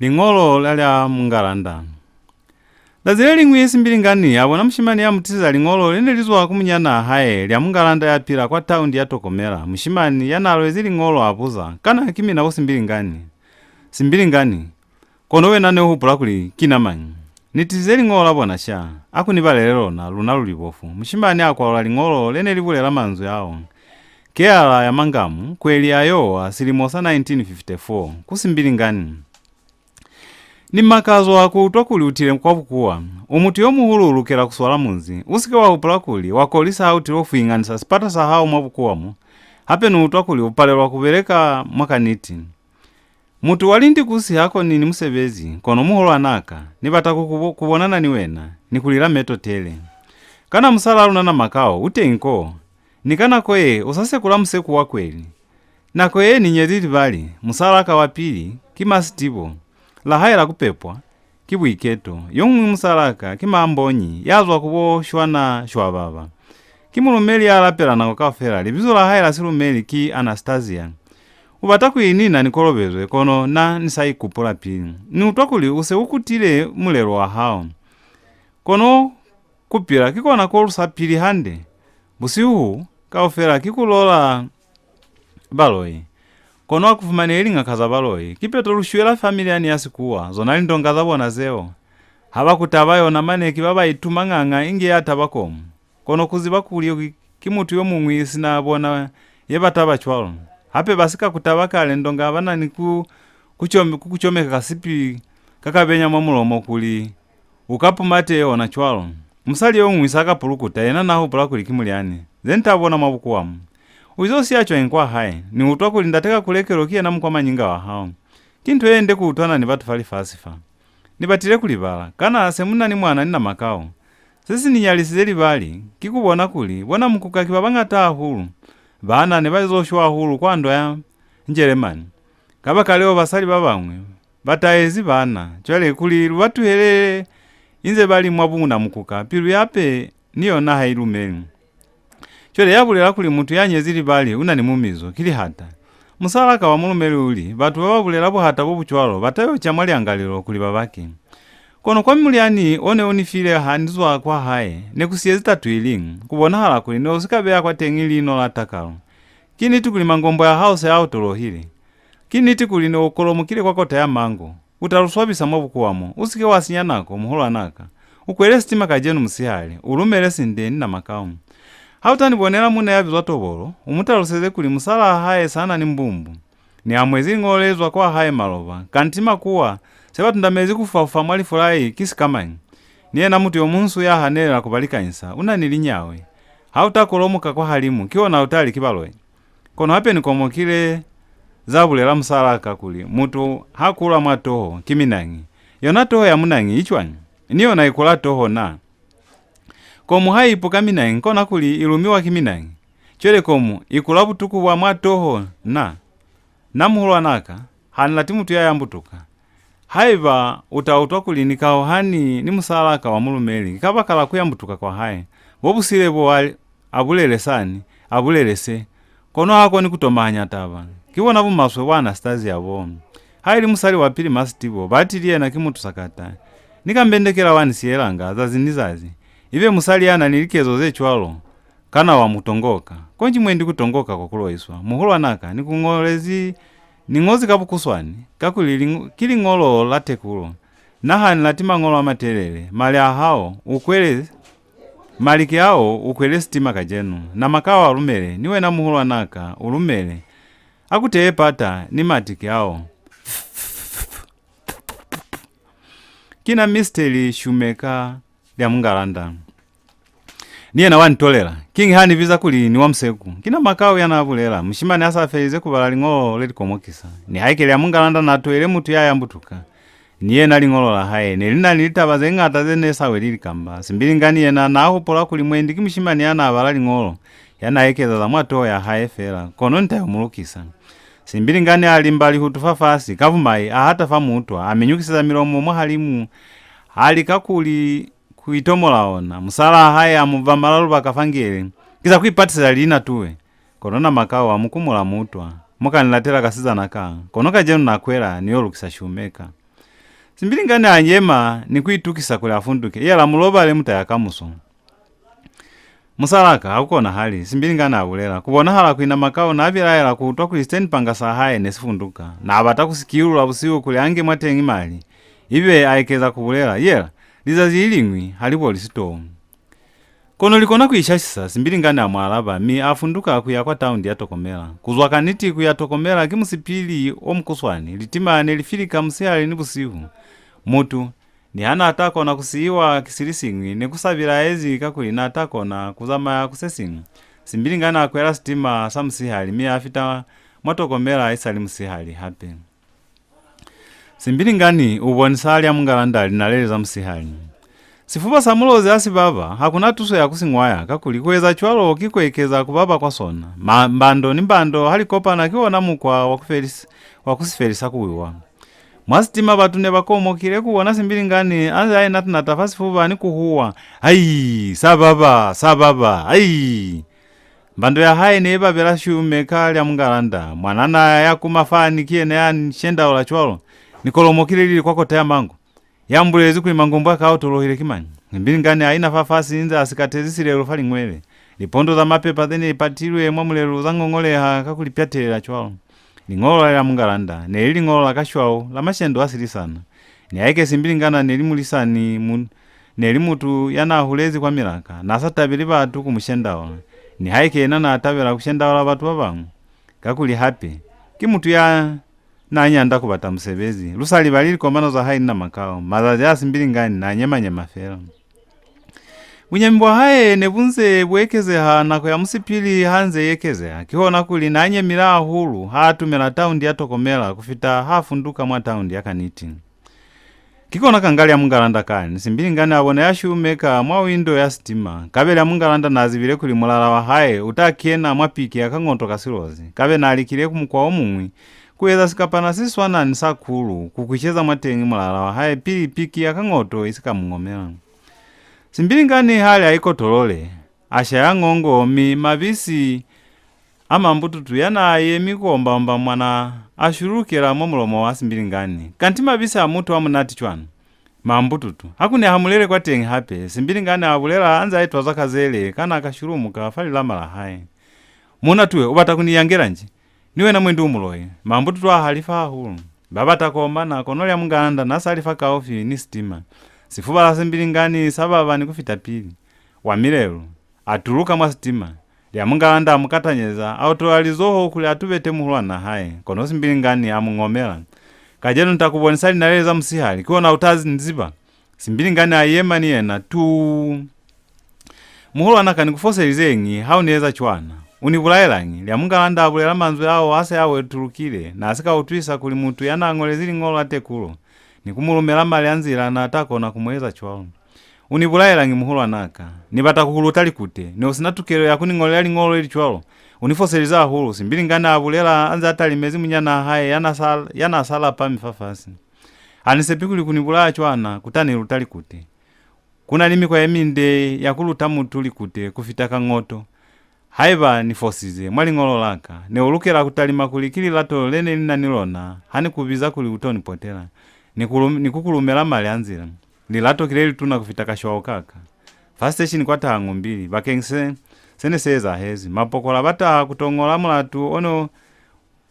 Liñolo la lya Mungalanda. Zazi le liñwi Simbilingani a bona mushimani ya mu tiseza liñolo le ne li zwa ku munyanaa hae lya Mungalanda ya pila kwa taundi ya Tokomela. Mushimani ya na lwezi liñolo a buza, "Kana ki mina bo Simbilingani?" "Simbilingani, kono wena ne u hupula kuli ki na mañi?" "Ni tisize liñolo la bona sha. A ku ni balele lona, luna lu libofu." Mushimani a kwalula liñolo le ne li bulela manzwi ao, "Keala ya Mangamu, kweli ya Yowa, silimo sa nineteen fifty-four, ku Simbilingani." "Ni makazwa ku utwa kuli u tile kwa bukuwa. U mutu yo muhulu, u lukela ku swala munzi. U si ke wa hupula kuli wa kolisa ha u tilo fuinganisa sipata sa hao mwa bukuwa mo. Hape ni utwa kuli u palelwa ku beleka mwa kaniti. Mutu wa lindikusi ha koni ni musebezi, kono muhulwanaa ka, ni bata ku, ku, ku bonana ni wena, ni ku lila meto tele. Kana musalaa luna Namakau u teñi ko? Ni ka nako ye, u sa sekula museku wa kweli. Nako ye ni nyezi libali, musalaa ka wa pili, ki Masitibo, la hae la ku pepwa, ki Buiketo. Yo muñwi musalaa ka ki Mambonyi, ya zwa ku bo Shwana Shwababa. Ki mulumeli ya lapela nako kaufela. Libizo la hae la silumeli ki Anastasia. U bata ku inina ni kolobezwe, kono na ni sa ikupula pili. Ni utwa kuli u se u kutile mulelo wa hao. Kono ku pila ki kona ko lu sa pili hande. Busihu kaufela ki ku lola baloi. Kono ha ku fumanehi liñaka za baloi. Kipeto lu shwela fa milyani ya Sikuwa, zona lindonga za bona zeo. Ha ba ku taba yona mane ki ba ba ituma nganga inge ya taba komu. Kono ku ziba kuli ki, ki mutu yo muñwi sina bona ye ba taba cwalo. Hape ba si ka ku taba kale ndonga ba na ni ku, ku com-, ku, ku comeka kasipi ka ka benya mwa mulomo kuli u ka pumate ona cwalo. Musali yo muñwi sa ka pulukuta, yena na hupula kuli ki mulyani. Ze ni ta bona mwa bukuwa mo. U izo siya cwañi kwa hae? Ni utwa kuli ndate Kakulekelo ki yena mukwa manyinga wa hao. Ki nto ye nde ku utwana ni batu fa lifasi fa. Ni batile ku libala. Kana se mu na ni mwana ni Namakau? Se si ni nyalisize libali, ki ku bona kuli bona mukuka ki ba bañata hahulu. Baana ne ba izo shwa hahulu kwa ndwa ya Njelemani. Kabakaleo basali ba bañwi ba taezi baana. Cwale kuli lu ba tuhelele inze ba li mwa buuna mukuka, pilu ya Pe ni yona ha i lumeli. Cwale ya bulela kuli mutu ya nyezi libali u na ni mumizo, ki lihata. Musalaa ka wa mulumeli u li, batu ba ba bulela buhata bo bu cwalo ba ta yo ca mwa lyangalelo kuli ba bake. Kono kwa mulyani o ne u ni file ha ni zwa kwa hae, ne ku siyezi tatwili, ku bonahala kuli ne u si ka beya kwateñi liino la takalo. Ki niti kuli mangombwa a hao se a otolohile. Ki niti kuli ne u kolomokile kwa kota ya mango. U ta lu swabisa mwa bukuwa mo. U si ke wa sinya nako, muhulwanaa ka. U kwele sitima kacenu musihali, u lumele Sinde ni Namakau. Ha u ta ni bonela muuna ya bizwa Tobolo, u mu taluseze kuli musalaa hae sa na ni mbumbu. Ni amuezi liñolo le zwa kwa hae maloba, kanti makuwa se ba tundamezi ku fufa-fufa mwa lifulai ki sikamañi? Ni yena mutu yo munsu ya hanelela ku ba likanyisa, u na ni linyawe. Ha u ta kolomoka kwahalimu, ki ona u ta li ki baloi. Kono hape ni komokile za bulela musalaa ka kuli mutu ha kulwa mwa toho ki minañi. Yona toho ya munañi i cwañi? Ni yona i kula toho na? Komu ha i ipuka minañi, kona kuli i lumiwa ki minañi. Cwale komu i kula butuku bwa mwa toho na? Na muhulwanaa ka, ha ni lati mutu ya yambutuka. Haiba u ta utwa kuli ni kauhani ni musalaa ka wa mulumeli, ki kabakala ku yambutuka kwa hae. Bo busile bo a, a bulele sani, a bulele se. Kono ha koni ku tomahanya taba. Ki bona bumaswe bwa Anastasia bo. Ha ili musali wa pili Masitibo, batili yena ki mutu sakata. Ni kambendekela wa ni siyelanga zazi ni zazi. Ibe musali ya na ni likezo ze cwalo, kana wa mu tongoka? Konji mwendi ku tongoka kwa ku loiswa. Muhulwanaa ka, ni ku ñolezi, ni ñozi ka bukuswani, kakuli li, ki liñolo la tekulo. Na ha ni lati mañolo a matelele, mali a hao, u kwele, mali ki ao, u kwele sitima kacenu. Namakau a lumele, ni wena muhulwanaa ka, u lumele. A ku teye pata, ni mati ki ao. Ki na Misteli Shumeka Lyamungalanda. Ni yena wa ni tolela. Kiñi ha ni biza kuli ni wa museku? Ki Namakau ya na bulela, mushimani a sa felize ku bala liñolo le li komokisa. Nihaike Lyamungalanda na toile mutu ya yambutuka, ni yena liñolo la hae ne li na ni litaba ze ñata ze ne sa weli likamba. Simbilingani yena na hupula kuli mwendi ki mushimani ya na bala liñolo, ya na ekeza za mwa toho ya hae fela, kono ni ta yo mu lukisa. Simbilingani a limba lihutu fafasi, ka bumai, a hata fa muutwa, a minyukiseza milomo mwahalimu, a lika kuli ku itomola ona. Musalaa hae a mu bamala lubaka fa ngele, ki za ku ipatiseza liina tuwe. Kono Namakau a mu kumula muutwa, mu ka ni latela kasizana ka, kono kacenu na kwela ni yo lukisa Shumeka. Simbilingani a yema ni ku itukisa kuli a funduke, yela mu lobale mu ta ya kamuso. Musalaa ka, ha ku konahali, Simbilingani a bulela. Ku bonahala kuli Namakau na bilaela ku utwa kuli sitenipanga sa hae ne si funduka. Na bata ku si kiulula busihu kuli a nge mwateñi mali. Ibe a ekeza ku bulela, yela, lizazi li liñwi ha li boli sitou. Kono li kona ku ishashisa, Simbilingani a mu alaba, mi a funduka ku ya kwa taundi ya Tokomela. Ku zwa kaniti ku ya Tokomela ki musipili o mukuswani, litima ne li filika musihali ni busihu. Mutu, niha na ta kona ku siiwa ki si li siñwi, ne ku sa bilaezi kakuli na ta kona ku zamaya ku se siñwi. Simbilingani a kwela sitima sa musihali, mi a fita mwa Tokomela isali musihali hape. Simbilingani u bonisa Lyamungalanda linaleli za musihali. Sifuba sa Mulozi ha si baba, ha ku na tuso ya ku si ñwaya, kakuli ku eza cwalo ki ku ekeza ku baba kwa sona. Ma, mbando ni mbando ha li kopana ki ona mukwa wa ku felis-, wa ku si felisa ku wiwa. Mwa sitima batu ne ba komokile ku bona Simbilingani a nze a inata-nata fa sifuba ni ku huwa, "Ai, sa baba, sa baba, ai!" Mbando ya hae ne i babela Shumeka Lyamungalanda, mwanana ya kuma fani ki yena ya ni shendaula cwalo, ni kolomokile lili kwa kota ya mango. Ya mbulezi kuli mangombo a ka a otolohile ki mañi. Simbilingani a ina fafasi inze a sikatezi silelu fa liñwele. Lipondo za mapepa ze ne li patilwe mwa mulelu za ngongoleha ka ku li pyatelela cwalo. Liñolo la Lyamungalanda ne li liñolo la kashwau la mashendo a silisana. Nihaike Simbilingani ne li mulisani mu, ne li mutu ya n'a hulezi kwa milaka, n'a sa tabeli batu ku mu shendaula. Nihaike yena n'a tabela ku shendaula batu ba bañwi, kakuli hape ki mutu ya n'a nyanda ku bata musebezi. Lu sa libali likomano za hae ni Namakau, mazazi a Simbilingani n'a nyema-nyema fela. Bunyemi bwa hae ne bu nze bu ekezeha nako ya musipili ha nze i ekezeha, kihona kuli n'a nyemile hahulu ha atumela taundi ya Tokomela ku fita ha funduka mwa taundi ya kaniti. Ki kona kanga Lyamungalanda kani, Simbilingani a bona ya shumeka mwa windo ya sitima. Kabe Lyamungalanda n'a zibile kuli mulala wa hae u ta kena mwa piki ya kangoto ka Silozi, kabe n'a likile ku mukwa o muñwi ku eza sikapana se swana ni sa kulu, ku kwisheza mwateñi mulala wa hae pili piki ya kangoto i si ka mu ngomela. Simbilingani ha li a ikotolole, a shaya ngongo, mi mabisi a Mambututu ya n'a yemi ku omba-omba mwana a shululukela mwa mulomo wa Simbilingani. Kanti mabisi a mutu a munati cwana! Mambututu, ha ku ne ha mulele kwateñi hape, Simbilingani a bulela a nze a itwaza kazele ka n'a ka shulumuka fa lilama la hae. Muuna tuwe, u bata ku ni yangela nji? Ni wena mwendi u muloi. Mambututu a halifa hahulu. Ba bata ku omana, kono Lyamungalanda n'a sa li fakaufi ni sitima. Sifuba sa Simbilingani sa baba ni ku fita pili. Wa milelu. A tuluka mwa sitima. Lyamungalanda a mu katanyeza, a otola lizoho kuli a tubete muhulwan'a hae, kono Simbilingani a mu ngomela. Kacenu ni ta ku bonisa linaleli za musihali, kihona u ta zi-, ni ziba. Simbilingani a yema ni yena, tuu! Muhulwan'a ka, ni ku foselizeñi ha u ni eza cwana? U ni bulaelañi? Lyamungalanda a bulela manzwi ao a se a wetulukile, n'a si ka utwisa kuli mutu ya n'a ñolezi liñolo la tekulo ni ku mu lumela mali a nzila n'a ta kona ku mu eza cwalo. U ni bulaelañi, muhulwan'a ka? Ni bata ku ku luta likute. Ne u si na tukelo ya ku ni ñolela liñolo le li cwalo. U ni foselize hahulu, Simbilingani a bulela a nze a talimezi munyan'a hae ya n'a sa, ya n'a sa lapami fafasi. Ha ni sepi kuli ku ni bulaya cwana ku ta ni luta likute. Ku na ni mikwa ye minde ya ku luta mutu likute ku fita kangoto. Haiba ni fosize mwa liñolo la ka, ne u lukela ku talima kuli ki lilato le ne ni na ni lona ha ni ku biza kuli u to ni potela, ni ku lum-, ni ku ku lumela mali a nzila. Lilato ki le lituna ku fita kashwau ka ka. Fa siteshini kwa taha Ngumbili, bakeñisa se ne si ezahezi. Mapokola ba taha ku to ñola mulatu o ne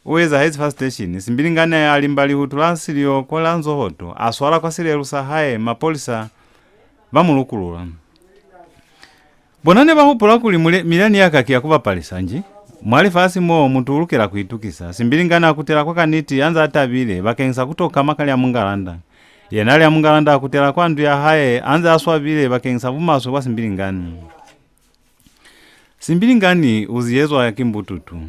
u ezahezi fa siteshini. Simbilingani a limba lihutu la silyo kwa la nzohoto, a swala kwa silelu sa hae, mapolisa ba mu lukulula. Bona ne ba hupula kuli mule-, milyani ya ka ki ya ku bapalisa nji? Mwa lifasi mo, mutu u lukela ku itukisa. Simbilingani a kutela kwa kaniti a nze a tabile bakeñisa ku to kama ka Lyamungalanda. Yena Lyamungalanda a kutela kwa ndu ya hae a nze a swabile bakeñisa bumaswe bwa Simbilingani. Simbilingani u ziyezwa ki mbututu.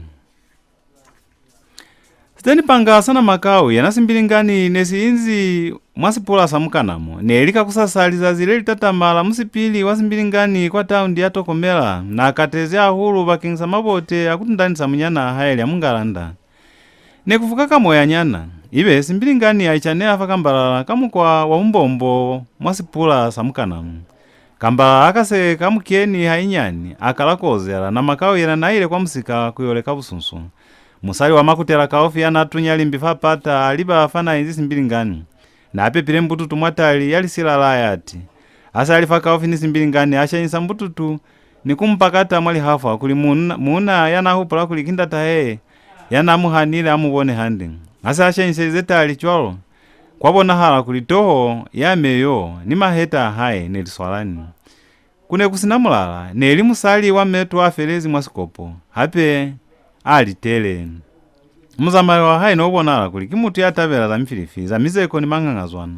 Sitenipanga sa Namakau, yena Simbilingani, ne si inzi mwa sipula sa Mukanamo. Ne li kakusasa lizazi le li tatama la musipili wa Simbilingani kwa taundi ya Tokomela. N'a katezi hahulu bakeñisa mabote a ku tundanisa munyan'a hae Lyamungalanda. Ne ku fuka ka moyanyana, ibe Simbilingani a icaneha fa kambalala ka mukwa wa bumbombo mwa sipula sa Mukanamo. Kambalala ha ka se ka mu keni hainyani, a kala ku ozela. Namakau yena n'a ile kwa musika ku yo leka busunsu. Musali wa makutela kaufi ya n'a tunya limbi fa pata a liba fa n'a inzi Simbilingani. N'a pepile mbututu mwa tali ya lisila la yati. Ha se a li fakaufi ni Simbilingani, a shanyisa mbututu ni ku mu pakata mwa lihafwa kuli muuna, muuna ya n'a hupula kuli ki ndatahe ya n'a mu hanile a mu bone hande. Ha se a shanyiselize tali cwalo, kwa bonahala kuli toho ya me yo ni maheta a hae ne li swalani. Ku ne ku si na mulala, ne li musali wa meto a felezi mwa sikopo, hape a litele. Muzamayo wa hae ne u bonahala kuli ki mutu ya tabela za mifilifili, za mizeko ni mangangazwana.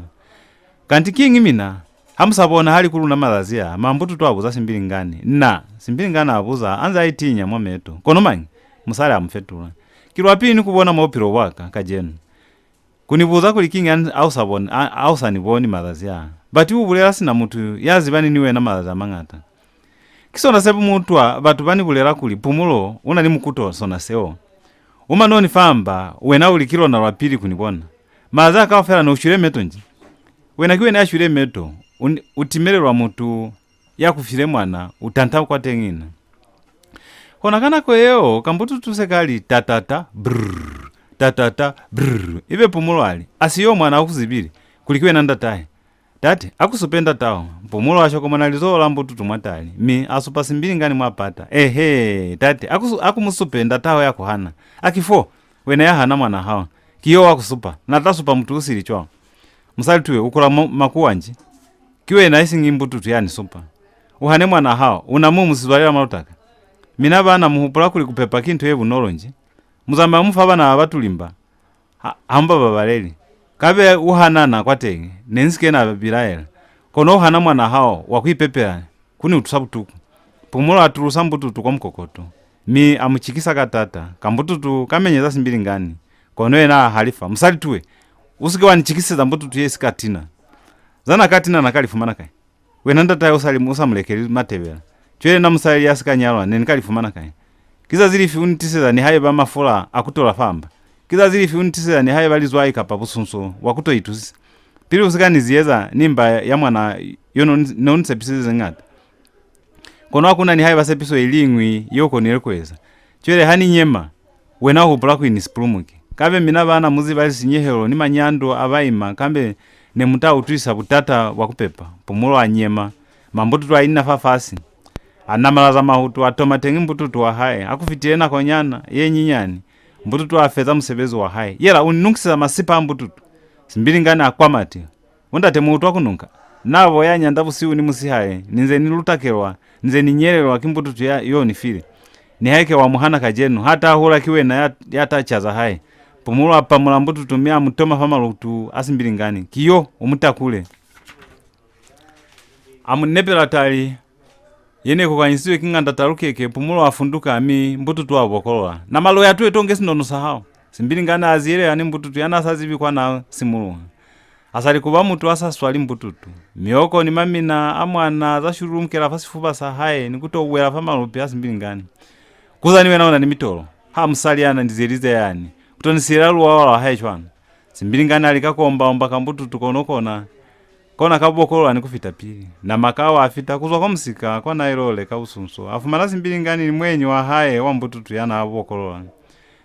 Kanti kiñi mina? Ha mu sa bonahali ku luna mazazi a, Mambututu a buza Simbilingani. Na, Simbilingani a buza, a nze a itinya mwa meto. Kono mañi? Musali a mu fetula. Ki lwa pili ni ku bona mwa bupilo bwa ka, kacenu. Ku ni buza kuli kiñi ha u sa boni, ha, ha u sa ni boni mazazi a. Bati u bulela sina mutu ya zibani ni wena mazazi a mañata. Ki sona se mu utwa batu ba ni bulela kuli Pumulo u na ni mukuto, sona seo. U mano ni fa mba, wena u li ki lona lwa pili ku ni bona. Mazazi a kaufela ne u shwile meto nji? Wena ki wena ya shwile meto, u, u timelelwa mutu ya ku file mwana, u tanta kwateñi na. Kona ka nako yeo, kambututu se ka li, "Tatata, brrr, tatata, brrr." Ibe Pumulo a li, "A si yo mwana, u ku zibile, kuli ki wena ndatahe." "Tate, a ku supe ndatao." Pumulo a shokomona lizoho la mbututu mwa tali, mi a supa Simbilingani mwa pata. "Ehe, tate, a ku su-, a ku mu supe ndatao ya ku hana. A ki fo, wena ya hana mwana hao. Ki yo wa ku supa, na ta supa mutu u sili cwalo." "Musali tuwe, u kula mo-, makuwa nji? Ki wena isiñi mbututu ya ni supa. U hane mwana hao, u na mo mu si zwalela mwa lutaka. Mina bana mu hupula kuli ku pepa ki nto ye bunolo nji? Mu zamaya mu fa bana ba batu limba, ha, ha mu ba babaleli. Kabe u hanana kwateñi, ne ni si ke na bilaela. Kono u hana mwana hao wa ku ipepela, ku ni utwisa butuku." Pumulo a tulusa mbututu kwa mukokoto, mi a mu cikisa ka tata. Kambututu ka menyeza Simbilingani, kono yena a halifa, "Musali tuwe, u si ke wa ni cikiseza mbututu ye si ka tina. Za na ka tina na ka li fumana kai? Wena ndatahe u sa li, u sa mu lekeli matebela. Cwale na musali ya si ka nyalwa ne ni ka li fumana kai? Ki zazi lifi u ni tiseza nihaiba mafula a ku tola fa mba? Ki zazi lifi u ni tiseza nihaiba lizwai kapa busunso bwa ku to itusisa? Pili u si ka ni ziyeza ni mba ya mwana yo no ni, no ni sepisize ze ñata. Kono ha ku na nihaiba sepiso i liñwi ye u konile ku eza. Cwale ha ni nyema, wena u hupula kuli ni sipulumuki. Kambe mina baana mu ziba lisinyehelo ni manyando a baima, kambe ne mu ta utwisa butata bwa ku pepa. Pumulo a nyema. Mambututu a ina fafasi. A namalaza mahutu, a toma teñi mbututu wa hae. Ha ku fitile nakonyana ye nyinyani, mbututu a feza musebezi wa hae. Yela, u ni nunkiseza masipa a mbututu. Simbilingani a kwa mati. Bo ndate, mu utwa ku nunka? Na bo ya nyanda busihu ni musihali, ni nze ni lutakelwa, ni nze ni nyelelwa ki mbututu ya, yo ni file. Nihaike wa mu hana kacenu, ha ta hula ki wena ya, ya ta ca za hae. Pumulo a pamula mbututu mi a mu toma fa malutu a Simbilingani. Ki yo, u mu takule. A mu nepela tali ye ne kokanyisizwe ki nganda Talukeke, Pumulo a funduka, mi mbututu a bokolola. Na maloya tuwe tonge sinono sa hao. Simbilingani a ziyeleha ni mbututu ya na sa zibi kwa na simuluha. A sa li ku ba mutu a sa swali mbututu. Mioko ni mamina a mwana za shululumukela fa sifuba sa hae ni ku to wela fa malupi a Simbilingani. Kuza ni wena u na ni mitolo. Ha musali ya na ni ziyelize yani, ku to ni siyela luwawa lwa hae cwana. Simbilingani a lika ku omba-omba ka mbututu kono kona, kona ka bokolola ni ku fita pili. Namakau a fita ku zwa kwa musika kwa na ilo leka busunso. A fumana Simbilingani ni muenyi wa hae wa mbututu ya na bokolola.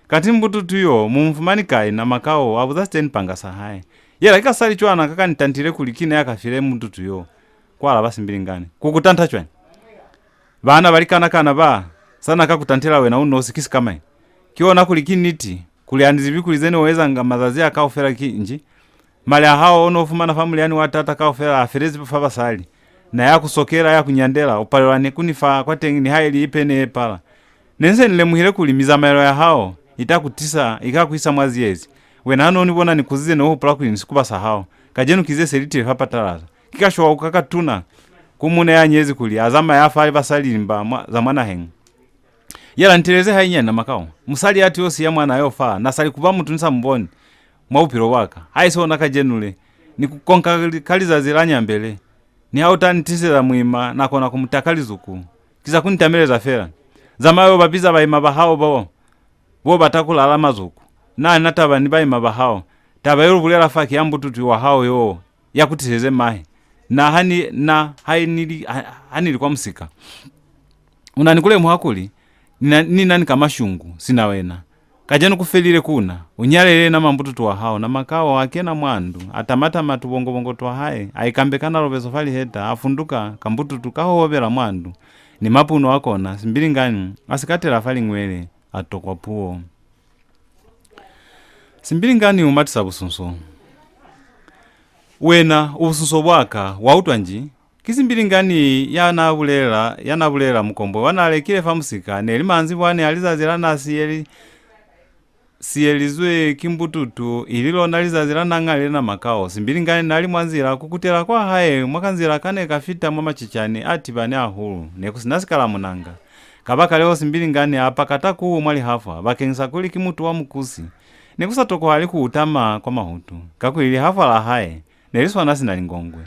Kanti mbututu yo mu mu fumani kai? Namakau a buza sitenipanga sa hae. Yela ki kasali cwana ka ka ni tantile kuli ki na ya ka file mbututu yo, kwa alaba Simbilingani. Ku ku tanta cwañi? Baana ba likana-kana ba, sa na ka ku tantela wena u nosi ki sikamañi? Ki ona kuli ki niti, kuli ha ni zibi kuli ze ne u ezanga mazazi a kaufela ki nji. Mali a hao o no fumana fa mulyani wa taata kaufela a felezi fa basali. Na ya ku sokela, ya ku nyandela, u palelwa ni ku ni fa kwateñi nihaili ipene ye pala. Ne nse ni lemuhile kuli mizamaelo ya hao i ta ku tisa, i ka ku isa mwa ziyezi. Wena ha no ni bona ni kuzize, ne u hupula kuli ni sikuba sa hao. Kacenu ki ze se li tile fa patalaza. Ki kashwau ka katuna ku muuna ya nyezi kuli a zamaye a fa basali limba mwa, za mwa naheñi. Yela nteleze hainyani Namakau. Musali ya tilo siya mwana yo fa, na sa li ku ba mutu ni sa mu boni mwa bupilo bwa ka. Haisi ona kacenu le, ni ku konka li, ka lizazi la Nyambele. Niha u ta ni tiseza muima, na kona ku mu taka lizuku. Ki za ku ni tameleza fela. Zamaya u yo ba biza baima ba hao bo, bo bata ku lala mazuku. Na, na taba ni baima ba hao. Taba ye lu bulela fa ki ya mbututu wa hao yo ya ku tiseze mahe. Na ha ni, na ha ni li, ha, ha ni li kwa musika. U na ni ku lemuha kuli ni na, ni na ni ka mashungu sina wena. Kacenu ku felile ku na. U nyalele na mambututu wa hao. Namakau a kena mwa ndu, a tama-tama tubongo-bongo twa hae, a ikambeka na lobezo fa liheta, a funduka ka mbututu ka hohobela mwa ndu, ni mapuno a kona, Simbilingani a sikatela fa liñwele, a tokwa puo. Simbilingani u matisa busunso. Wena, u busunso bwa ka, wa utwa nji? Ki Simbilingani ya na bulela, ya na bulela Mukombwe wa na lekile fa musika. Ne li manzibwana a lizazi la na siyeli, siyelizwe ki mbututu, ili lona lizazi la na ñalile Namakau. Simbilingani na li mwa nzila ku kutela kwa hae mwa kanzila ka ne ka fita mwa macicani a tibani hahulu. Ne ku si na sikalamunanga. Kabakaleo Simbilingani a pakata kuhu mwa lihafwa, bakeñisa kuli ki mutu wa mukusi. Ne ku sa tokwahali ku utama kwa mahutu, kakuli lihafwa la hae ne li swana sina lingongwe.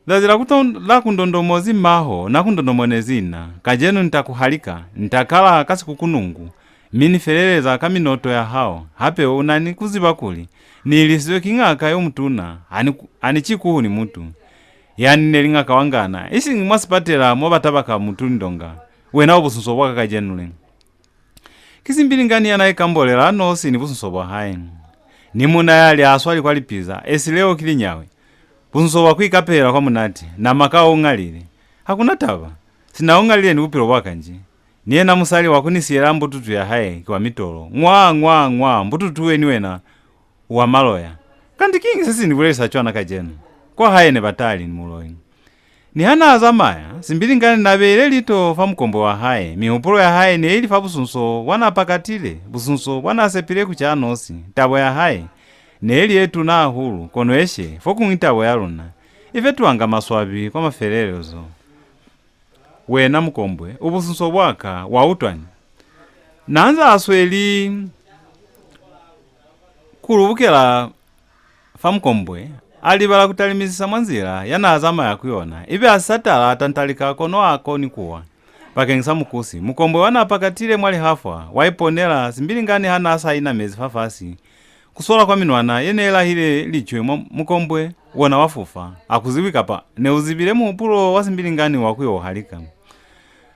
Zazi la kuton-, la kundondomozi maho, na kundondomonezi na. Kacenu ni ta ku halika, ni ta kala ka sikukunungu, mi ni feleleza ka minoto ya hao. Hape u na ni ku ziba kuli ni ilisizwe ki ñaka yo mutuna, ha ni ku, ha ni ci kuhu ni mutu. Yani ne li ñaka wa ngana, isiñi mwa sipatela mo ba tabaka mutu lindonga. Wena u busunso bwa ka kacenu le. Ki Simbilingani ya na ikambolela a nosi ni busunso bwa hae. Ni muuna ya li a swali kwa lipiza, esi leo ki linyawe. Busunso bwa ku ikapehela kwa munati, Namakau u ñalile. Ha ku na taba. Sina u ñalile ni bupilo bwa ka nji. Ni yena musali wa ku ni siyela mbututu ya hae ki wa mitolo. Ñwa, ñwa, ñwa, mbututu we ni wena wa maloya. Kanti kiñi se si ni bulelisa cwana kacenu? Kwa hae ne ba ta li ni muloi. Niha n'a zamaya, Simbilingani n'a beile lito fa mukombwe wa hae. Mihupulo ya hae ne i li fa busunso bwa n'a pakatile, busunso bwa n'a sepile ku ca nosi. Tabo ya hae ne i li ye tuna hahulu, kono eshe, fokuñwi tabo ya luna i fetuhanga maswabi kwa mafelelezo. Wena mukombwe, u busunso bwa ka, wa utwa ni? N'a nze a sweli ku lubukela fa mukombwe, a libala ku talimisisa mwa nzila ya n'a zamaya ku yona. Ibe a si sa tala, a tantalika, kono a koni ku wa. bakeñisa mukusi. Mukombwe wa n'a pakatile mwa lihafwa, wa iponela, Simbilingani ha n'a sa inamezi fafasi. Ku swala kwa minwana ye ne lahile licwe mwa mukombwe, wona wa fufa. Ha ku ziwi kapa ne u zibile muhupulo wa Simbilingani wa ku yo halika.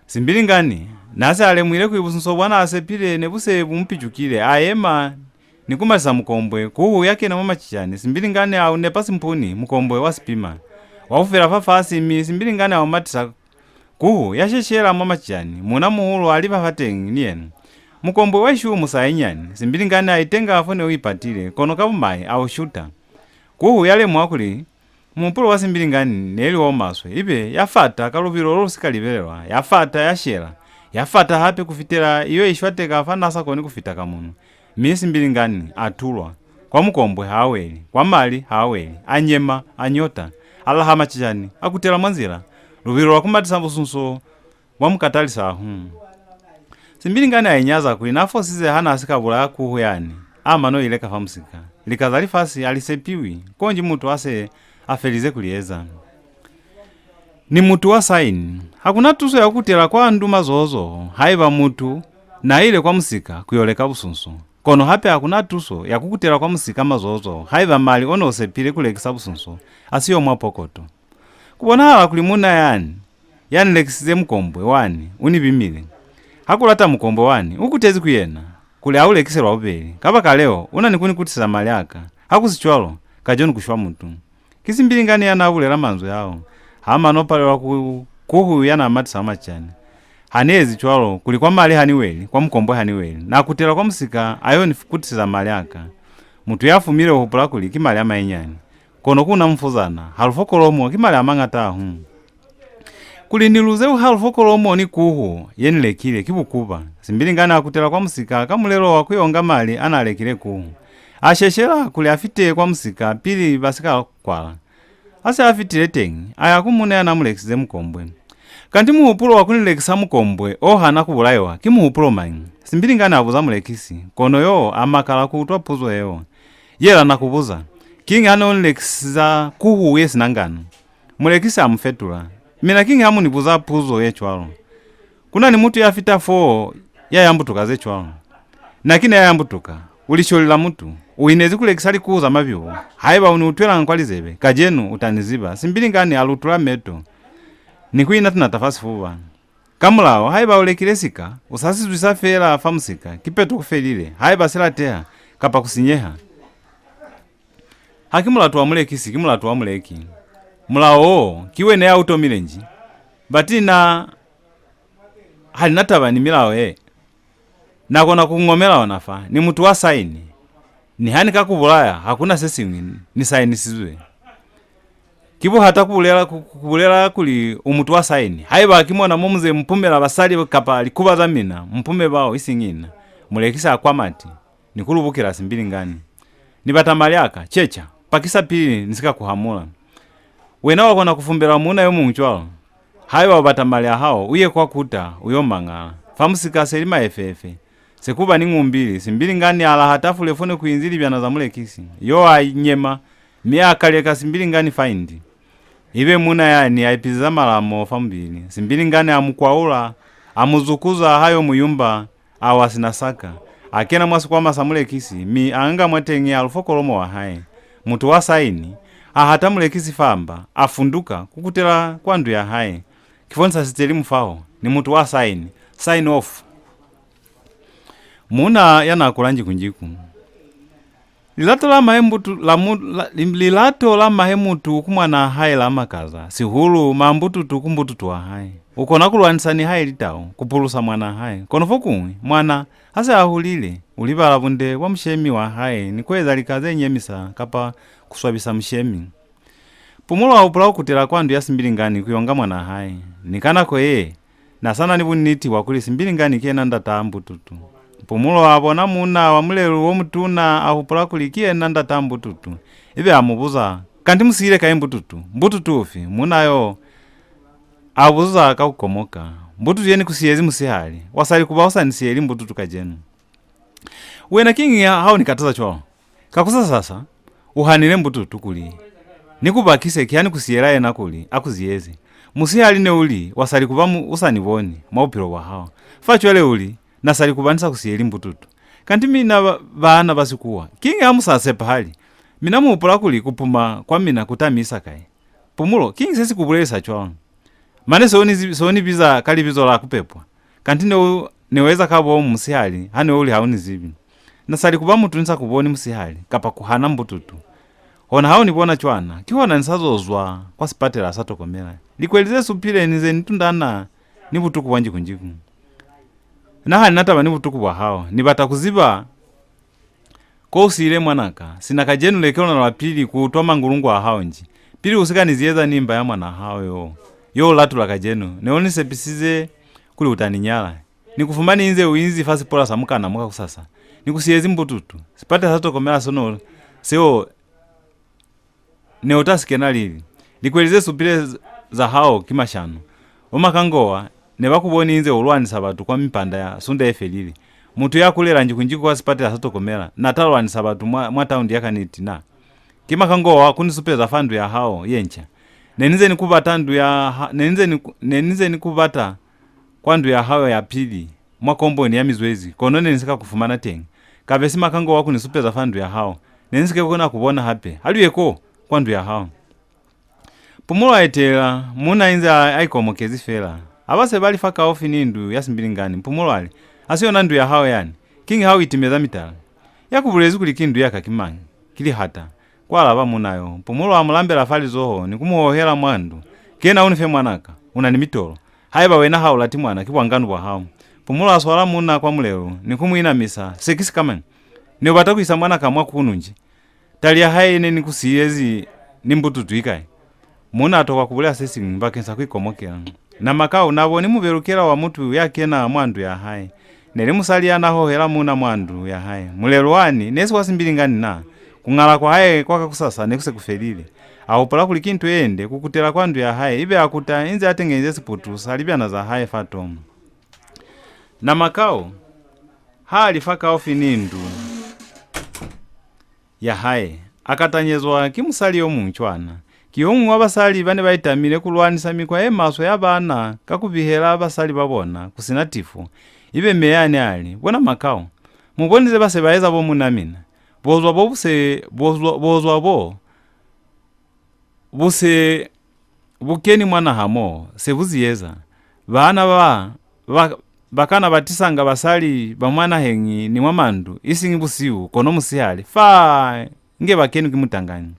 Simbilingani n'a se a lemuhile kuli busunso bwa n'a sepile ne bu se bu mu picukile, a yema ni ku matisa mukombwe. Kuhu ya kena mwa macicani, Simbilingani a u nepa simpuni, mukombwe wa sipima. Wa fufela fafasi, mi Simbilingani a u matisa. Kuhu ya sheshela mwa macicani, muuna-muhulu a liba fateñi ni yena. Mukombwe wa ishuumusa hainyani, Simbilingani a itenga fo ne u ipatile, kono ka bumai a u shuta. Kuhu ya lemuha kuli muhupulo wa Simbilingani ne li o maswe, ibe ya fata ka lubilo lo lu si ka libelelwa, ya fata, ya shela, ya fata hape ku fitela i yo ishwateka fa n'a sa koni ku fita ka munu. Mi Simbilingani a tulwa. Kwa mukombwe ha weli, kwa mali ha weli, a nyema, a nyota, a laha macicani, a kutela mwa nzila. Lubilo lwa ku matisa busunso bwa mu katalisa hahulu. Simbilingani a inyaza kuli n'a fosize ha n'a si ka bulaya kuhu yani, a mano i leka fa musika. Lika za lifasi ha li sepiwi, konji mutu ha se a felize ku li eza. Ni mutu wa saini. Ha ku na tuso ya ku kutela kwa ndu mazoho-zoho haiba mutu n'a ile kwa musika ku yo leka busunso. Kono hape ha ku na tuso ya ku kutela kwa musika mazoho-zoho haiba mali o ne u sepile ku lekisa busunso a siyo mwa pokoto. Ku bonahala kuli muuna yani, ya ni lekisize mukombwe wani, u ni bimile. Ha ku lata mukombwe wani, u kutezi ku yena, kuli a u lekise lwa bubeli. Kabakaleo, u na ni ku ni kutiseza mali a ka. Ha ku si cwalo, kacenu ku shwa mutu. Ki Simbilingani ya n'a bulela manzwi ao. Ha mano palelwa ku, kuhu ya n'a matisa macani. Ha ni ezi cwalo, kuli kwa mali ha ni weli, kwa mukombwe ha ni weli. Na kutela kwa musika, a yo ni kutiseza mali a ka. Mutu ya fumile u hupula kuli ki mali a mainyani. Kono ku na mufuzana, halufo kolomo ki mali a mañata hahulu. Kuli ni luze halufo kolomo ni kuhu ye ni lekile ki bukuba. Simbilingani a kutela kwa musika ka mulelo wa ku yo nga mali a n'a lekile kuhu. A sheshela kuli a fite kwa musika pili ba si ka kwala. Ha se a fitile teñi, a ya ku muuna ya n'a mu lekisize mukombwe. Kanti muhupulo wa ku ni lekisa mukombwe o hana ku bulaiwa ki muhupulo mañi? Simbilingani a buza mulekisi, kono yo a makala ku utwa puzo yeo. Yela na ku buza, kiñi ha ne u ni lekisiza kuhu ye si na ngana? Mulekisi a mu fetula. Mina kiñi ha mu ni buza puzo ye cwalo? Ku na ni mutu ya fita foo ya yambutuka ze cwalo. Na ki na ya yambutuka. U lisholi la mutu. U inezi ku lekisa likuhu za mabibo. Haiba u ni utwelanga kwa lizebe, kacenu u ta ni ziba. Simbilingani a lutula meto ni ku inata-nata fa sifuba. Ka mulao, haiba u lekile sika, u sa si zwisa feela fa musika, kipeto ku felile, haiba si lateha, kapa ku sinyeha. Ha ki mulatu wa mulekisi, ki mulatu wa muleki. Mulao wo, ki wena ya u tomile nji? Bati na ha ni na taba ni milao ye. Na kona ku ngomela ona fa, ni mutu wa saini. Niha ni ka ku bulaya, ha ku na se siñwi, ni sainisizwe. Ki buhata ku bulela, ku, ku bulela kuli u mutu wa saini. Haiba ki mona mo mu ze mu pumela basali kapa likuba za mina, mu pume bao, isiñi na. Mulekisi a kwa mati, ni ku lubukela Simbilingani. Ni bata mali a ka, ceca, pakisa pili ni si ka ku hamula. Wena wa kona ku fumbela muuna yo muñwi cwalo? Haiba u bata mali a hao, u ye kwa kuta, u yo mangala. Fa musika se li maefeefe. Se ku ba ni ñumbili, Simbilingani a laha tafule fo ne ku inzi libyana za mulekisi. Yo a nyema, mi a kaleka Simbilingani fa indi. Ibe muuna yani a ipizeza malamo fa mubili. Simbilingani a mu kwaula, a mu zukuza ha yo mu yumba, a wa sina saka. A kena mwa sikwama sa mulekisi, mi a nga mwateñi halufo kolomo wa hae. Mutu wa saini, a hata mulekisi fa mba, a funduka, ku kutela kwa ndu ya hae. Ki fo ni sa siteli mufaho, ni mutu wa saini, sign off. Muuna ya n'a kula njikunjiku. Lilato la mahe mutu, la mu, la, li, lilato la mahe mutu ku mwanaa hae la makaza, sihulu mambututu ku mbututu wa hae. U kona ku lwanisa nihaili tau, ku pulusa mwanaa hae. Kono fokuñwi, mwana, ha se a hulile, u libala bunde bwa mushemi wa hae ni ku eza lika ze nyemisa kapa ku swabisa mushemi. Pumulo a hupula ku kutela kwa ndu ya Simbilingani ku yo nga mwanaa hae. Ni ka nako ye, n'a sa na ni buniti bwa kuli Simbilingani ki yena ndataa mbututu. Pumulo a bona muuna wa mulelu wo mutuna, a hupula kuli ki yena ndataa mbututu. Ibe a mu buza, "Kanti mu siile kai mbututu? Mbututu ufi?" Muuna yo a buza ka ku komoka. "Mbututu ye ni ku siyezi musihali. Wa sa li ku ba u sa ni siyeli mbututu kacenu." "Wena kiñi ha u ni kataza cwalo? Kakusasasa, u hanile mbututu kuli Ni ku bakise, ki ha ni ku siyela yena kuli a ku ziyeze. Musihali ne u li, wa sa li ku ba mu, u sa ni boni mwa bupilo bwa hao. Fa cwale u li, na sa li ku ba ni sa ku siyeli mbututu. Kanti mina ba, baana ba sikuwa, kiñi ha mu sa sepahali? Mina mu hupula kuli ku puma kwa mina ku ta mi isa kai? Pumulo, kiñi se si ku bulelisa cwalo? Mane se u ni zi-, se u ni biza ka libizo la ku pepwa. Kanti ne u, ne u eza ka bomu musihali ha ne u li ha u ni zibi. Na sa li ku ba mutu ni sa ku boni musihali, kapa ku hana mbututu. Hona ha u ni bona cwana, kihona ni sa zo zwa kwa sipatela sa Tokomela. Likweli ze supile ni ze ni tundana ni butuku bwa njikunjiku. Na ha ni na taba ni butuku bwa hao, ni bata ku ziba ko u siile mwanaka, sina kacenu le ki lona lwa pili ku utwa mangulungu a hao nji. Pili u si ka ni ziyeza ni mba ya mwanaa hao yo, yo u latula kacenu, ne u ni sepisize kuli u ta ni nyala. Ni ku fumani inze u inzi fa sipola sa mukana mo kakusasa. Ni ku siyezi mbututu. Sipatela sa Tokomela sono seo ne u ta si kena lili? Likweli ze supile z-, za hao ki mashano. Bo Makangowa ne ba ku boni inze u lwanisa batu kwa mipanda ya sunda ye felile. Mutu ya kulela njikunjiku kwa sipatela sa Tokomela, na ta lwanisa batu mwa, mwa taundi ya kaniti na? Ki Makangowa ku ni supeza fa ndu ya hao ye nca. Ne ni nze ni ku bata ndu ya ha, ne ni nze ni ku, ne ni nze ni ku bata kwa ndu ya hao ya pili, mwa komboni ya mizwezi, kono ne ni si ka ku fumana teñi. Kabe si Makangowa ku ni supeza fa ndu ya hao, ne ni si ke kona ku bona hape. Ha lu ye ko, kwa ndu ya hao. Pumulo a etelela, muuna inze a, a ikomokezi fela. Ha ba se ba li fakaufi ni ndu ya Simbilingani, Pumulo a li, "Ha si yona ndu ya hao yani? Kiñi ha u itimeza mitala?" "Ya ku bulezi kuli ki ndu ya ka ki mañi?" "Ki lihata," kwa alaba muuna yo. Pumulo a mu lambela fa lizoho ni ku mu hohela mwa ndu. "Kena u ni fe mwanaka, u na ni mitolo. Haiba wena ha u lati mwana, ki bwanganu bwa hao." Pumulo a swala muuna kwa mulelu ni ku mu inamisa. "Se ki sikamañi? Ne u bata ku isa mwanaka mwa kunu nji? Tali ya hae ne ni ku siyezi ni mbututu ikai?" Muuna a tokwa ku bulela se siñwi bakeñisa ku ikomokela. Namakau na boni mubelukela wa mutu ya kena mwa ndu ya hae. Ne li musali ya na hohela muuna mwa ndu ya hae. Mulelu wani ne si wa Simbilingani na? Ku ñala kwa hae kwa kakusasa ne ku se ku felile. A hupula kuli ki nto ye nde ku kutela kwa ndu ya hae, ibe a kuta inze a tengenyize siputu sa libyana za hae fa tomu. Namakau ha li fakaufi ni ndu ya hae, a katanyezwa ki musali yo muñwi cwana. Ki yo muñwi wa basali ba ne ba itamile ku lwanisa mikwa ye maswe ya baana ka ku bihela basali ba bona ku si na tifo. Ibe me yani a li, "Bo Namakau, mu boni ze ba se ba eza bo muuna mina? Bozwa bo bu se, bozwa, bozwa bo bu se bu keni mwa naha mo, se bu ziyeza. Baana ba, ba, ba kana ba tisanga basali ba mwa naheñi ni mwa mandu, isiñi busihu, kono musihali, fa nge ba kenwi ki mutanganyi.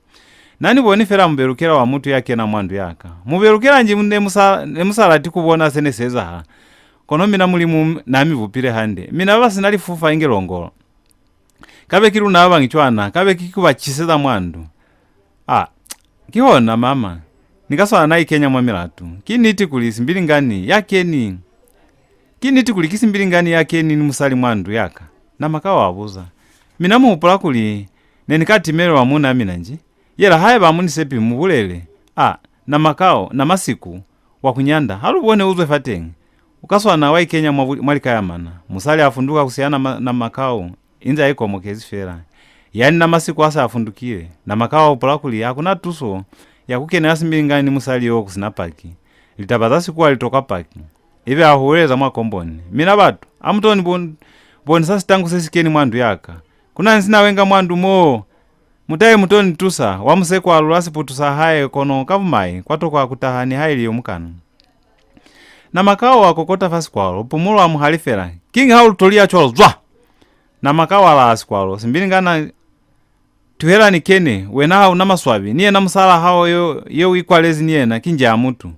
Na ni boni fela mubelukela wa mutu ya kena mwa ndu ya ka. Mubelukela nji ne mu sa, ne mu sa lati ku bona se ne si ezahala? Kono mina Mulimu na mi bupile hande. Mina ba ba si na lifufa inge longolo. Kabe ki luna ba bañwi cwana, kabe ki ku ba ciseza mwa ndu." "A, kihona, mama. Ni ka swana na ikenya mwa milatu. Ki niti kuli Simbilingani ya keni. Ki niti kuli ki Simbilingani ya keni ni musali mwa ndu ya ka?" Namakau a buza. "Mina mu hupula kuli ne ni ka timelelwa muuna mina nji? Yela haiba mu ni sepi mu bulele." "A, Namakau, Namasiku, wa ku nyanda, ha lu bone u zwe fateñi. U ka swana wa ikenya mwa bu-, mwa likayamana." Musali a funduka ku siya Nama-, Namakau inze a ikomokezi fela. Yani Namasiku ha se a fundukile, Namakau a hupula kuli ha ku na tuso ya ku kenela Simbilingani ni musali yo ku si na paki. Litaba za sikuwa li tokwa paki. Ibe a huweleza mwa komboni, "Mina batu, ha mu to ni bon-, bonisa sitangu se si keni mwa ndu ya ka. Ku na ni sinawenga mwa ndu mo. Mu tahe mu to ni tusa." Wa museko a lula siputu sa hae, kono ka bumai kwa tokwa ku taha nihaili yo mukana. Namakau a kokota fa sikwalo, Pumulo a mu halifela, "Kiñi ha u lu toliya cwalo? Zwa!" Namakau a laha sikwalo. "Simbilingani, tuhela ni kene, wena ha u na maswabi, ni yena musalaa hao yo, yo u ikwalezi ni yena, ki nja ya mutu."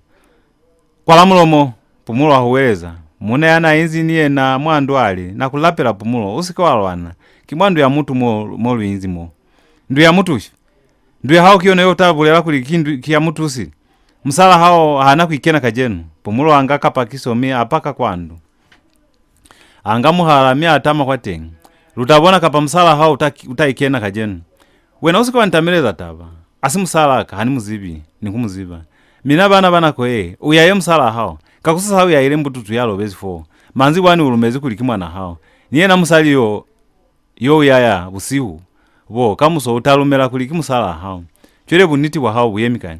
"Kwala mulomo!" Pumulo a huweleza. Muuna ya na inzi ni yena mwa ndu a li, "Na ku lapela, Pumulo, u si ke wa lwana. Ki mwa ndu ya mutu mo, mo lu inzi mo." "Ndu ya mutu ufi? Ndu ya hao ki yona yo u ta bulela kuli ki ndu, ki ya mutu usili? Musalaa hao ha na ku ikena kacenu." Pumulo a nga kapakiso mi a paka kwa ndu. A nga muhala mi a tama kwateñi. "Lu ta bona kapa musalaa hao u ta, u ta ikena kacenu." "Wena u si ke wa ni tameleza taba. Ha si musalaa ka, ha ni mu zibi, ni ku mu ziba. Mina bana ba nako ye, u yaye musalaa hao. Kakusasa u yaile mbututu ya lobezi foo. Manzibwani u lumezi kuli ki mwanaa hao. Ni yena musali yo, yo u yaya busihu bo, kamuso u ta lumela kuli ki musalaa hao." Cwale buniti bwa hao bu yemi kai?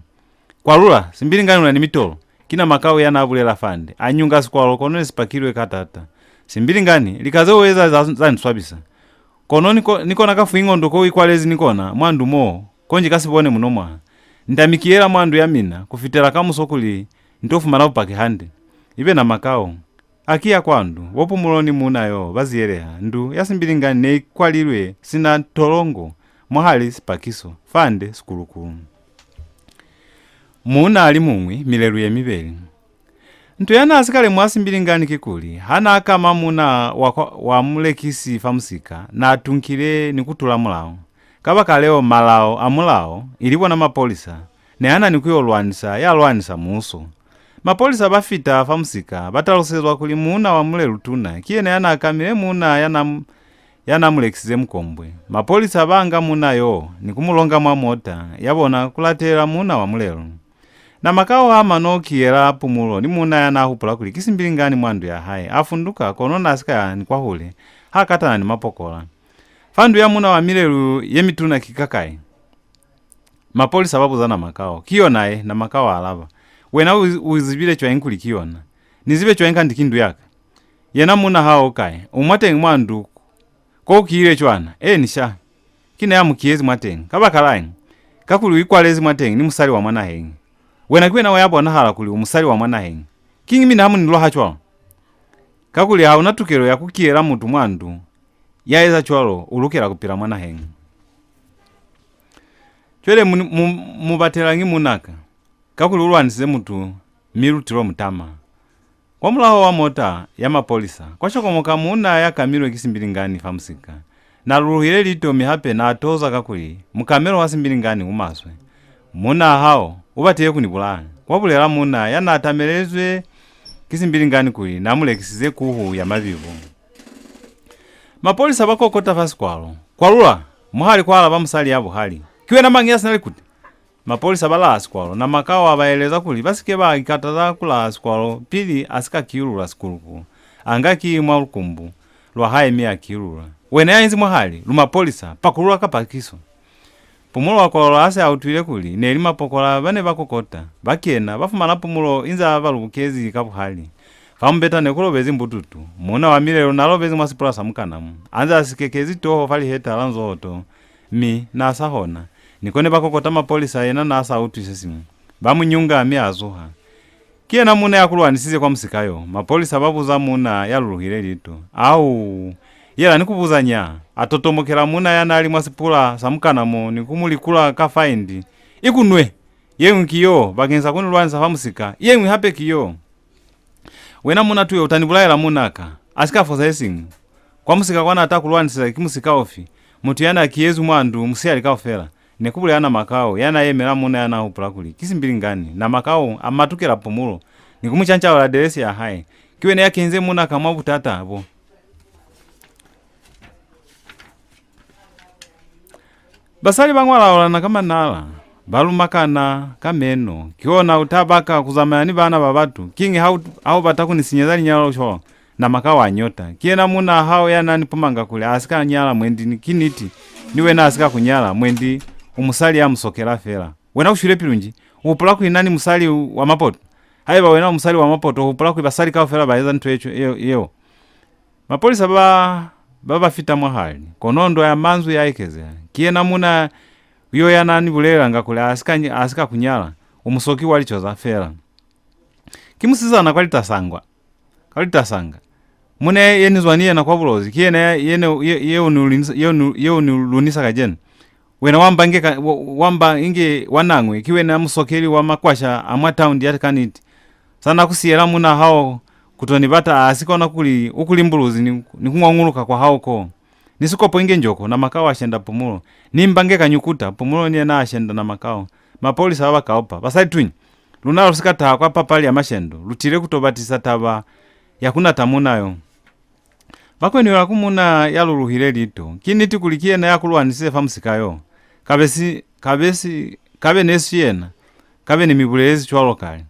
Kwalula, Simbilingani u na ni mitolo. Ki Namakau ya n'a bulela fande. A nyunga sikwalo, kono ne si pakilwe ka taata. Simbilingani, lika ze u eza za, za ni swabisa. Kono ni ko, ni kona ka fuingondo ko u ikwalezi ni kona, mwa ndu mo, konji ka si bone muno mwaha. Ni ta mi kiyela mwa ndu ya mina, ku fitela kamuso kuli ni to fumana bupaki hande. Ibe Namakau. A ki ya kwa ndu, bo Pumulo ni muuna yo ba ziyeleha. Ndu ya Simbilingani ne i kwalilwe sina tolongo, mwahali sipakiso, fande sikulukulu. Muuna a li muñwi, milelu ye mibeli. Nto ya n'a si ka lemuha Simbilingani kikuli, ha n'a kama muuna wa, kwa, wa mulekisi fa musika, n'a tunkile ni ku tula mulao. Kabakaleo, malao a mulao, ili bona mapolisa, ne a na ni ku yo lwanisa ya lwanisa muuso. Mapolisa ba fita fa musika, ba talusezwa kuli muuna wa mulelu tuna ki yena ya n'a kamile muuna ya n'a, ya n'a mu lekisize mukombwe. Mapolisa ba nga muuna yo ni ku mu longa mwa mota ya bona ku latelela muuna wa mulelu. Namakau ha mano kiyela Pumulo ni muuna ya n'a hupula kuli ki Simbilingani mwa ndu ya hae, a funduka, kono n'a si ka ya ni kwahule, ha katana ni mapokola. Fa ndu ya muuna wa milelu ye mituna ki kakai? Mapolisa ba buza Namakau. Ki yona ye, Namakau a alaba. Wena u, u zibile cwañi kuli ki yona? Ni zibe cwañi kanti ki ndu ya ka? Yena muuna hao u kai? U mwateñi mwa ndu ko u kiyile cwana? Eeni sha. Ki na ya mu kiyezi mwateñi. Kabakalañi? Kakuli u ikwalezi mwateñi ni musali wa mwa naheñi. Wena ki wena wa ya bonahala kuli u musali wa mwa naheñi. Kiñi mina ha mu ni lwaha cwalo? Kakuli ha u na tukelo ya ku kiyela mutu mwa ndu. Ya eza cwalo u lukela ku pila mwa naheñi. Cwale mu, mu, mu batelañi muuna ka? Kakuli u lwanisize mutu, mi lu tilo mu tama. Kwamulaho wa mota ya mapolisa, kwa shokomoka muuna ya kamilwe ki Simbilingani fa musika. N'a luluhile liito mi hape n'a toza kakuli mukamelo wa Simbilingani u maswe. Muunaa hao u batile ku ni bulaya, kwa bulela muuna ya n'a tamelezwe ki Simbilingani kuli n'a mu lekisize kuhu ya mabibo. Mapolisa ba kokota fa sikwalo. Kwalula! Mwahali kwa alaba musali ya buhali. Ki wena mañi ya si na likute? Mapolisa ba laha sikwalo. Namakau a ba eleza kuli ba si ke ba ikataza ku laha sikwalo pili a si ka kiyulula sikuluku. A nga kii mwa lukumbu lwa hae mi a kiyulula. Wena ya inzi mwahali, lu mapolisa, pakulula ka pakiso. Pumulo wa kwalula ha se a utwile kuli ne li mapokola ba ne ba kokota. Ba kena, ba fumana Pumulo inze a ba lubukezi ka buhali. Fa mubeta ne ku lobezi mbututu. Muuna wa milelu n'a lobezi mwa sipula sa mukanamu, anze a sikekezi toho fa liheta la nzohoto, mi n'a sa hona. Ni ko ne ba kokota mapolisa, yena n'a sa utwi se siñwi. Ba mu nyunga mi a zuha. Ki yena muuna ya ku lwanisize kwa musika yo? Mapolisa ba buza muuna ya luluhile liito. Au! Yela ni ku buza nya! A totomokela muuna ya n'a li mwa sipula sa mukana mo ni ku mu likula ka faindi. I ku nwe! Ye ñwi ki yo, bakeñisa ku ni lwanisa fa musika, ye ñwi hape ki yo! Wena muuna tuyo, u ta ni bulaela muuna ka. A si ka fosa se siñwi. Kwa musika kwa n'a ta ku lwaniseza ki musika ufi? Mutu ya n'a kiyezwi mwa ndu musihali kaufela. Ne ku bulela Namakau, ya n'a yemela muuna ya n'a hupula kuli ki Simbilingani. Namakau a matukela Pumulo ni ku mu cancaula adelesi ya hae. Ki wena ya kenyize muuna ka mwa butata bo. Basali ba ñwalaulana ka manala, ba lumakana ka meno. Ki ona u ta baka ku zamaya ni bana ba batu. Kiñi ha u, ha u bata ku ni sinyeza linyalo cwalo? Namakau a nyota. Ki yena muunaa hao ya n'a ni pumanga kuli a si ka nyala mwendi ni, ki niti, ni wena a si ka ku nyala mwendi, u musali ya mu sokela fela. Wena u shwile pilu nji? U hupula kuli na ni musali wa mapoto? Haiba wena u musali wa mapoto, u hupula kuli basali kaufela ba eza nto ye cwa-, yeo, yeo? Mapolisa ba, ba ba fita mwahali, kono ndwa ya manzwi ya ekezeha. Ki yena muuna yo ya n'a ni bulelelanga kuli a si ka, a si ka ku nyala, u musoki wa lico za fela. Ki musizana kwa litasangwa, kwa litasanga. Muuna ye ni zwa ni yena kwa Bulozi, ki yena ye, ye, ye u ni lunisa, ye u ni, ye u ni lunisa kacenu. Wena wa mba inge ka, wa, wa mba inge wa nañwi, ki wena musokeli wa makwasha a mwa taundi ya kaniti. Sa na ku siyela muunaa hao ku to ni bata, a si kona kuli u ku limbuluzi ni, ni ku ñwañuluka kwa hao ko. Ni sikopo inge njoko, Namakau a shenda Pumulo. Ni mba inge kanyukuta, Pumulo ni yena a shenda Namakau. Mapolisa ba ba kaupa. Basali tuñi, luna lu si ka taha kwa papali ya mashendo, lu tile ku to batisa taba ya ku nata muuna yo. Ba kwenuhela ku muuna ya luluhile liito. Ki niti kuli ki yena ya ku lwanisize fa musika yo. Kabe si, kabe si, kabe ne si yena, kabe ni mi bulelezi cwalo kale.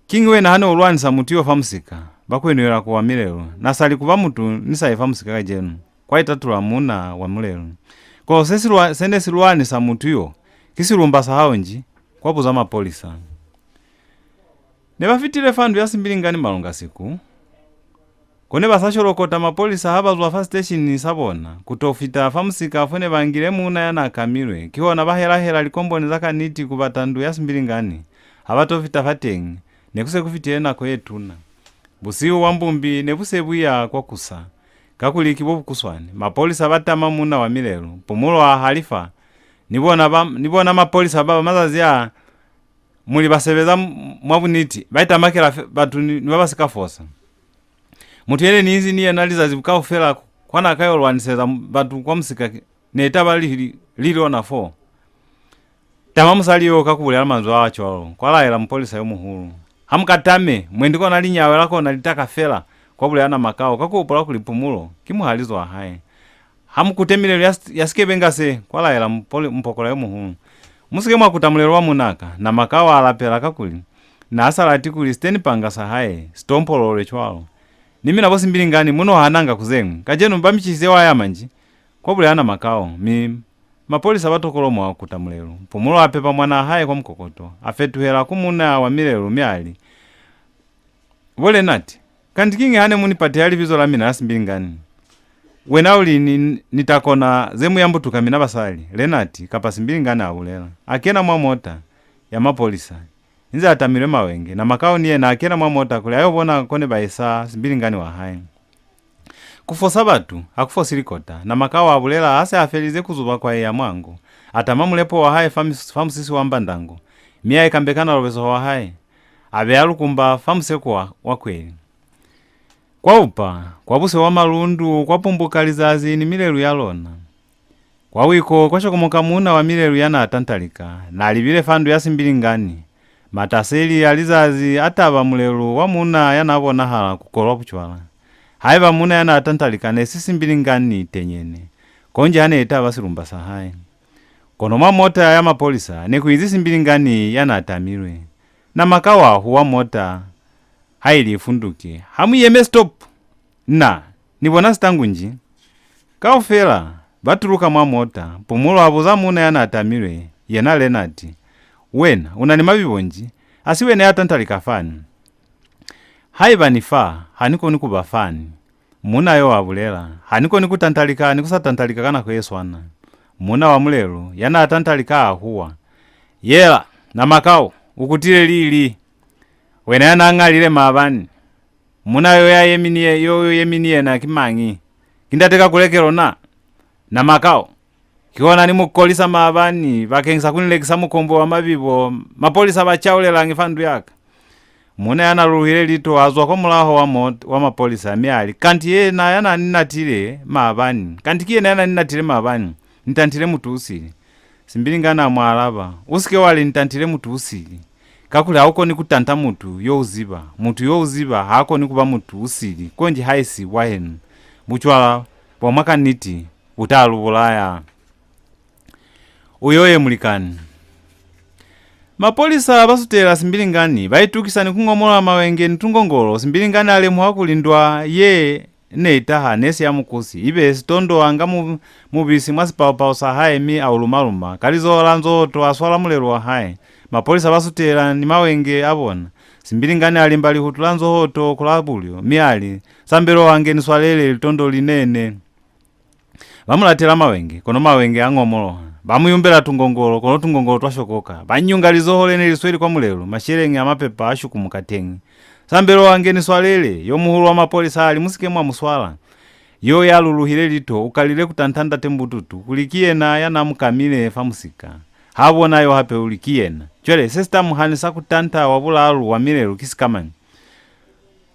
Kiñi wena ha ne u lwanisa mutu yo fa musika? Ba kwenuhela ku wa milelu. Na sa li ku ba mutu ni sa ye fa musika kacenu, kwa itatula muuna wa mulelu. Kono se si lwa, se ne si lwanisa mutu yo, Ki silumba sa hao nji? Kwa buza mapolisa. Ne ba fitile fa ndu ya Simbilingani malungasiku. Ko ne ba sa sholokota mapolisa ha ba zwa fa siteshini sa bona, ku to fita fa musika fo ne ba ngile muuna ya n'a kamilwe, kihona ba hela-hela likomboni za kaniti ku bata ndu ya Simbilingani. Ha ba to fita fateñi, ne ku se ku fitile nako ye tuna. Busihu bwa mbumbi ne bu se bu ya kwa kusa, kakuli ki bo bukuswani. Mapolisa ba tama muuna wa milelu, Pumulo a halifa, ni bona ba, ni bona mapolisa ba, ba mazazi a, muli ba sebeza m-, mwa buniti, ba itamakela fe, batu ni, ni ba ba si ka fosa. Mutu ye ne ni inzi ni yena lizazi kaufela kwa n'a ka yo lwaniseza m-, batu kwa musika ki, ne taba li, li, li lona fo. Tama musali yo ka ku bulela manzwi a cwalo, kwa laela mupolisa yo muhulu. Ha mu ka tame, mwendi kona linyawe la kona li taka fela, kwa bulela Namakau ka ku hupula kuli Pumulo ki muhalizo wa hae. Ha mu kute milelu ya, ya sikebenga se, kwa laela mupole-, mupokola yo muhulu. Mu si ke mwa kuta mulelu wa munaka, Namakau a lapela kakuli n'a sa lati kuli sitenipanga sa hae si tompololwe cwalo. Ni mina bo Simbilingani mu no hananga ku ze ñwi. Kacenu ba mi cisize wa ya manji, kwa bulela Namakau, mi mapolisa ba tokolomoha ku kuta mulelu. Pumulo a pepa mwanaa hae kwa mukokoto, a fetuhela ku muuna wa milelu mi a li, Bo Lenati, kanti kiñi ha ne mu ni pateha libizo la mina la Simbilingani? Wena u li ni, ni ta kona ze mu yambutuka mina basali, Lenati, kapa Simbilingani a bulela. A kena mwa mota ya mapolisa, inze a tamilwe mawenge. Namakau ni yena a kena mwa mota kuli a yo bona ko ne ba isa Simbilingani wa hae. Ku fosa batu ha ku fosi likota, Namakau a bulela ha se a felize ku zuba kwai ya mwango. A tama mulepo wa hae fa mis-, fa musisi wa mbandango, mi a ikambeka na lobezo wa hae. A beya lukumba fa museko wa, wa kweli. Kwa upa, kwa buse wa malundu, kwa pumbuka lizazi ni milelu ya lona. Kwa wiko, kwa shokomoka muuna wa milelu ya n'a tantalika, n'a libile fa ndu ya Simbilingani. Mataseli a lizazi a taba mulelu wa muuna ya n'a bonahala ku kolwa bucwala. Haiba muuna ya n'a tantalika ne si Simbilingani tenyene, konji ha ne i taba silumba sa hae. Kono mwa mota ya mapolisa ne ku inzi Simbilingani ya n'a tamilwe. Namakau a huwa mota ha ili i funduke. Ha mu yeme, stop! Na, ni bona sitangu nji? Kaufela ba tuluka mwa mota. Pumulo a buza muuna ya n'a tamilwe, yena Lenati, Wena, u na ni mabibo nji? Ha si wena ya tantalika fani? Haiba ni fa, ha ni koni ku ba fani. Muuna yo a bulela, Ha ni koni ku tantalika ni ku sa tantalika ka nako ye swana. Muuna wa mulelu, ya n'a tantalika a huwa, Yela, Namakau, u kutile lili? Wena ya n'a ñalile maabani. Muuna yo ya yemi ni ye-, yo, yo yemi ni yena ki mañi? Ki ndate Kakulekelo na? Namakau, kihona ni mu kolisa maabani bakeñisa ku ni lekisa mukombwe wa mabibo, mapolisa ba caulelañi fa ndu ya ka? Muuna ya n'a luluhile liito a zwa kwa mulaho wa mot-, wa mapolisa, mi a li, Kanti yena ya n'a ni natile maabani, kanti ki yena ya n'a ni natile maabani, ni tantile mutu usili. Simbilingani a mu alaba, U si ke wa li ni tantile mutu usili, kakuli ha u koni ku tanta mutu yo u ziba. Mutu yo u ziba ha koni ku ba mutu usili, konji haisi wa henu. Bucwala bwa mwa kaniti bu ta lu bulaya. U yo ye mulikani. Mapolisa ba sutela Simbilingani, ba itukisa ni ku ngomola mawenge ni tungongolo. Simbilingani a lemuha kuli ndwa ye ne i taha ne si ya mukusi, ibe Sitondo a nga mu-, mubisi mwa sipao-pao sa hae mi a u luma-luma. Ka lizoho la nzohoto a swala mulelu wa hae. Mapolisa ba sutela ni mawenge a bona. Simbilingani a limba lihutu la nzohoto ku la bulyo, mi a li, Sambelo wange ni swalele, Litondo li nene. Ba mu latela mawenge, kono mawenge a ngomoloha. Ba mu yumbela tungongolo, kono tungongolo twa shokoka. Ba nyunga lizoho le ne li sweli kwa mulelu, masheleñi a mapepa a shukumuka teñi. Sambelo wange ni swalele, yo muhulu wa mapolisa a li, Mu si ke mwa mu swala. Yo ya luluhile liito u kalile ku tanta Ndate Mbututu kuli ki yena ya n'a mu kamile fa musika. Ha bona yo hape u li, Ki yena. Cwale, se si ta mu hanisa ku tanta wa bulalu wa milelu ki sikamañi?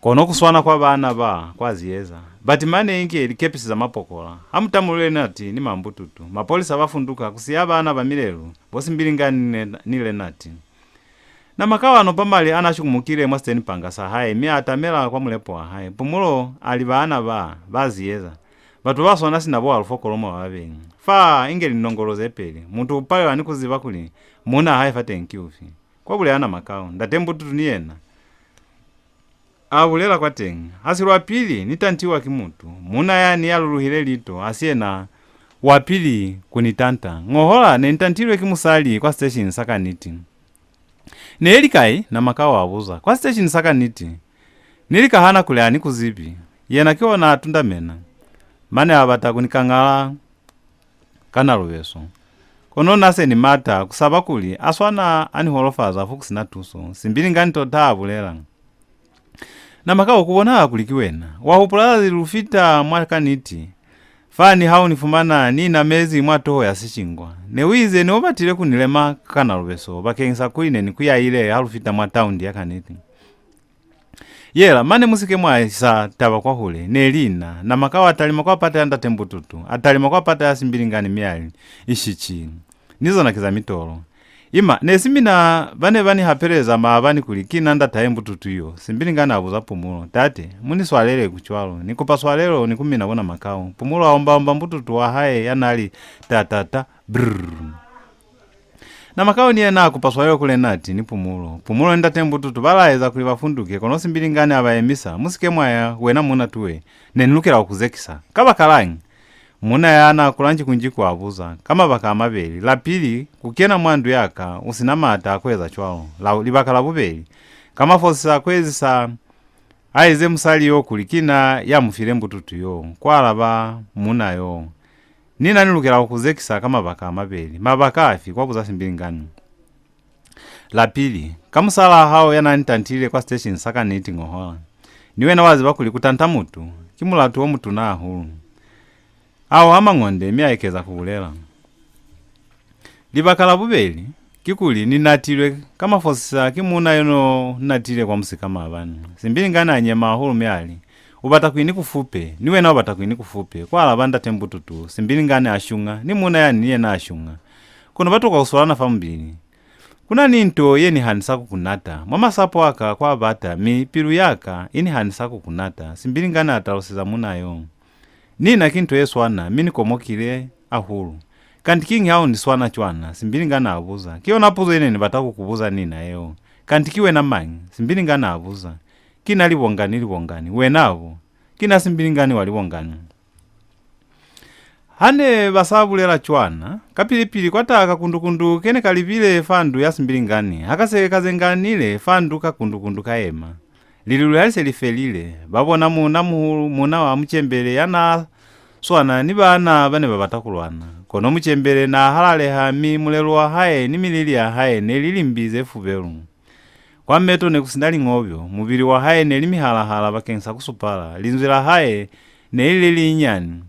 Kono ku swana kwa baana ba kwa ziyeza. Bati mane inge likepisi za mapokola. Ha mu tamulule Lenati ni Mambututu. Mapolisa ba funduka ku siya baana ba milelu, bo Simbilingani ni, ni Lenati. Namakau a nopa mali a n'a shukumukile mwa sitenipanga sa hae mi a atamela kwa mulepo wa hae. Pumulo a li baana ba, ba ziyeza. Batu ba swana sina bo Alufo Kolomo ba babeli. Fa, inge linongolo ze peli. Mutu u palelwa ni ku ziba kuli muuna hae fateñi ki ufi. Kwa bulela Namakau, Ndate Mbututu ni yena a bulela kwateñi, Ha si lwa pili ni tantiwa ki mutu. Muuna yani ya luluhile liito, ha si yena Wa pili ku ni tanta. Ngohola ne ni tantilwe ki musali kwa siteshini sa Kaniti. Ne li kai? Namakau a buza. Kwa siteshini sa Kaniti. Ni lika hana kuli ha ni ku zibi. Yena ki ona a tundamena. Mane a bata ku ni kangala ka nalubeso. Kono na se ni mata ku saba kuli a swana a ni holofaza fo ku si na tuso. Simbilingani tota a bulela. Namakau, ku bonahala kuli ki wena. Wa hupula zazi lu fita mwa Kaniti. Fani ha u ni fumana ni inamezi mwa toho ya sicingwa. Ne u ize ne u batile ku ni lema ka nalubeso bakeñisa kuli ne ni ku yaile ha lu fita mwa taundi ya Kaniti. Yela, mane mu si ke mwa isa taba kwahule, ne li na. Namakau a talima kwa pata ya Ndate Mbututu, a talima kwa pata ya Simbilingani mi a li, Ishici. Ni zona ki za mitolo. Ima, ne si mina ba ne ba ni hapeleza maabani kuli ki na ndatahe Mbututu yo? Simbilingani a buza Pumulo. Tate, mu ni swalele ku cwalo. Ni kupa swalelo ni ku mina bo Namakau. Pumulo a omba-omba mbututu wa hae ya n'a li ta-ta-ta, brrr. Namakau ni yena a kupa swalelo ku Lenati ni Pumulo. Pumulo ni Ndate Mbututu ba laeza kuli ba funduke, kono Simbilingani a ba yemisa. Mu si ke mwa ya, wena muuna tuwe. Ne ni lukela ku ku zekisa. Kabakalañi? Muuna ya n'a kula njikunjiku a buza. Ka mabaka a mabeli. La pili, ku kena mwa ndu ya ka u si na maata a ku eza cwalo. La, libaka la bubeli, ka mafosisa a ku ezisa a ize musali yo kuli ki na ya mu file mbututu yo, kwa alaba muuna yo. Ni na ni lukela ku ku zekisa ka mabaka a mabeli. Mabaka afi? Kwa buza Simbilingani. La pili, ka musalaa hao ya n'a ni tantile kwa siteshini sa Kaniti ngohola. Ni wena wa ziba kuli ku tanta mutu ki mulatu o mutuna hahulu. A hoha mañonde mi a ekeza ku bulela. Libaka la bubeli, kikuli ni natilwe ka mafosisa ki muuna yo n'o natile kwa musika maabani. Simbilingani a nyema hahulu mi a li, U bata kuli ni ku fupe? Ni wena u bata kuli ni ku fupe? Kwa alaba Ndate Mbututu. Simbilingani a shunga, ni muuna yani ni yena a shunga. Kono ba tokwa ku swalana fa mubili. Ku na ni nto ye ni hanisa ku ku nata. Mwa masapo a ka kwa bata, mi pilu ya ka i ni hanisa ku ku nata, Simbilingani a taluseza muuna yo. Ni na ki nto ye swana, mi ni komokile hahulu. Kanti kiñi ha u ni swana cwana? Simbilingani a buza. Ki yona puzo ye ne ni bata ku ku buza ni na yeo. Kanti ki wena mañi? Simbilingani a buza. Ki na Libongani, Libongani. Wena bo? Ki na Simbilingani wa Libongani. Ha ne ba sa bulela cwana, kapili-pili kwa taha kakundukundu ke ne ka libile fa ndu ya Simbilingani. Ha ka se ka zenganile fa ndu, kakundukundu ka yema. Lilulu ha li se li felile, ba bona muuna-muhulu, muuna wa mucembele ya n'a swana ni baana ba ne ba bata ku lwana. Kono mucembele n'a halaleha, mi mulelu wa hae ni milili ya hae ne li limbi ze fubelu. Kwa meto ne ku si na liñobyo, mubili wa hae ne li mihala-hala bakeñisa ku supala, linzwi la hae ne li le linyani,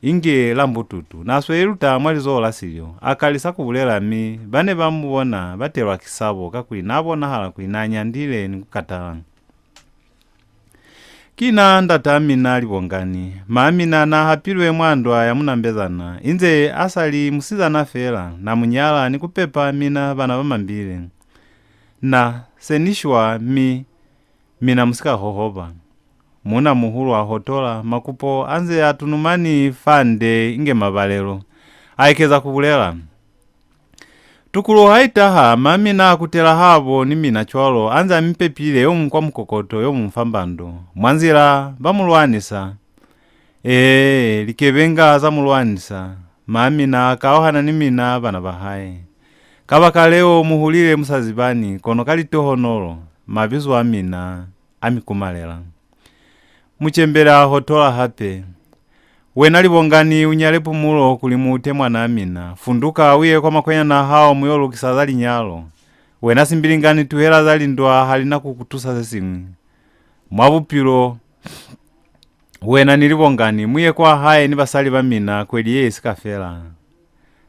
inge la mbututu. N'a sweli luta mwa lizoho la silyo, a kalisa ku bulela, mi ba ne ba mu bona ba telwa ki sabo, kakuli n'a bonahala kuli n'a nyandile ni ku katala. Ki na ndat'a mina Libongani. M'a mina n'a hapilwe mwa ndwa ya Munambezana, inze a sa li musizana fela, na mu nyala ni ku pepa mina bana ba mambile. Na se ni shwa, mi mina mu si ka hohoba. Muuna-muhulu a hotola, makupo a nze a tunumani fande inge mabalelo. A ekeza ku bulela. Tukuluho ha i taha, m'a mina a kutela habo ni mina cwalo, a nze a mi pepile, yo muñwi kwa mukokoto, yo muñwi fa mbando. Mwa nzila, ba mu lwanisa. Ee, likebenga za mu lwanisa. M'a mina a kauhana ni mina bana ba hae. Kabakaleo mu hulile mu sa zibani, kono ka litohonolo, mabizo a mina a mi kumalela. Mucembele a hotola hape. Wena Libongani, u nyale Pumulo kuli mu ute mwan'a mina. Funduka, u ye kwa makwenyana a hao mu yo lukisa za linyalo. Wena Simbilingani, tuhela za lindwa, ha li na ku ku tusa se siñwi. Mwa bupilo, wena ni Libongani mu ye kwa hae ni basali ba mina kweli ye i si ka fela.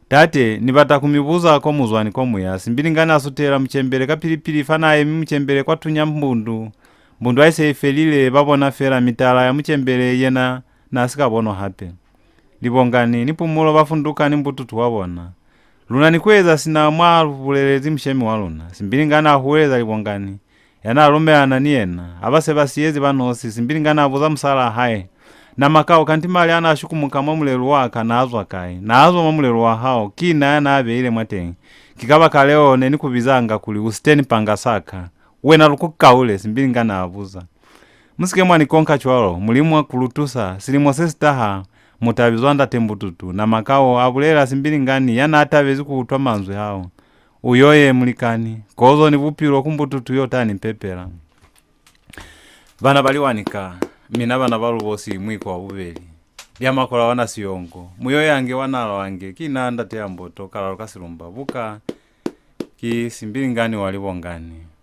Tate, ni bata ku mi buza ko mu zwa ni ko mu ya. Simbilingani a sutela mucembele kapili-pili fa n'a yemi mucembele kwa tunya mbundu. Mbundu ha i se i felile, ba bona fela mitala ya mucembele, yena n'a si ka bonwa hape. Libongani ni Pumulo ba funduka ni mbututu wa bona. Lu na ni ku eza sina mwa lu bulelezi mushemi wa luna. Simbilingani a huweleza Libongani, ya n'a lumelana ni yena. Ha ba se ba siyezi ba nosi, Simbilingani a buza musal'a hae, Namakau, kanti mali a n'a shukumuka mwa mulelu wa ka n'a zwa kai? N'a zwa mwa mulelu wa hao, ki na ya n'a beile mwateñi. Ki kabakaleo ne ni ku bizanga kuli u Siteni panga sa ka. Wena lukukaule, Simbilingani a buza. Mu si ke mwa ni konka cwalo, Mulimu a ku lu tusa, silimo se si taha, Mutabi zwa ndate Mbututu, Namakau a bulela Simbilingani ya n'a tabezi ku utwa manzwi ao. U yo ye, mulikani. Kozo ni bupilo ku Mbututu yo ta ni pepela. Bana ba Liwanika, mina bana ba Lubosi Mwiko wa bubeli. Lya Makola wa Nasiyongo, Muyoyange wa Nalwange, ki na ndate ya Mboto, Kalalo ka Silumba, buka ki Simbilingani wa Libongani.